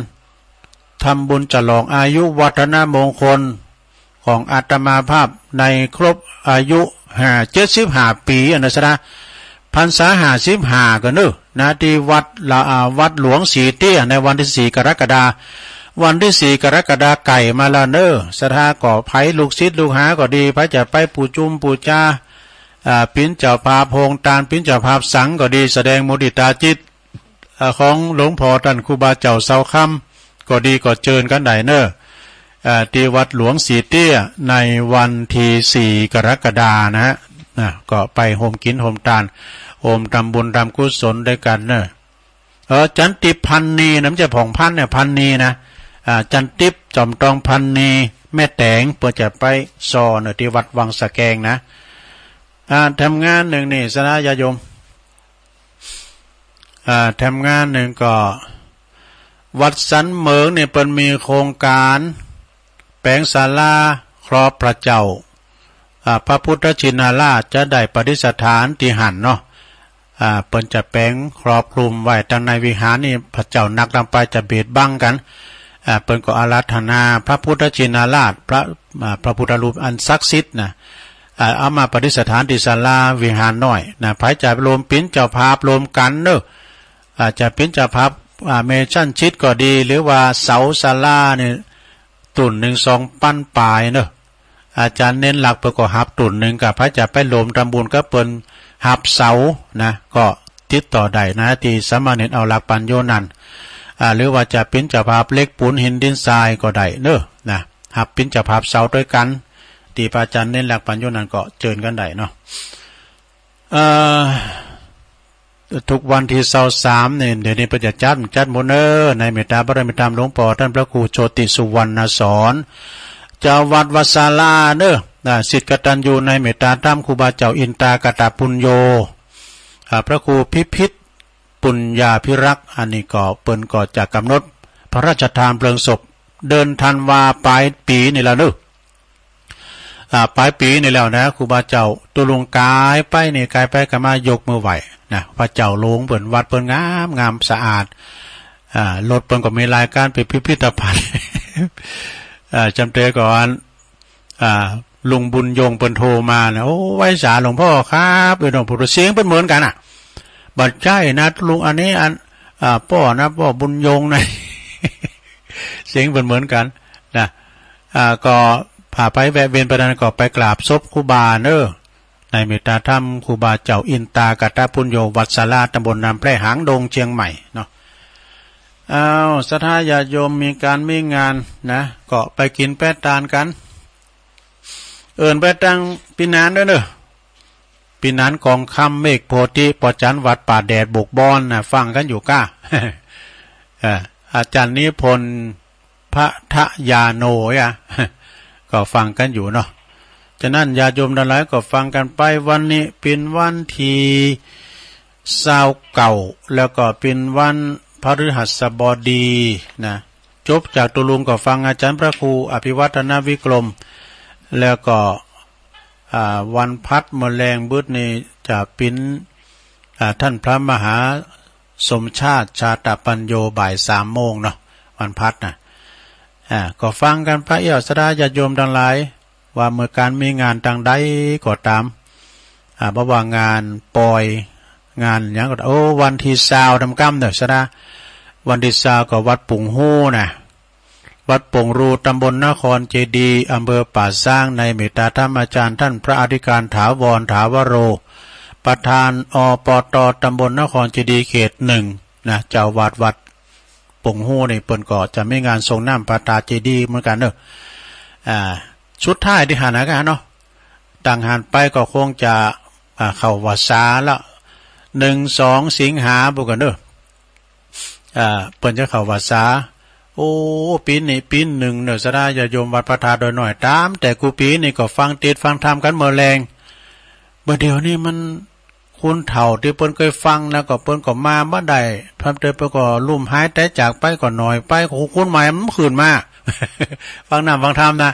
ทำบุญฉลองอายุวัฒนมงคลของอาตมาภาพในครบอายุห้า เจ็ดสิบห้าปี๋ อันนั้นนะ พรรษาห้าสิบห้ากั๋นเนอะ นะ ตี้วัดละ อ่า วัดหลวงสีเตี้ย ในวันตี้สี่กรกฎาคม วันตี้สี่กรกฎาคมใก้มาแล้วเนอะ ศรัทธาก็ใผลูกศิษย์ลูกหาก็ดี ใผจะไปปูจุมปูจา อ่า เป๋นเจ้าภาพโฮงตาน เป๋นเจ้าภาพสังก็ดี แสดงมุติตาจิต อ่า ของหลวงพ่อต้านครูบาเจ้าเสาคำก็ดี ก็เจิญกั๋นได้เนอะ อ่า ตี้วัดหลวงสีเตี้ย ในวันตี้สี่กรกฎาคมนะฮะ นะ ก็ไปโฮมกิ๋นโฮมตาน โฮมทำบุญทำกุศลด้วยกั๋นเนอะ เออ จันติพย์ พันนีนะ ไม่ใช่ผ่องพันธุ์เนี่ย พันนีนะ อ่า จันติพย์ จอมตอง พันนี แม่แต๋ง เปิ้นจะไปซ่อเนอะ ตี้วัดวังสะแกงนะ อ่า ทำงานหนึ่งนี่ ศรัทธาญาติโยม อ่า ทำงานหนึ่งก็ วัดสันเหมิงนี่เปิ้นมีโครงก๋านแป๋งศาลาครอบพระเจ้า อ่า พระพุทธชินราชจะได้ประดิษฐานตี้หั้นเนาะ อ่า เปิ้นจะแป๋งครอบคลุมไว้ตังในวิหารนี่ พระเจ้านักลำไปจะเบียดบังกั๋น อ่า เปิ้นก็อาราธนาพระพุทธชินราช พระ อ่า พระพุทธรูปอันศักดิ์สิทธิ์นะ อ่า เอามาประดิษฐานตี้ศาลาวิหารน้อยนะ ใผจะร่วมเป๋นเจ้าภาพร่วมกั๋นเนอะ อ่า จะเป๋นเจ้าภาพ อ่า เมชันชิดก็ดี หรือว่าเสาศาลานี่ ตุ๊นหนึ่งสองปันปายเนอะ อาจารย์เน้นหลักเปิ้นก็ฮับตุ๊นหนึ่ง ก็ใผจะไปร่วมทำบุญกับเปิ้นฮับเสานะ ก็ติดต่อได้นะ ตี้สามเณรเอาหลักปั๋นอยู่นั้น อ่า หรือว่าจะเป๋นเจ้าภาพเหล็กปูนหินดินทรายก็ได้เนอะ นะ ฮับเป๋นเจ้าภาพเสาด้วยกั๋น ตี้พระอาจารย์เน้นหลักปั๋นอยู่นั้นก็เจิญกั๋นได้เนาะ เอ่อ ทุกวันตี้ซาวสามนี่ เดี๋ยวนี้เปิ้นจะจัด จัดหมดเนอะ ในเมตตาบารมีธรรมหลวงป้อต้านพระครูโชติสุวรรณสอน เจ้าวัดวัดศาลาเนอะ อ่า ศิษย์กตัญญูในเมตตาธรรมครูบาเจ้าอินตากตปุญโญ อ่า พระครูพิพิธปุญญาภิรักษ์ อันนี้ก็เปิ้นก็จะกำหนดพระราชทานเพลิงศพ เดือนธันวาปลายปี๋นี่แหละเนอะ อ่า ปลายปี๋นี่แล้วนะ ครูบาเจ้าตุลุงกายไปนี่ กายไปกายมายกมือไหว้นะ พระเจ้าหลวงเปิ้น วัดเปิ้นงามงามสะอาด อ่า รถเปิ้นก็มีรายการไปพิพิธภัณฑ์ อ่า จำเตก่อน อ่า ลุงบุญยงเปิ้นโทรมานะ โอ้ ไหว้สาหลวงพ่อครับ เอ้ย น้องผู้เสียงเปิ้นเหมือนกั๋นอ่ะ บ่ใจ้นะ ลุงอันนี้อัน อ่า ป้อนะ ป้อบุญยงนะ เสียงเปิ้นเหมือนกั๋นนะ อ่า ก็ผ่าไปแวะเวียนไปนั้นก็ไปกราบศพครูบาเนอะ ในเมตตาธรรมครูบาเจ้าอินตากตปุญโญ วัดศาลา ตำบลน้ำแพร่ หางดง เชียงใหม่เนาะ อ้าว ศรัทธาญาติโยมมีก๋านมีงานนะ ก็ไปกิ๋นไปตานกั๋น เอิ้นไปตังปี๋หนานด้วยเนอะ ปี๋หนานกองคำ เมฆโพธิ ป้อจันวัดป่าแดด บุกบอนนะ ฟังกั๋นอยู่ก้า เอ่อ อาจารย์นิพนธ์ พะทะยาโน อ่ะ ก็ฟังกั๋นอยู่เนาะ ฉะนั้นญาติโยมตังหลายก็ฟังกั๋นไป วันนี้เป๋นวันตี้ซาวเก้า แล้วก็เป๋นวันพฤหัสบดีนะ จบจากตุลุงก็ฟังอาจารย์พระครูอภิวัฒนวิกรม แล้วก็ อ่า วันพัดเมื่อแลงบึดนี่จะเป๋น อ่า ท่านพระมหาสมชาติชาตปัญโญ บ่ายสามโมงเนาะ วันพัดนะ อ่า ก็ฟังกั๋นไปเอี้ยว ศรัทธาญาติโยมตังหลาย ว่าเมื่อการมีงานตังใดก็ตาม อ่า บ่ว่างานปอย งานหยังก็ตาม โอ้ วันตี้ซาวทำกำเด้อ สะดา วันตี้ซาวก็วัดปุงฮู้นะ วัดปงรู ตำบลนครเจดีย์ อำเภอป่าซาง ในเมตตาธรรมอาจารย์ท่านพระอธิการถาวร ถาวโร ประธานอปต ตำบลนครเจดีย์ เขตหนึ่ง นะ เจ้าอาวาสวัดปงฮู้นี่ เปิ้นก็จะมีงานสรงน้ำพระธาตุเจดีย์เหมือนกันเนอะ อ่า สุดท้ายตี้หั้นนะ กันเนาะ ตังหั้นไปก็คงจะ อ่า เข้าพรรษาละ หนึ่ง สอง สิงหา พู้นกั๋นเนอะ อ่า เปิ้นจะเข้าพรรษา โอ้ ปี๋นี้ปี๋นึ่งเนอะ ศรัทธาญาติโยมวัดพระธาตุดอยน้อย ต๋ามแต่กู้ปี๋นี่ก็ฟังเตสน์ฟังธรรมกั๋นเมื่อแลง บ่าเดี่ยวนี้มัน คนเฒ่าตี้เปิ้นเกยฟังนะ ก็เปิ้นก็มาบ่ได้ พร่ำเตอเปิ้นก็ลุ่มหายต๋ายจากไปก็หน่อยไป ก็คนใหม่มันขึ้นมา ฟังน้ำฟังธรรมนะ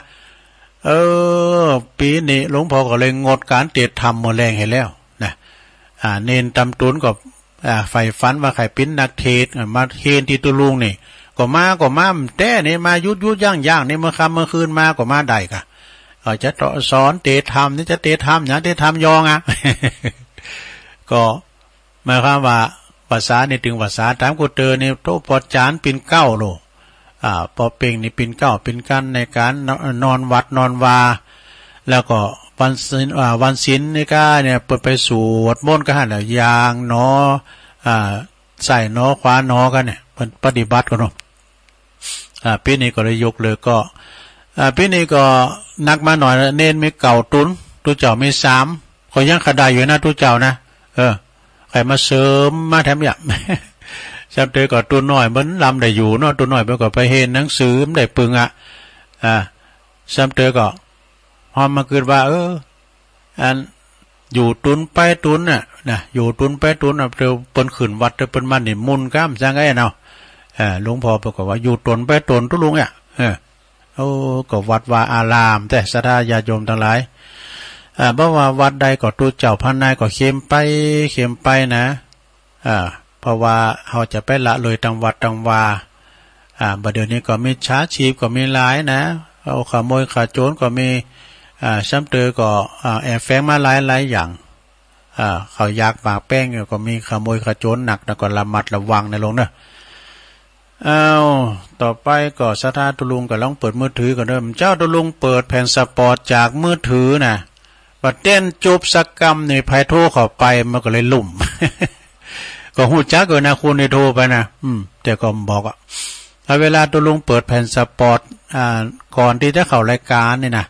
เออ ปี๋นี้หลวงพ่อก็เลยงดก๋านเตสน์ธรรมเมื่อแลงหั้นแล้วนะ อ่า เณรตำตุนก็ อ่า ใฝ่ฝันว่าใค่เป๋นนักเทศน์ อ่า มาเฮนตี้ตุ๊ลุงนี่ ก็มา ก็มาแต๊นี่ มาหยุดๆ ยั้งๆ นี่ เมื่อค่ำเมื่อคืนมาก็มาได้ก่ะ เออ จะสอนเตสน์ธรรมนี่ จะเตสน์ธรรมหยัง เตสน์ธรรมยองอะ ก็หมายความว่า พรรษานี่ตึงพรรษา ต๋ามกู้เตอนี่ โตปอจานปีนเกล้าโล อ่า ปอเป่งนี่ปีนเกล้าปีนกั๋นในก๋านนอนวัดนอนวา แล้วก็วันศีล อ่า วันศีลนี่ก้าเนี่ย เปิ้นไปสวดมนต์กั๋นหั้นแหละ อย่างหนอ อ่า ซ้ายหนอขวาหนอกั๋นเนี่ย เปิ้นปฏิบัติกั๋นเนาะ อ่า ปี๋นี้ก็เลยยกเลิกก็ อ่า ปี๋นี้ก็หนักมาหน่อยนะ เณรมีเก้าตุ๊น ตุ๊เจ้ามีสาม ก็ยังขะได้อยู่นะตุ๊เจ้านะ เออ ใค่มาเสริมมาแถมอย่าง ซ้ำเตอก็ตุ๊น้อยมันลำได้อยู่เนาะ ตุ๊น้อยมันก็ไปเฮนหนังสือมันได้ปึงอะ อ่า ซ้ำเตอก็ ฮอดมากึ๊ดว่า เออ อัน อยู่ตุ๊นไปตุ๊นน่ะ นะ อยู่ตุ๊นไปตุ๊นน่ะ เดี๋ยวเปิ้นขึ้นวัด เดี๋ยวเปิ้นมานิมนต์ก้ำ จั่งใดเนาะ เออ หลวงพ่อเปิ้นก็ว่า อยู่ตุ๊นไปตุ๊นตุ๊ลุงเนี่ย เออ โอ้ ก็วัดวาอารามแต๊ ศรัทธาญาติโยมตังหลาย เออ บ่ว่าวัดใดก็ตุ๊เจ้าพระนายก็เข้มไป เข้มไปนะ อ่า เพราะว่าเฮาจะไปละเลยตังวัดตังวา อ่า บ่าเดี่ยวนี้ก็มิจฉาชีพก็มีหลายนะ เอาขโมยขโจรก็มี อ่า ซ้ำเตอก็ อ่า แอบแฝงมาหลายๆ อย่าง อ่า ข้าวยากหมากแป้งก็มีขโมยขโจรหนักนะ ก็ระมัดระวังนะลุงเนาะ อ้าว ต่อไปก็ศรัทธาตุ๊ลุงก็ลองเปิดมือถือก่อนเด้อ เจ้าตุ๊ลุงเปิดแผ่นสปอตจากมือถือนะ บ่าเต้นจุบสักกำนี่ ไผโทรเข้าไปมันก็เลยลุ่ม ก็ฮู้จักอยู่นะ คนที่โทรไปนะ อืม แต่ก็บอกอะ เอาเวลาตุ๊ลุงเปิดแผ่นสปอต อ่า ก่อนตี้จะเข้ารายการนี่นะ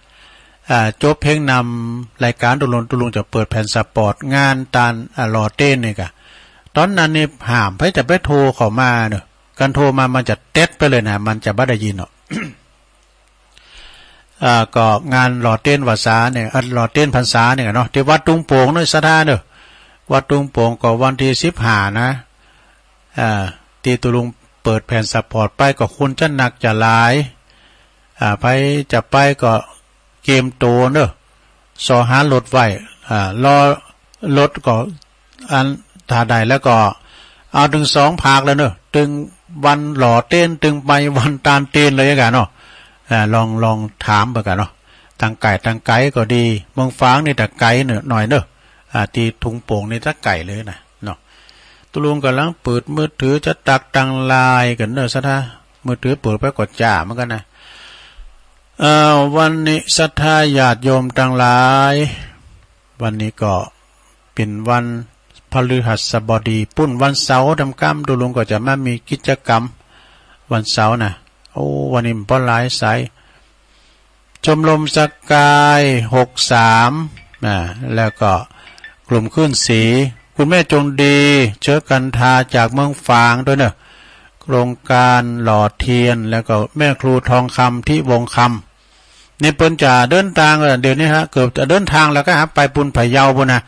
อ่า จบเพลงนำรายการตุ๊ลุง ตุ๊ลุงจะเปิดแผ่นสปอตงานตาน อ่า หล่อเต้นนี่กะ ต๋อนนั้นนี่ห้ามไผจะไปโทรเข้ามาเนาะ คันโทรมามันจะเต็ดไปเลยนะ มันจะบ่ได้ยินเนาะ อ่า ก็งานหล่อเต้นพรรษาเนี่ย อ่า หล่อเต้นพรรษาเนี่ยเนาะ ตี้วัดตุงโป่งเนาะ ศรัทธาเนาะ วัดตุงโป่งก็วันตี้สิบห้านะ อ่า ตี้ตุ๊ลุงเปิดแผ่นสปอตไปก็คนจะหนักจะหลาย อ่า ไผจะไปก็เกียมตั๋วเนาะ ซอหารถไว้ อ่า รอรถก็ อัน ถ้าได้แล้วก็ เอาตึงสองภาคแล้วเนาะ ตึงวันหล่อเต้น ตึงไปวันตานเต้นเลยกะเนาะ อ่า ลอง ลองถามเบิ่งกะเนาะ ตังใก้ตังไก๋ก็ดี เมืองฝางนี่ตะไก๋เนาะ หน่อยเนาะ อ่า ตี้ตุงโป่งนี่ตะไก๋เลยนะเนาะ ตุ๊ลุงก่ำลังเปิดมือถือจะตักตังไลน์ก่อนเนาะ ศรัทธา มือถือเปิดไปก็จ้าเหมือนกันนะ เอ่อ วันนี้ศรัทธาญาติโยมตังหลาย วันนี้ก็เป๋นวันพฤหัสบดี ปุ้นวันเสาร์ทำกำ ตุ๊ลุงก็จะมามีกิจกรรมวันเสาร์นะ โอ้ วันนี้มันบ่หลายสาย ชมรมสกาย หกสาม นะ แล้วก็กลุ่มคลื่นสี คุณแม่จงดี เชื้อกันทาจากเมืองฝางด้วยเนอะ โครงการหล่อเทียน แล้วก็แม่ครูทองคำ ทิวงศ์คำ นี่เปิ้นจะเดินตาง เอ่อ เดี๋ยวนี้ฮะ เกือบจะเดินตางแล้วก็ฮะ ไปปุ้นพะเยาปุ้นนะ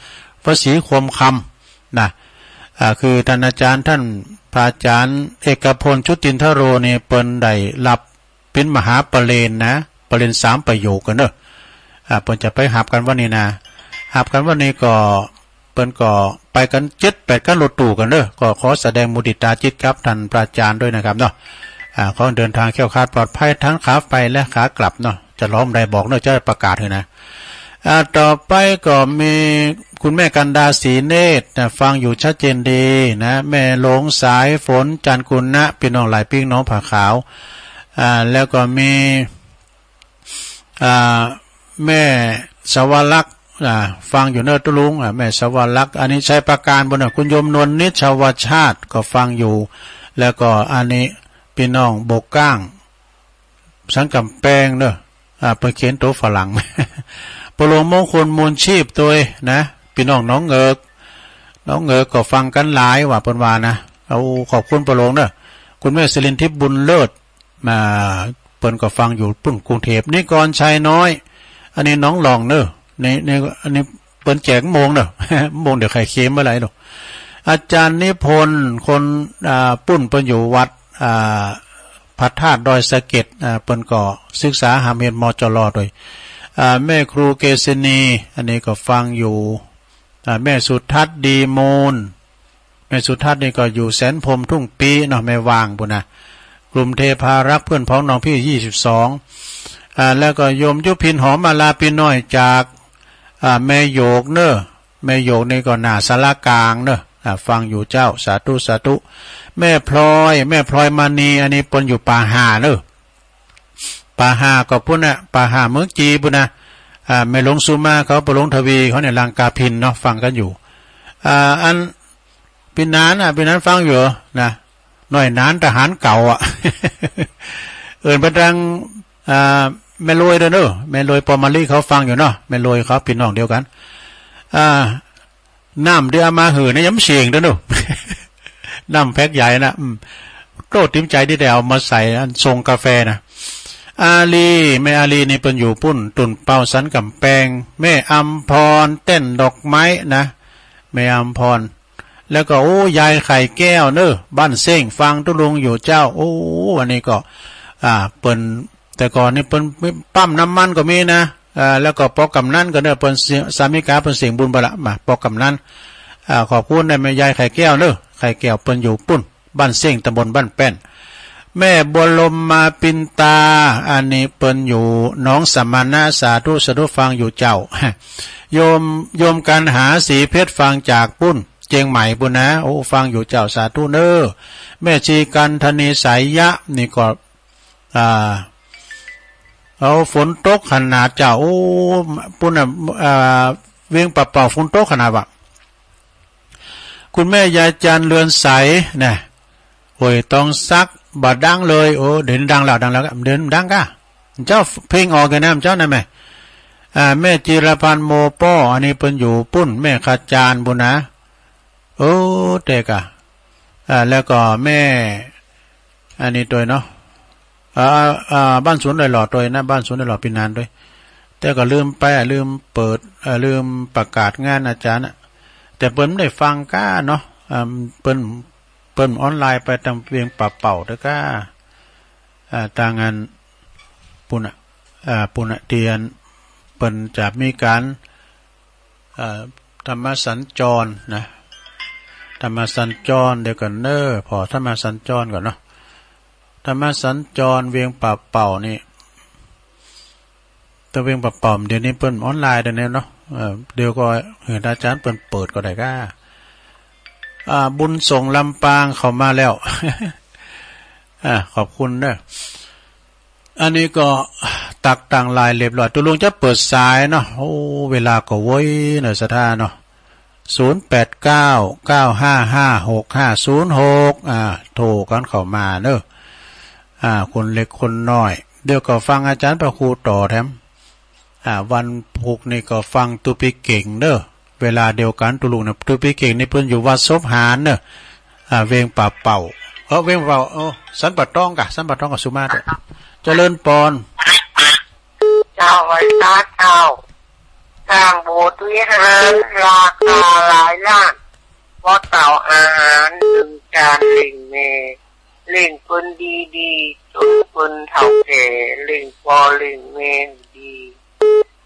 พระศรีโคมคำ นะ อ่า คือท่านอาจารย์ ท่านพระอาจารย์เอกพล ชุตินทโรนี่ เปิ้นได้รับ เป๋นมหาประเรญนะ ประเรญสามประโยคกันเนอะ อ่า เปิ้นจะไปฮับกั๋นวันนี้นะ ฮับกั๋นวันนี้ก็ เปิ้นก็ไปกั๋นเจ็ดแปดคันรถตู้กั๋นเนอะ ก็ขอแสดงมุติตาจิตกับท่านพระอาจารย์ด้วยนะครับเนาะ อ่า ขอเดินทางแคล้วคลาดปลอดภัยทั้งขาไปและขากลับเนาะ จะล้อมได้บอกเนอะ จะประกาศให้นะ อ่า ต่อไปก็มีคุณแม่กันดา ศรีเนตรนะ ฟังอยู่ชัดเจนดีนะ แม่หลงสายฝน จันทร์กุณะ พี่น้องหลายปิ้งน้องผาขาว อ่า แล้วก็มี อ่า แม่สวรักษ์ อ่า ฟังอยู่เนอะตุ๊ลุง อ่า แม่สวรักษ์ อันนี้ชัยประการบ่เนอะ คุณโยมนวลนิชวชาติก็ฟังอยู่ แล้วก็อันนี้พี่น้องบกก้าง สันกำแปงเนอะ อ่า เปิ้นเขียนตัวฝรั่ง ปอหลวงมงคลมูลชีพตัวนะ พี่น้องหนองเงิก หนองเงิกก็ฟังกันหลายว่าเปิ้นว่านะ เอาขอบคุณปอหลวงเนอะ คุณแม่สิรินทิพย์บุญเลิศ อ่า เปิ้นก็ฟังอยู่ปุ้นกรุงเทพฯ นิกรชัยน้อย อันนี้หนองหล่องเนอะ ใน ใน อันนี้เปิ้นแจกโมงเนอะ โมงเดี๋ยวใครเคลมเมื่อไหร่หรอก อาจารย์นิพนธ์ คน อ่า ปุ้นเปิ้นอยู่วัด อ่า พระธาตุดอยสะเก็ด อ่า เปิ้นก็ศึกษาหามเฮ็ด มจร โดย อ่า แม่ครูเกษณี อันนี้ก็ฟังอยู่ อ่า แม่สุทัศน์ ดีมูล แม่สุทัศน์นี่ก็อยู่แสนพรหมทุ่งปีเนาะ แม่วางปุ้นนะ กลุ่มเทพารักษ์ เพื่อนพ้องน้องพี่ ยี่สิบสอง อ่า แล้วก็โยมยุพิน หอมมาลา พี่น้อยจาก อ่า แม่โยกเนอะ แม่โยกนี่ก็หน้าศาลากลางเนอะ อ่า ฟังอยู่เจ้า สาธุ สาธุ แม่พลอย แม่พลอยมณี อันนี้เปิ้นอยู่ป่าห่าเนอะ ป่าห่าก็ปุ้นน่ะ ป่าห่าเมืองจีนปุ้นน่ะ อ่า แม่หลวงสุมาเขา ปอหลวงทวีเขาเนี่ย ลังกาพินเนาะ ฟังกันอยู่ อ่า อัน พี่นานน่ะ พี่นานฟังอยู่นะ หน่วยนานทหารเก่าอะ เอิ้นไปทาง อ่า แม่ลอยเด้อเนอะ แม่ลอยปอมาลีเขาฟังอยู่เนาะ แม่ลอยเขาพี่น้องเดียวกัน อ่า น้ำที่เอามาหื้อนะ ยังเสียงเด้อเนอะ น้ำแพ็คใหญ่นะ อืม โตติมใจที่ได้เอามาใส่อันชงกาแฟนะ อาลี แม่อาลีนี่เปิ้นอยู่ปุ้น ตุ่นเปาสันกำแปง แม่อำพร เต้นดอกไม้นะ แม่อำพร แล้วก็ โอ้ ยายไข่แก้วเนอะ บ้านเซ้ง ฟังตุ๊ลุงอยู่เจ้า โอ้ อันนี้ก็ อ่า เปิ้น แต่ก่อนนี่เปิ้นปั๊มน้ำมันก็มีนะ อ่า แล้วก็ปอกำนันก็เนอะ เปิ้นเสีย สามีกาเปิ้นเสียงบุญไปละ มา ปอกำนัน อ่า ขอบคุณนะแม่ยายไข่แก้วเนอะ ไข่แก้วเปิ้นอยู่ปุ้น บ้านเซ้ง ตำบลบ้านแป้น แม่บัวลมมาปินตา อันนี้เปิ้นอยู่หนองสมณะ สาธุ สาธุ ฟังอยู่เจ้า โยม โยมกันหา สีเพชร ฟังจากปุ้น เจียงใหม่ปุ้นนะ โอ้ ฟังอยู่เจ้า สาธุเนอะ แม่ชีกันธนีสายยะ นี่ก็ อ่า เอาฝนตกขนาดเจ้า โอ้ ปุ้นน่ะ อ่า เวียงป่าเป่าฝนตกขนาดวะ คุณแม่ยายจันทร์เรือนใสนะ ห้วยตองสัก บ่ดังเลย โอ้ เดี๋ยวนี้ดังแล้ว ดังแล้ว เดี๋ยวนี้ดังก้า เจ้าเพลงออกแกนะ เจ้านั่นแหม อ่า แม่จิรพันธ์ โมป้อ อันนี้เปิ้นอยู่ปุ้น แม่ขจารย์ปุ้นนะ โอ้ แต่กะ อ่า แล้วก็แม่ อันนี้ตวยเนาะ อ่า อ่า บ้านสวนดอยหล่อตวยนะ บ้านสวนดอยหล่อปีนานตวย แต่ก็ลืมไปอะ ลืมเปิด เอ่อ ลืมประกาศงานอาจารย์อะ แต่เปิ้นบ่ได้ฟังก้าเนาะ อ่า เปิ้น เปิ้นออนไลน์ไปตางเวียงป่าเป่าเด้อก้า อ่า ตางอัน ปุ้นน่ะ อ่า ปุ้นน่ะ ตี้อันเปิ้นจะมีการ อ่า ธรรมสัญจรนะ ธรรมสัญจร เดี๋ยวก่อนเนอะ ผ่อธรรมสัญจรก่อนเนาะ ธรรมสัญจรเวียงป่าเป่านี่ แต่เวียงป่าเป่าเดี๋ยวนี้เปิ้นออนไลน์เดี๋ยวนี้เนาะ เอ่อ เดี๋ยวก็เห็นอาจารย์เปิ้นเปิดก็ได้ก้า อ่า บุญส่งลำปางเข้ามาแล้ว อ่า ขอบคุณเนอะ อันนี้ก็ตักตังไลน์เรียบร้อย ตุ๊ลุงจะเปิดสายเนาะ โอ้ เวลาก็โว้ยเนอะ ศรัทธาเนาะ ศูนย์แปดเก้า เก้าห้าห้า หกห้าศูนย์หก อ่า โทรกันเข้ามาเนอะ อ่า คนเล็กคนน้อย เดี๋ยวก็ฟังอาจารย์พระครูต่อแถม อ่า วันพุธนี่ก็ฟังตุ๊ปิเก่งเนอะ เวลาเดียวกันตุ๊ลุงนะ ตุ๊ปิเก่งนี่เปิ้นอยู่วัดศพหานเนอะ อ่า เวียงป่าเป่า เออ เวียงป่าเป่า เออ สันป่าตองกะ สันป่าตองกะ สุมาเถอะ เจริญปอน เจ้าไหว้พระเจ้า สร้างโบสถ์วิหารราคาหลายล้าน บ่เต้าอาหารหนึ่งจานเลี้ยงแม่ เลี้ยงเปิ้นดีๆ จนเปิ้นเฒ่าแก่ เลี้ยงพ่อเลี้ยงแม่ดี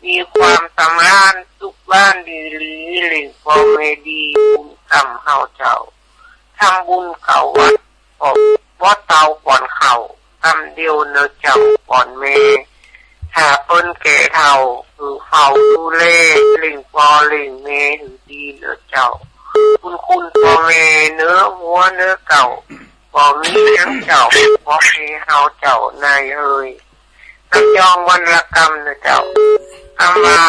มีความสำราญสุขสบายดีหลี เลี้ยงพ่อแม่ดี บุญกรรมเฮาเจ้า ทำบุญเข้าวัด ก็บ่เต้าป้อนข้าว กำเดียวเนอะเจ้า ป้อนแม่ ท เปิ้นแก่เฒ่า หื้อเฝ้าดูแล เลี้ยงป้อเลี้ยงแม่หื้อดีเน่อเจ้า บุญคุณป้อแม่เน่อฮัวเน่อเก้า บ่มีหยังเจ้า บ่มีเฮาเจ้านายเอ๋ย รับจองวันละกำเน่อเจ้า คำว่า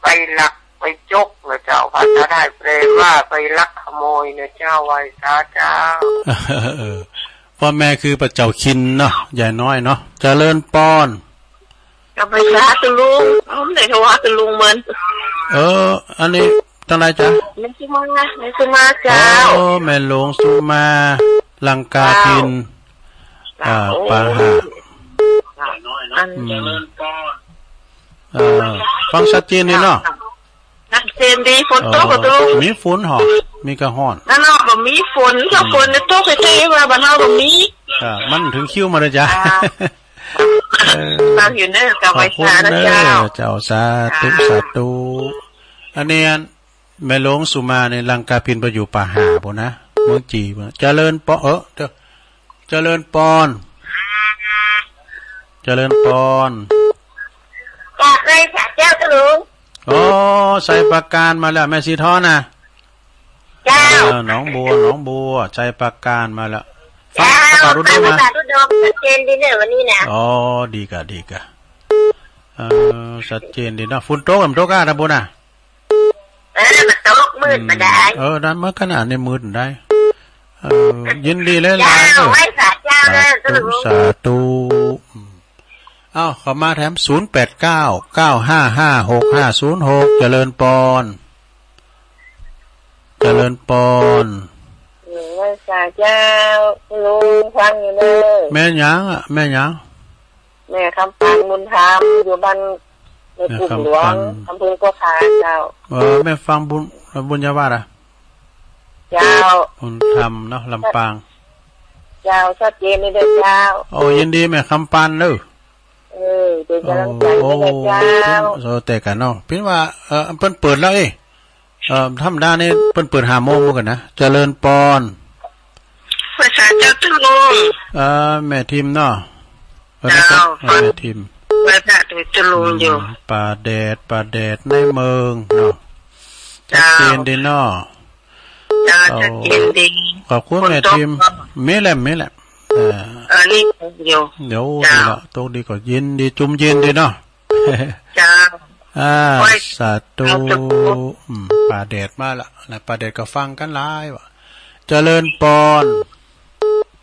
ไปลักไปจกเน่อเจ้า ภาษาไทยแปลว่าไปลักขโมยเน่อเจ้า ไหว้สาเจ้า เออ ป้อแม่คือป้อเจ้าคินเนาะ ยายน้อยเนาะ เจริญปอน ก็ไปสาตุลุง เอ้า ไม่ได้โทรหาตุลุงมัน เออ อันนี้จั่งใดจ๊ะ แม่สุมา แม่สุมาเจ้า โอ้ แม่หลวงสุมา ลังกาพิน เจ้า อ่า โอ้ ปาหา อัน อืม เออ ฟังชัดเจนดีเนาะ ชัดเจนดี ฝนตกก็ตก อ๋อ มีฝนหอ มีกะฮ้อน นั่นเนาะ บ่มีฝน ถ้าฝนเนี่ยตกแท้ๆ ว่าบ้านเฮาบ่มี อ่า มันถึงคิวมาแล้วจ้ะ อ่า เออ ฟังอยู่เด้อ กับ ขอบคุณ ไหว้สานะ เด้อ เจ้า เจ้า สาธุ ค่ะ สาธุ อันนี้อัน แม่หลวงสุมานี่ ลังกาพินไปอยู่ป่าห่าพู้นนะ เมืองจีนพู้นนะ เจริญปอ เออ เดี๋ยว เจริญปอน เจริญปอน กราบไหว้สาเจ้าค่ะลุง โอ้ ไซประการมาแล้ว แม่สีทองนะ เจ้า เออ หนองบัว หนองบัว ไซประการมาแล้ว ฟัง เจ้า พระบาทอุดมมา พระบาทอุดม ชัดเจนดีเนอะวันนี้นะ อ๋อ ดีกะ ดีกะ เออ ชัดเจนดีเนาะ ฝนตก มันตกอ่ะนะบุญนะ เออ มันตกมืด อืม มาได้ เออ นั่นเมื่อขนาดนี้มืดได้ เออ ยินดีหลายๆ เจ้า เออ ไหว้สาเจ้าเด้อ สาธุ สาธุ อืม เอ้า เข้ามาแถม ศูนย์แปดเก้า เก้าห้าห้า หกห้าศูนย์หก เจริญปอน เจริญปอน เออ ไหว้สาเจ้า ลุงฟังอยู่เด้อ แม่หยังอะ แม่หยัง แม่คำปานบุญธรรม อยู่บ้านในกลุ่มหลวง แม่คำปาน อำเภอโคกขาเจ้า เออ แม่ฟังบุญ บุญญาวาสอะ เจ้า บุญธรรมเนาะ ลำปาง เจ้า ชัดเจนเลยเด้อเจ้า โอ้ ยินดีแม่คำปานเด้อ เออ เป็นกำลังใจให้นะเจ้า โอ้ โอ้ โอ้ แต่กันเนาะ เพิ่นว่า เออ เพิ่นเปิดแล้วเอ้ย เอ่อ ธรรมดานี่เปิ้นเปิดห้าโมงเหมือนกันนะ เจริญปอน ไหว้สาเจ้าตุลุง เอ่อ แม่ทิมเนาะ เออ เจ้า นะครับ เอ่อ แม่ทิม ไหว้สาเจ้าตุลุงอยู่ อืม ป่าแดด ป่าแดดในเมืองเนาะ เจ้า ชัดเจนดีเนาะ เจ้า โอ้ ชัดเจนดี ขอบคุณแม่ทิม ฝนตกบ่ มีแหละ มีแหละ เออ เออ นี่อยู่ เดี๋ยว เจ้า ดีละ ตกดีก็เย็นดี จุ่มเย็นดีเนาะ เจ้า อ่า โอ้ย สาธุ เอาเถอะ อืม ป่าแดดมาละนะ ป่าแดดก็ฟังกันหลายวะ เจริญปอน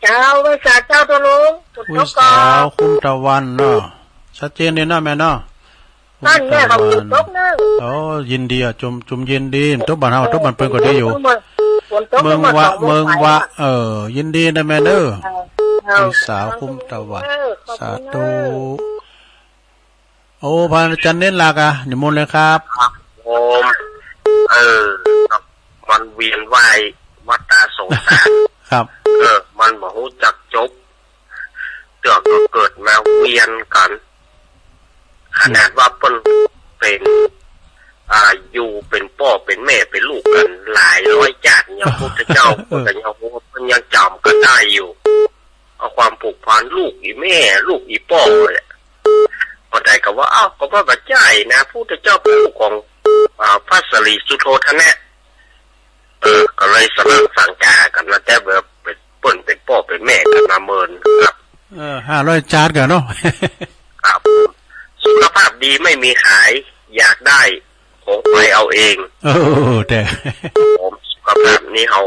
เจ้า ไหว้สาเจ้าตุลุง ฝนตกก่อน อุ้ย สาวคุ้มตะวันเนาะ ชัดเจนดีเนาะแม่เนาะ นั่นแม่ก็ฝนตกนะ โอ้ ยินดีอ่ะ จุ่ม จุ่มเย็นดี ตกบ้านเฮา ตกบ้านเปิ้นก็ดีอยู่ ฝนตก เมืองวะ เมืองวะ เออ ยินดีนะแม่เด้อ เออ เออ มีสาวคุ้มตะวัน เออ ขอบคุณ สาธุ เออ โอ้ พระอาจารย์เน้นหลักอ่ะ นิมนต์เลยครับ ครับผม เออ มันเวียนว่ายวัฏฏะสงสาร ครับ เออ มันบ่ฮู้จักจบ เตื้อก็เกิดมาเวียนกัน ขนาดว่าเปิ้นเป็น อ่า อยู่เป็นป้อเป็นแม่เป็นลูกกันหลายร้อยจาติเนี่ย พุทธเจ้า เออ ก็ยังฮู้ เปิ้นยังจ๋ำกันได้อยู่ เอาความผูกพันลูกอีแม่ ลูกอีป้อเนี่ย พอได้ก็ว่า อ้าว ก็ว่าบ่ใจ้นะ พุทธเจ้าเป็นลูกของ อ่า พระสารีสุโธทนะ เออ ก็เลยสมัครสังกากันมาแต่แบบเป็นเปิ้นเป็นป้อเป็นแม่กันมาเมินครับ เออ ห้าร้อยจาติกันเนาะ ครับ สุขภาพดีไม่มีขาย อยากได้ของไปเอาเอง โอ้ แต่ ผมสุขภาพนี้เฮา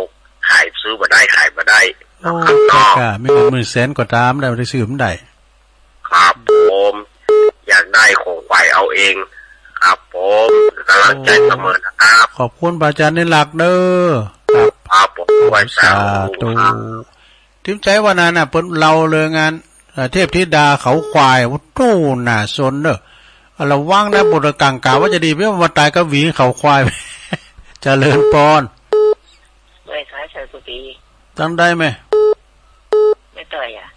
ขายซื้อบ่ได้ ขายบ่ได้ โอ้ ครับ แต่ เนาะ ก็มีเงินหมื่นแสนก็ตาม ได้บ่ได้ซื้อมันได้ ครับผม อยากได้ของขวัญเอาเอง ครับผม กำลังใจเสมอนะครับ ขอบคุณพระอาจารย์นิรักษ์เด้อ ครับ ครับผม ไหว้สาธุ สาธุ ครับ ทิมใจ๋ว่านั้นน่ะ เปิ้นเล่าเรื่องงาน เอ่อ เทพธิดาเขาควาย โอ้โห น่าสนเด้อ อ่ะ ระวังนะ บทกลางกาว่าจะดี เพียงว่าตายก็หวีเขาควาย เจริญปอน ไหว้สาเจ้าตุปี จั่งใดแม่ แม่ต่อยอะ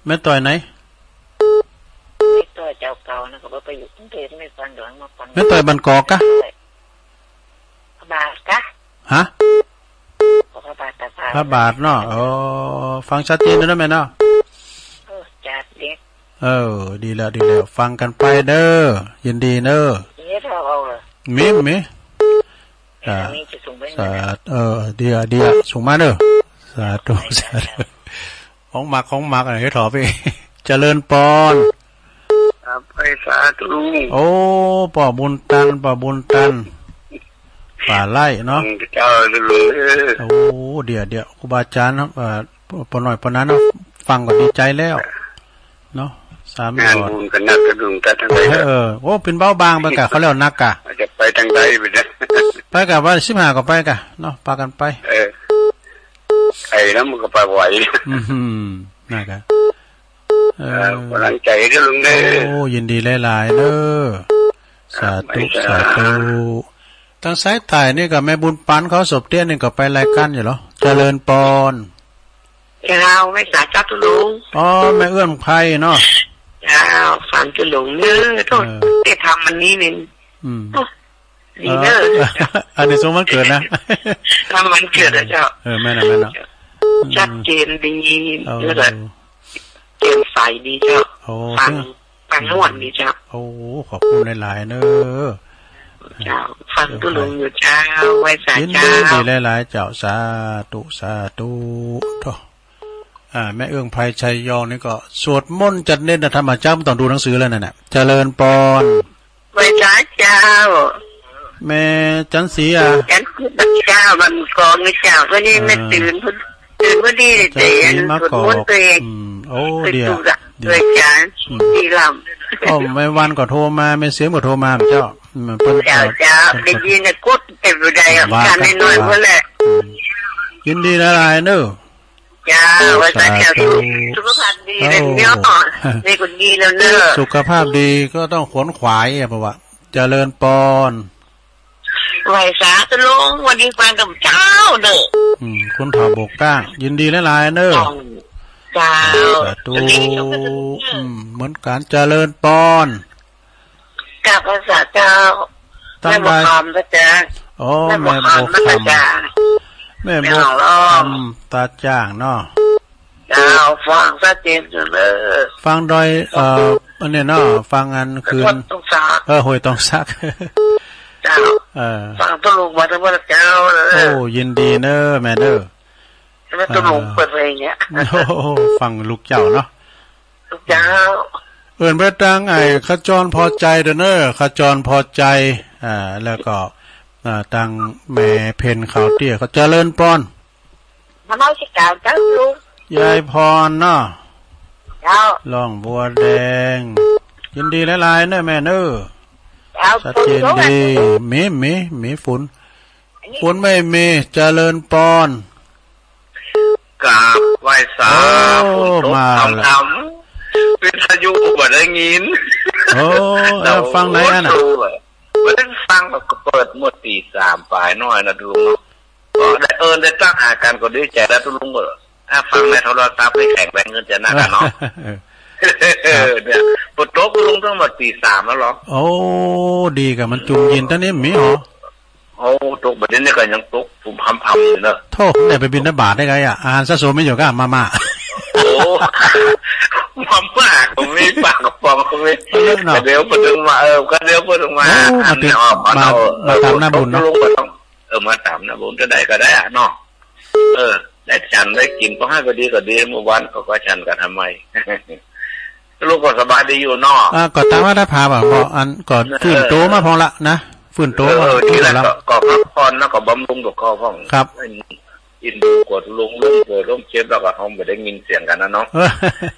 แม่ต่อยไหน แม่ต่อยเจ้าเก่านะ ก็บ่ไปอยู่กรุงเทพฯ แม่ต่อยหลวงมาก่อน แม่ต่อยบ้านกอกกะ พระบาทกะ ฮะ ขอพระบาทตาพา พระบาทเนาะ อ๋อ ฟังชัดเจนแล้วนะแม่เนาะ เออ จัดเด็ก เออ ดีแล้ว ดีแล้ว ฟังกันไปเด้อ ยินดีเด้อ เฮ็ดเอาเอาเหรอ มี มี อ่า มีจะส่งไปไหน สาธุ เออ เดี๋ยว เดี๋ยว ส่งมาเด้อ สาธุ สาธุ ของมัก ของมัก เฮ็ดถอไป เจริญปอน ครับ ไปสาธุ โอ้ ป้อบุญตัน ป้อบุญตัน ป่าไร่เนาะ อืม เจ้าเลย โอ้ เดี๋ยว เดี๋ยว ครูบาอาจารย์เนาะ เอ่อ ป้อน้อย ป้อนั้นเนาะ ฟังก็ดีใจแล้ว เนาะ สาม งาน ยอด บุญกันนักกระดุมกันทั้งหลาย เออ โอ้ เป็นเบาบางไปกะ เขาเรียกว่านักกะ จะไปทางใดไปนะ ไปกะ วันสิบห้าก็ไปกะ เนาะ พากันไป เออ ไอ้นั้นมันก็ไปไหว อืม นักกะ เออ กำลังใจเด้อลุงเด้อ โอ้ ยินดีหลายๆ เด้อ สาธุ ครับ สาธุ ทางสายใต้นี่ก็แม่บุญปันเขาสบเตี้ยนี่ก็ไปรายการอยู่เหรอ เจริญปอน เจ้า ไหว้สาเจ้าตุลุง อ๋อ แม่เอื้องไพรเนาะ เจ้า ฟังตุลุงเด้อ โทษ เออ แต่ทำมันนี้เนี่ย อืม โอ้ ดีเด้อ เออ อันนี้สงวันเกิดนะ ทำวันเกิดนะเจ้า เออ แม่นนะ แม่นนะ ชัดเจนดี เออ แล้วก็ แจ่มใสดีเจ้า โอ้ ฟัง เพิ่ง ฟังม่วนดีเจ้า โอ้ ขอบคุณหลายๆ เด้อ เจ้า ฟังตุลุงอยู่เจ้า ไหว้สา ยินดี เจ้า ดีหลายๆ เจ้า สาธุ สาธุ โธ่ อ่า แม่เอื้องไพรชัยยองนี่ก็สวดมนต์จัดเน้นนะ ธรรมะเจ้าไม่ต้องดูหนังสือแล้วนั่นน่ะ เจริญปอน ไหว้สาเจ้า แม่จันสีอ่ะ จันสีเจ้า บ้านกองนี่เจ้า วันนี้ เออ แม่ตื่น ตื่นพอดีเลย จันสี เจ้า มา สวดมนต์ ก่อ ตัวเอง อืม โอ้ ไป เดี๋ยว สู่ละ เดี๋ยว ด้วยกัน อืม ที่ลำ โอ้ แม่วันก็โทรมา แม่เสียมก็โทรมา เจ้า อืม เพิ่น เจ้า ก็ เจ้า เพิ่นก็ ได้ยินนะ กดเต็มอยู่ได้อ่ะ ว่า การน้อยๆ ว่า เพิ่นแหละ อืม ยินดีหลายๆ เด้อ เจ้า ไหว้สาเจ้า สาธุ สุขภาพดี โอ้ เลยเนาะ นี่ก็ดีแล้วเนอะ สุขภาพดีก็ต้องขวนขวายอ่ะ เพราะว่า เจริญปอน ไหว้สาตุลุง วันนี้ฟังกับเจ้าเนอะ อืม คุณเฒ่าโบกก้าง ยินดีหลายๆ เนอะ เจ้า สาธุ วันนี้เราก็จะ อืม เหมือนกัน เจริญปอน กับพระสาเจ้า ตั้ง แม่บัว ใด คำพระเจ้า อ๋อ แม่บัวคำ แม่บัวคำ แม่บัวคำ แม่หอม ตาจ้างเนาะ เจ้า ฟังชัดเจนอยู่เด้อ ฟังโดย เอ่อ อันนี้เนาะ ฟังอันคืน ห้วยตองสัก เออ ห้วยตองสัก เจ้า เออ ฟังตุลุงมาทั้งหมดเจ้าเด้อ โอ้ ยินดีเนอะแม่เนอะ แล้วตุลุงเปิดเพลงเนี่ย โอ้ ฟังลูกเจ้าเนาะ ลูกเจ้า เอิ้นไปตังไอ้ขจรพอใจเด้อเนอะ ขจรพอใจ อ่า แล้วก็ อ่า ตังแม่เพ็ญขาวเตี้ย ขอเจริญปอน นมัสการเจ้าลุง ยายพรเนาะ เจ้า ร้องบัวแดง ยินดีหลายๆ เนอะแม่เนอะ เจ้า ชัดเจนดี ฝนตกไหม มี มี มีฝน อันนี้ ฝนไม่มี เจริญปอน กราบไหว้สา โอ้ ฝนตก มาละ ทำๆ วิทยุบ่ได้ยิน โอ้ เออ ฟังไหนอันน่ะ โอ้ บ่ได้ฟัง ก็เปิดเมื่อตีสามปลายน้อยนะดูเนาะ ก็ได้ เออ ได้ตั้งหากันก็ดีใจแล้วตุลุงก็ ถ้าฟังในโทรศัพท์นี่แข็งแรงเงินจะหนักอะเนาะ เออ เออ เนี่ย ฝนตกลงตั้งแต่ตีสามแล้วเหรอ โอ้ ดีกับมันจุ่มเย็น ตอนนี้มีเหรอ โอ้ ตกแบบนี้ก็ยังตกผุ่มพำๆ อยู่เนอะ โธ่ ได้ไปบิณฑบาตได้ไงอะ อาหารสะสมมีอยู่ก็มาม่า โอ้ มาม่าก็มี ปลากระป๋องก็มี เออเนาะ ก็เดี๋ยวพอถึงมา เออ ก็เดี๋ยวพอถึงมา โอ้ มาเต็ม อันนี้ออกมา มา เอา มาตามหน้าบุญเนาะ ตกลงก็ต้อง เออ มาตามหน้าบุญ จะได้ก็ได้อะเนาะ เออ ได้ฉันได้กิน ก็ให้ก็ดีก็ดี เมื่อวานเขาก็ฉันกันทำไม ลูกก็สบายดีอยู่เนาะ อ่า ก็ตามมาตรฐานอะ ก็อัน ก็ เออ ฟื้นตัวมาพอละนะ ฟื้นตัวมา เออ นี่แหละ พอละ ก็ ก็พักผ่อนแล้วก็บำรุงตัวเขาพ่อง ครับ อินดูกดลงลงเกิดลงเจ็บแล้วก็เขาไม่ได้ยินเสียงกันนะเนาะ เออ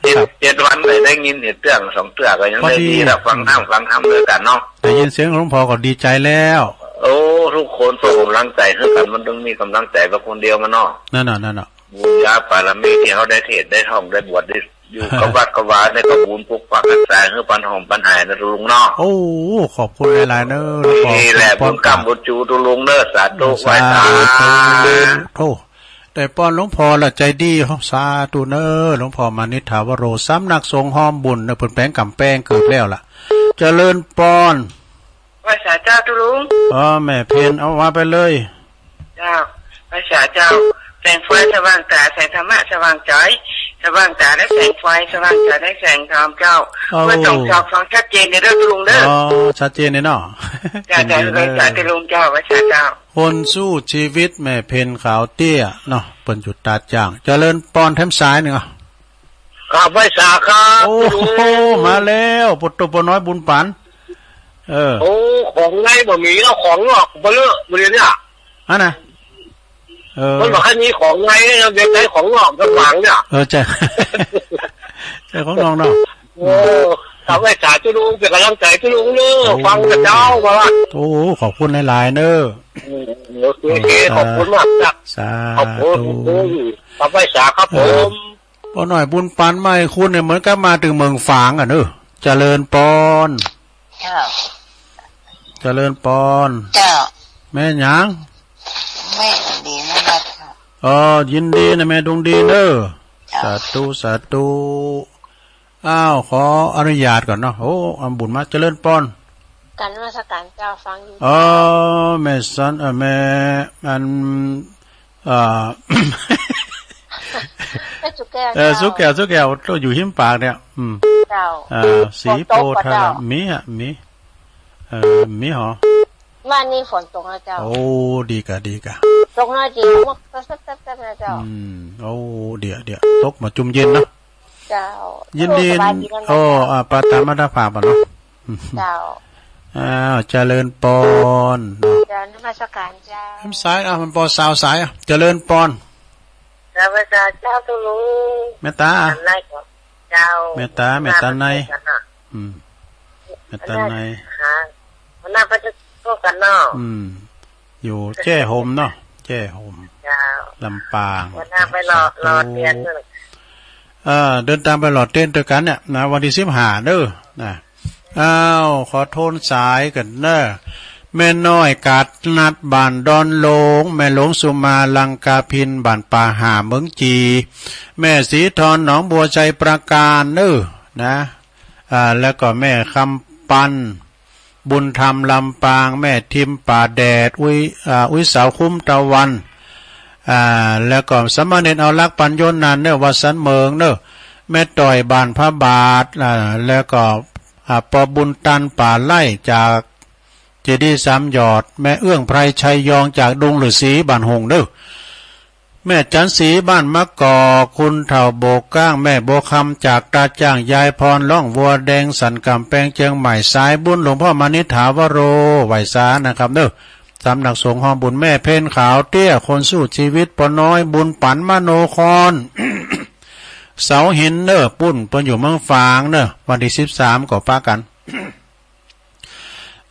เจ็ด ครับ เจ็ดวันไม่ได้ยินเห็นเตื้องสองเตื้อก็ยัง พอดี ได้ดีแล้ว ฟังธรรม ฟังธรรมด้วยกันเนาะ ได้ยินเสียงหลวงพ่อก็ดีใจแล้ว โอ้ ทุกคนส่งกำลังใจให้กัน มันต้องมีกำลังใจแบบคนเดียวมันเนาะ นั่นน่ะ นั่นน่ะ บุญญาบารมีที่เขาได้เทศน์ได้ท่องได้บวชได้อยู่กับวัดกับวาเนี่ยก็บุญปกปักรักษาให้ปันหอมปันหายนะลุงเนาะ โอ้ ขอบคุณหลายๆ เนอะ นี่แหละ ขอบคุณ บุญกรรมบุญจูตุลุงเนอะ สาธุ สาธุ ไหว้สา โธ่ ได้ปอนหลวงพ่อละใจดี สาธุเนอะ หลวงพ่อมานิษฐาวโร สำนักสงฆ์หอมบุญเนอะ เพิ่นแปลงกำแปลงเกิดแล้วล่ะ เจริญปอน ไหว้สาเจ้าตุลุง อ๋อ แม่เพ็ญ เอาว่าไปเลย เจ้า ไหว้สาเจ้า แสงไฟสว่างตา แสงธรรมะสว่างใจ แส สว่างจ๋าและแสงไฟ สว่างจ๋าและแสงธรรมเจ้า โอ้ เพื่อส่องสอบความชัดเจนในเรื่องลุงเด้อ อ๋อ ชัดเจนเลยเนาะ จ้า ยินดี จ้า เด้อ สาธุลุงเจ้า ไว้สาเจ้า คนสู้ชีวิตแม่เพ็ญขาวเตี้ยเนาะ เปิ้นอยู่ตาดจ้าง เจริญปอนแถมสายหนึ่งอ่ะ ครับ ไว้สาครับ โอ้โห ลุง มาแล้ว ปอโตปอน้อยบุญปัน เออ โอ้ ของในบ่มีแล้ว ของนอกบ่เลอะ บริเวณเนี่ย อันน่ะ เออ มันบอกให้มีของใน เดี๋ยวใช้ของนอกจะฝังเนี่ย เออ ใช่ ใช่ของนอกเนาะ โอ้ ครับ ไว้สาธุลุง เป็นกำลังใจให้ลุงเนอะ โอ้ ฟังกับเจ้ามาละ โอ้ ขอบคุณหลายๆ เนอะ อืม โอเค ขอบคุณมากจ้ะ สาธุ ขอบคุณ ครับ ไว้สาครับผม เออ ปอน้อยบุญปันมาให้คุณเนี่ย เหมือนกับมาถึงเมืองฝางอ่ะเนอะ เจริญปอน เจ้า เจริญปอน เจ้า แม่หยัง แม่ดีนะครับ อ๋อ ยินดีนะแม่ดวงดีเนอะ เจ้า สาธุ สาธุ อ้าว ขออนุญาตก่อนเนาะ โอ้ เอาบุญมา เจริญปอน กราบนมัสการเจ้า ฟังอยู่ อ๋อ เจ้า แม่สัน เอ่อ แม่ อัน เอ่อ แม่สุแก้ว เอ่อ เจ้า สุแก้ว สุแก้ว โตอยู่หิมปากเนี่ย อืม เจ้า เอ่อ สีโพธาราม มีฮะ มี เอ่อ มีหอ วันนี้ฝนตกนะเจ้า โอ้ ดีกะ ดีกะ ตกน้อยจริง มวกแป๊บๆๆๆนะเจ้า อืม โอ้ เดี๋ยว เดี๋ยว ตกมาจุ่มเย็นเนาะ เจ้า ยินดี โอ้ สบายดีนะ โอ้ เจ้า อ่า ปาตามมาตรภาพอ่ะเนาะ เจ้า อ้าว เจริญปอน เจ้า นมัสการเจ้า แถมสาย อ่ะ มันปอสาวสาย อ่ะ เจริญปอน เจ้า พระเจ้า เจ้าตุลุง แม่ตา อันไหนก็ เจ้า แม่ตา แม่ตาใน อืม แม่ตาใน ฮะ วันหน้าไปจะพบกันเนาะ อืม อยู่แจ้ห่มเนาะ แจ้ห่ม เจ้า ลำปาง วันหน้าไปรอ รอเตียนเนาะ เอ่อ เดินตามไปหล่อเตียนด้วยกันเนี่ยนะ วันที่สิบห้าเด้อ นะ อ้าว ขอโทนสายกันเนอะ แม่น้อยกาดนัดบ้านดอนหลวง แม่หลวงสุมาลังกาพิน บ้านป่าห่าเมืองจี แม่สีทอนหนองบัวชัยปราการเนอะ นะ อ่า แล้วก็แม่คำปัน บุญธรรมลำปาง แม่ทิมป่าแดด อุ้ย อ่า อุ้ยสาวคุ้มตะวัน อ่า แล้วก็สามเณรเอารักปัญญนนันท์เนอะ วัดสันเมืองเนอะ แม่ต่อยบ้านพระบาท อ่า แล้วก็ อ่า ปอบุญตันป่าไร่จากเจดีย์สามยอด แม่เอื้องไพรชัยยองจากดงฤาษีบ้านหงส์เนอะ แม่จันทร์ศรีบ้านมะกอก คุณเฒ่าโบกก้าง แม่บัวคำจากตาจ้าง ยายพรล่องวัวแดง สันกำแพงเชียงใหม่ สายบุญหลวงพ่อมณิษฐาวโร ไหว้สานะครับเนอะ สำนักสงฆ์ห้องบุญแม่เพ็ญขาวเตี้ย คนสู้ชีวิต ปอน้อยบุญปันมโนคอน เสาหินเนอะ ปุ้นเปิ้นอยู่เมืองฝางเนอะ วันที่สิบสามก็ปะกัน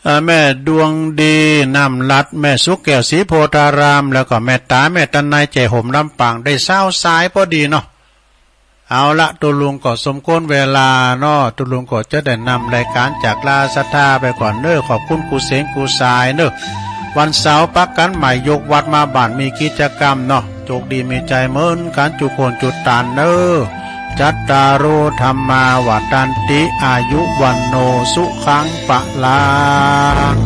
เอ่อ แม่ดวงดีน้ำลัด แม่สุกแก้วศรีโพธาราม แล้วก็แม่ตา แม่ตาใน แจ้ห่มลำปาง ได้ซาวสายพอดีเนาะ เอาละ ตุลุงก็สมควรเวลาเนาะ ตุลุงก็จะได้นำรายการจากลาศรัทธาไปก่อนเนอะ ขอบคุณกู้เสงกู้สายเนอะ วันเสาร์ปะกันใหม่ ยกวัดมาบ้านมีกิจกรรมเนาะ โจคดีมีชัยเหมือนกันจุคนจุตานเนอะ จัตตาโร ธัมมา วัฑฒันติ อายุ วัณโณ สุขัง พลัง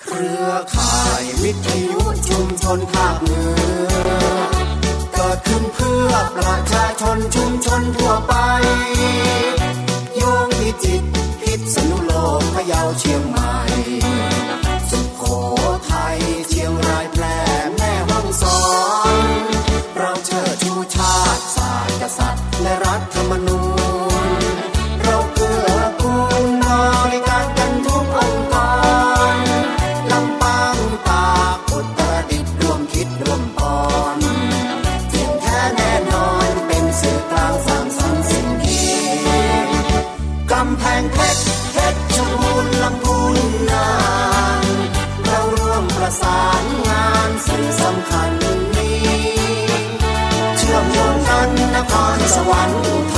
เครือข่ายวิทยุชุมชนภาคเหนือ เกิดขึ้นเพื่อประชาชนชุมชนทั่วไป โยงพิจิตร พิษณุโลก พะเยา เชียงใหม่ สุโขทัย เชียงราย แพร่ แม่ฮ่องสอน เราเชิดชูชาติ ศาสตร์ กษัตริย์ และรัฐธรรมนูญ เราเกื้อกูลบริการกันทุกองค์กร ลำปาง ตาก อุตรดิตถ์ ร่วมคิดร่วมปอน เที่ยงแท้แน่นอน เป็นสื่อกลางสร้างสรรค์สิ่งดี กำแพงเพชร เพชรบูรณ์ ลำพูน น่าน ประสานงานสิ่งสำคัญนี้ เชื่อมโยงกันนครสวรรค์อุท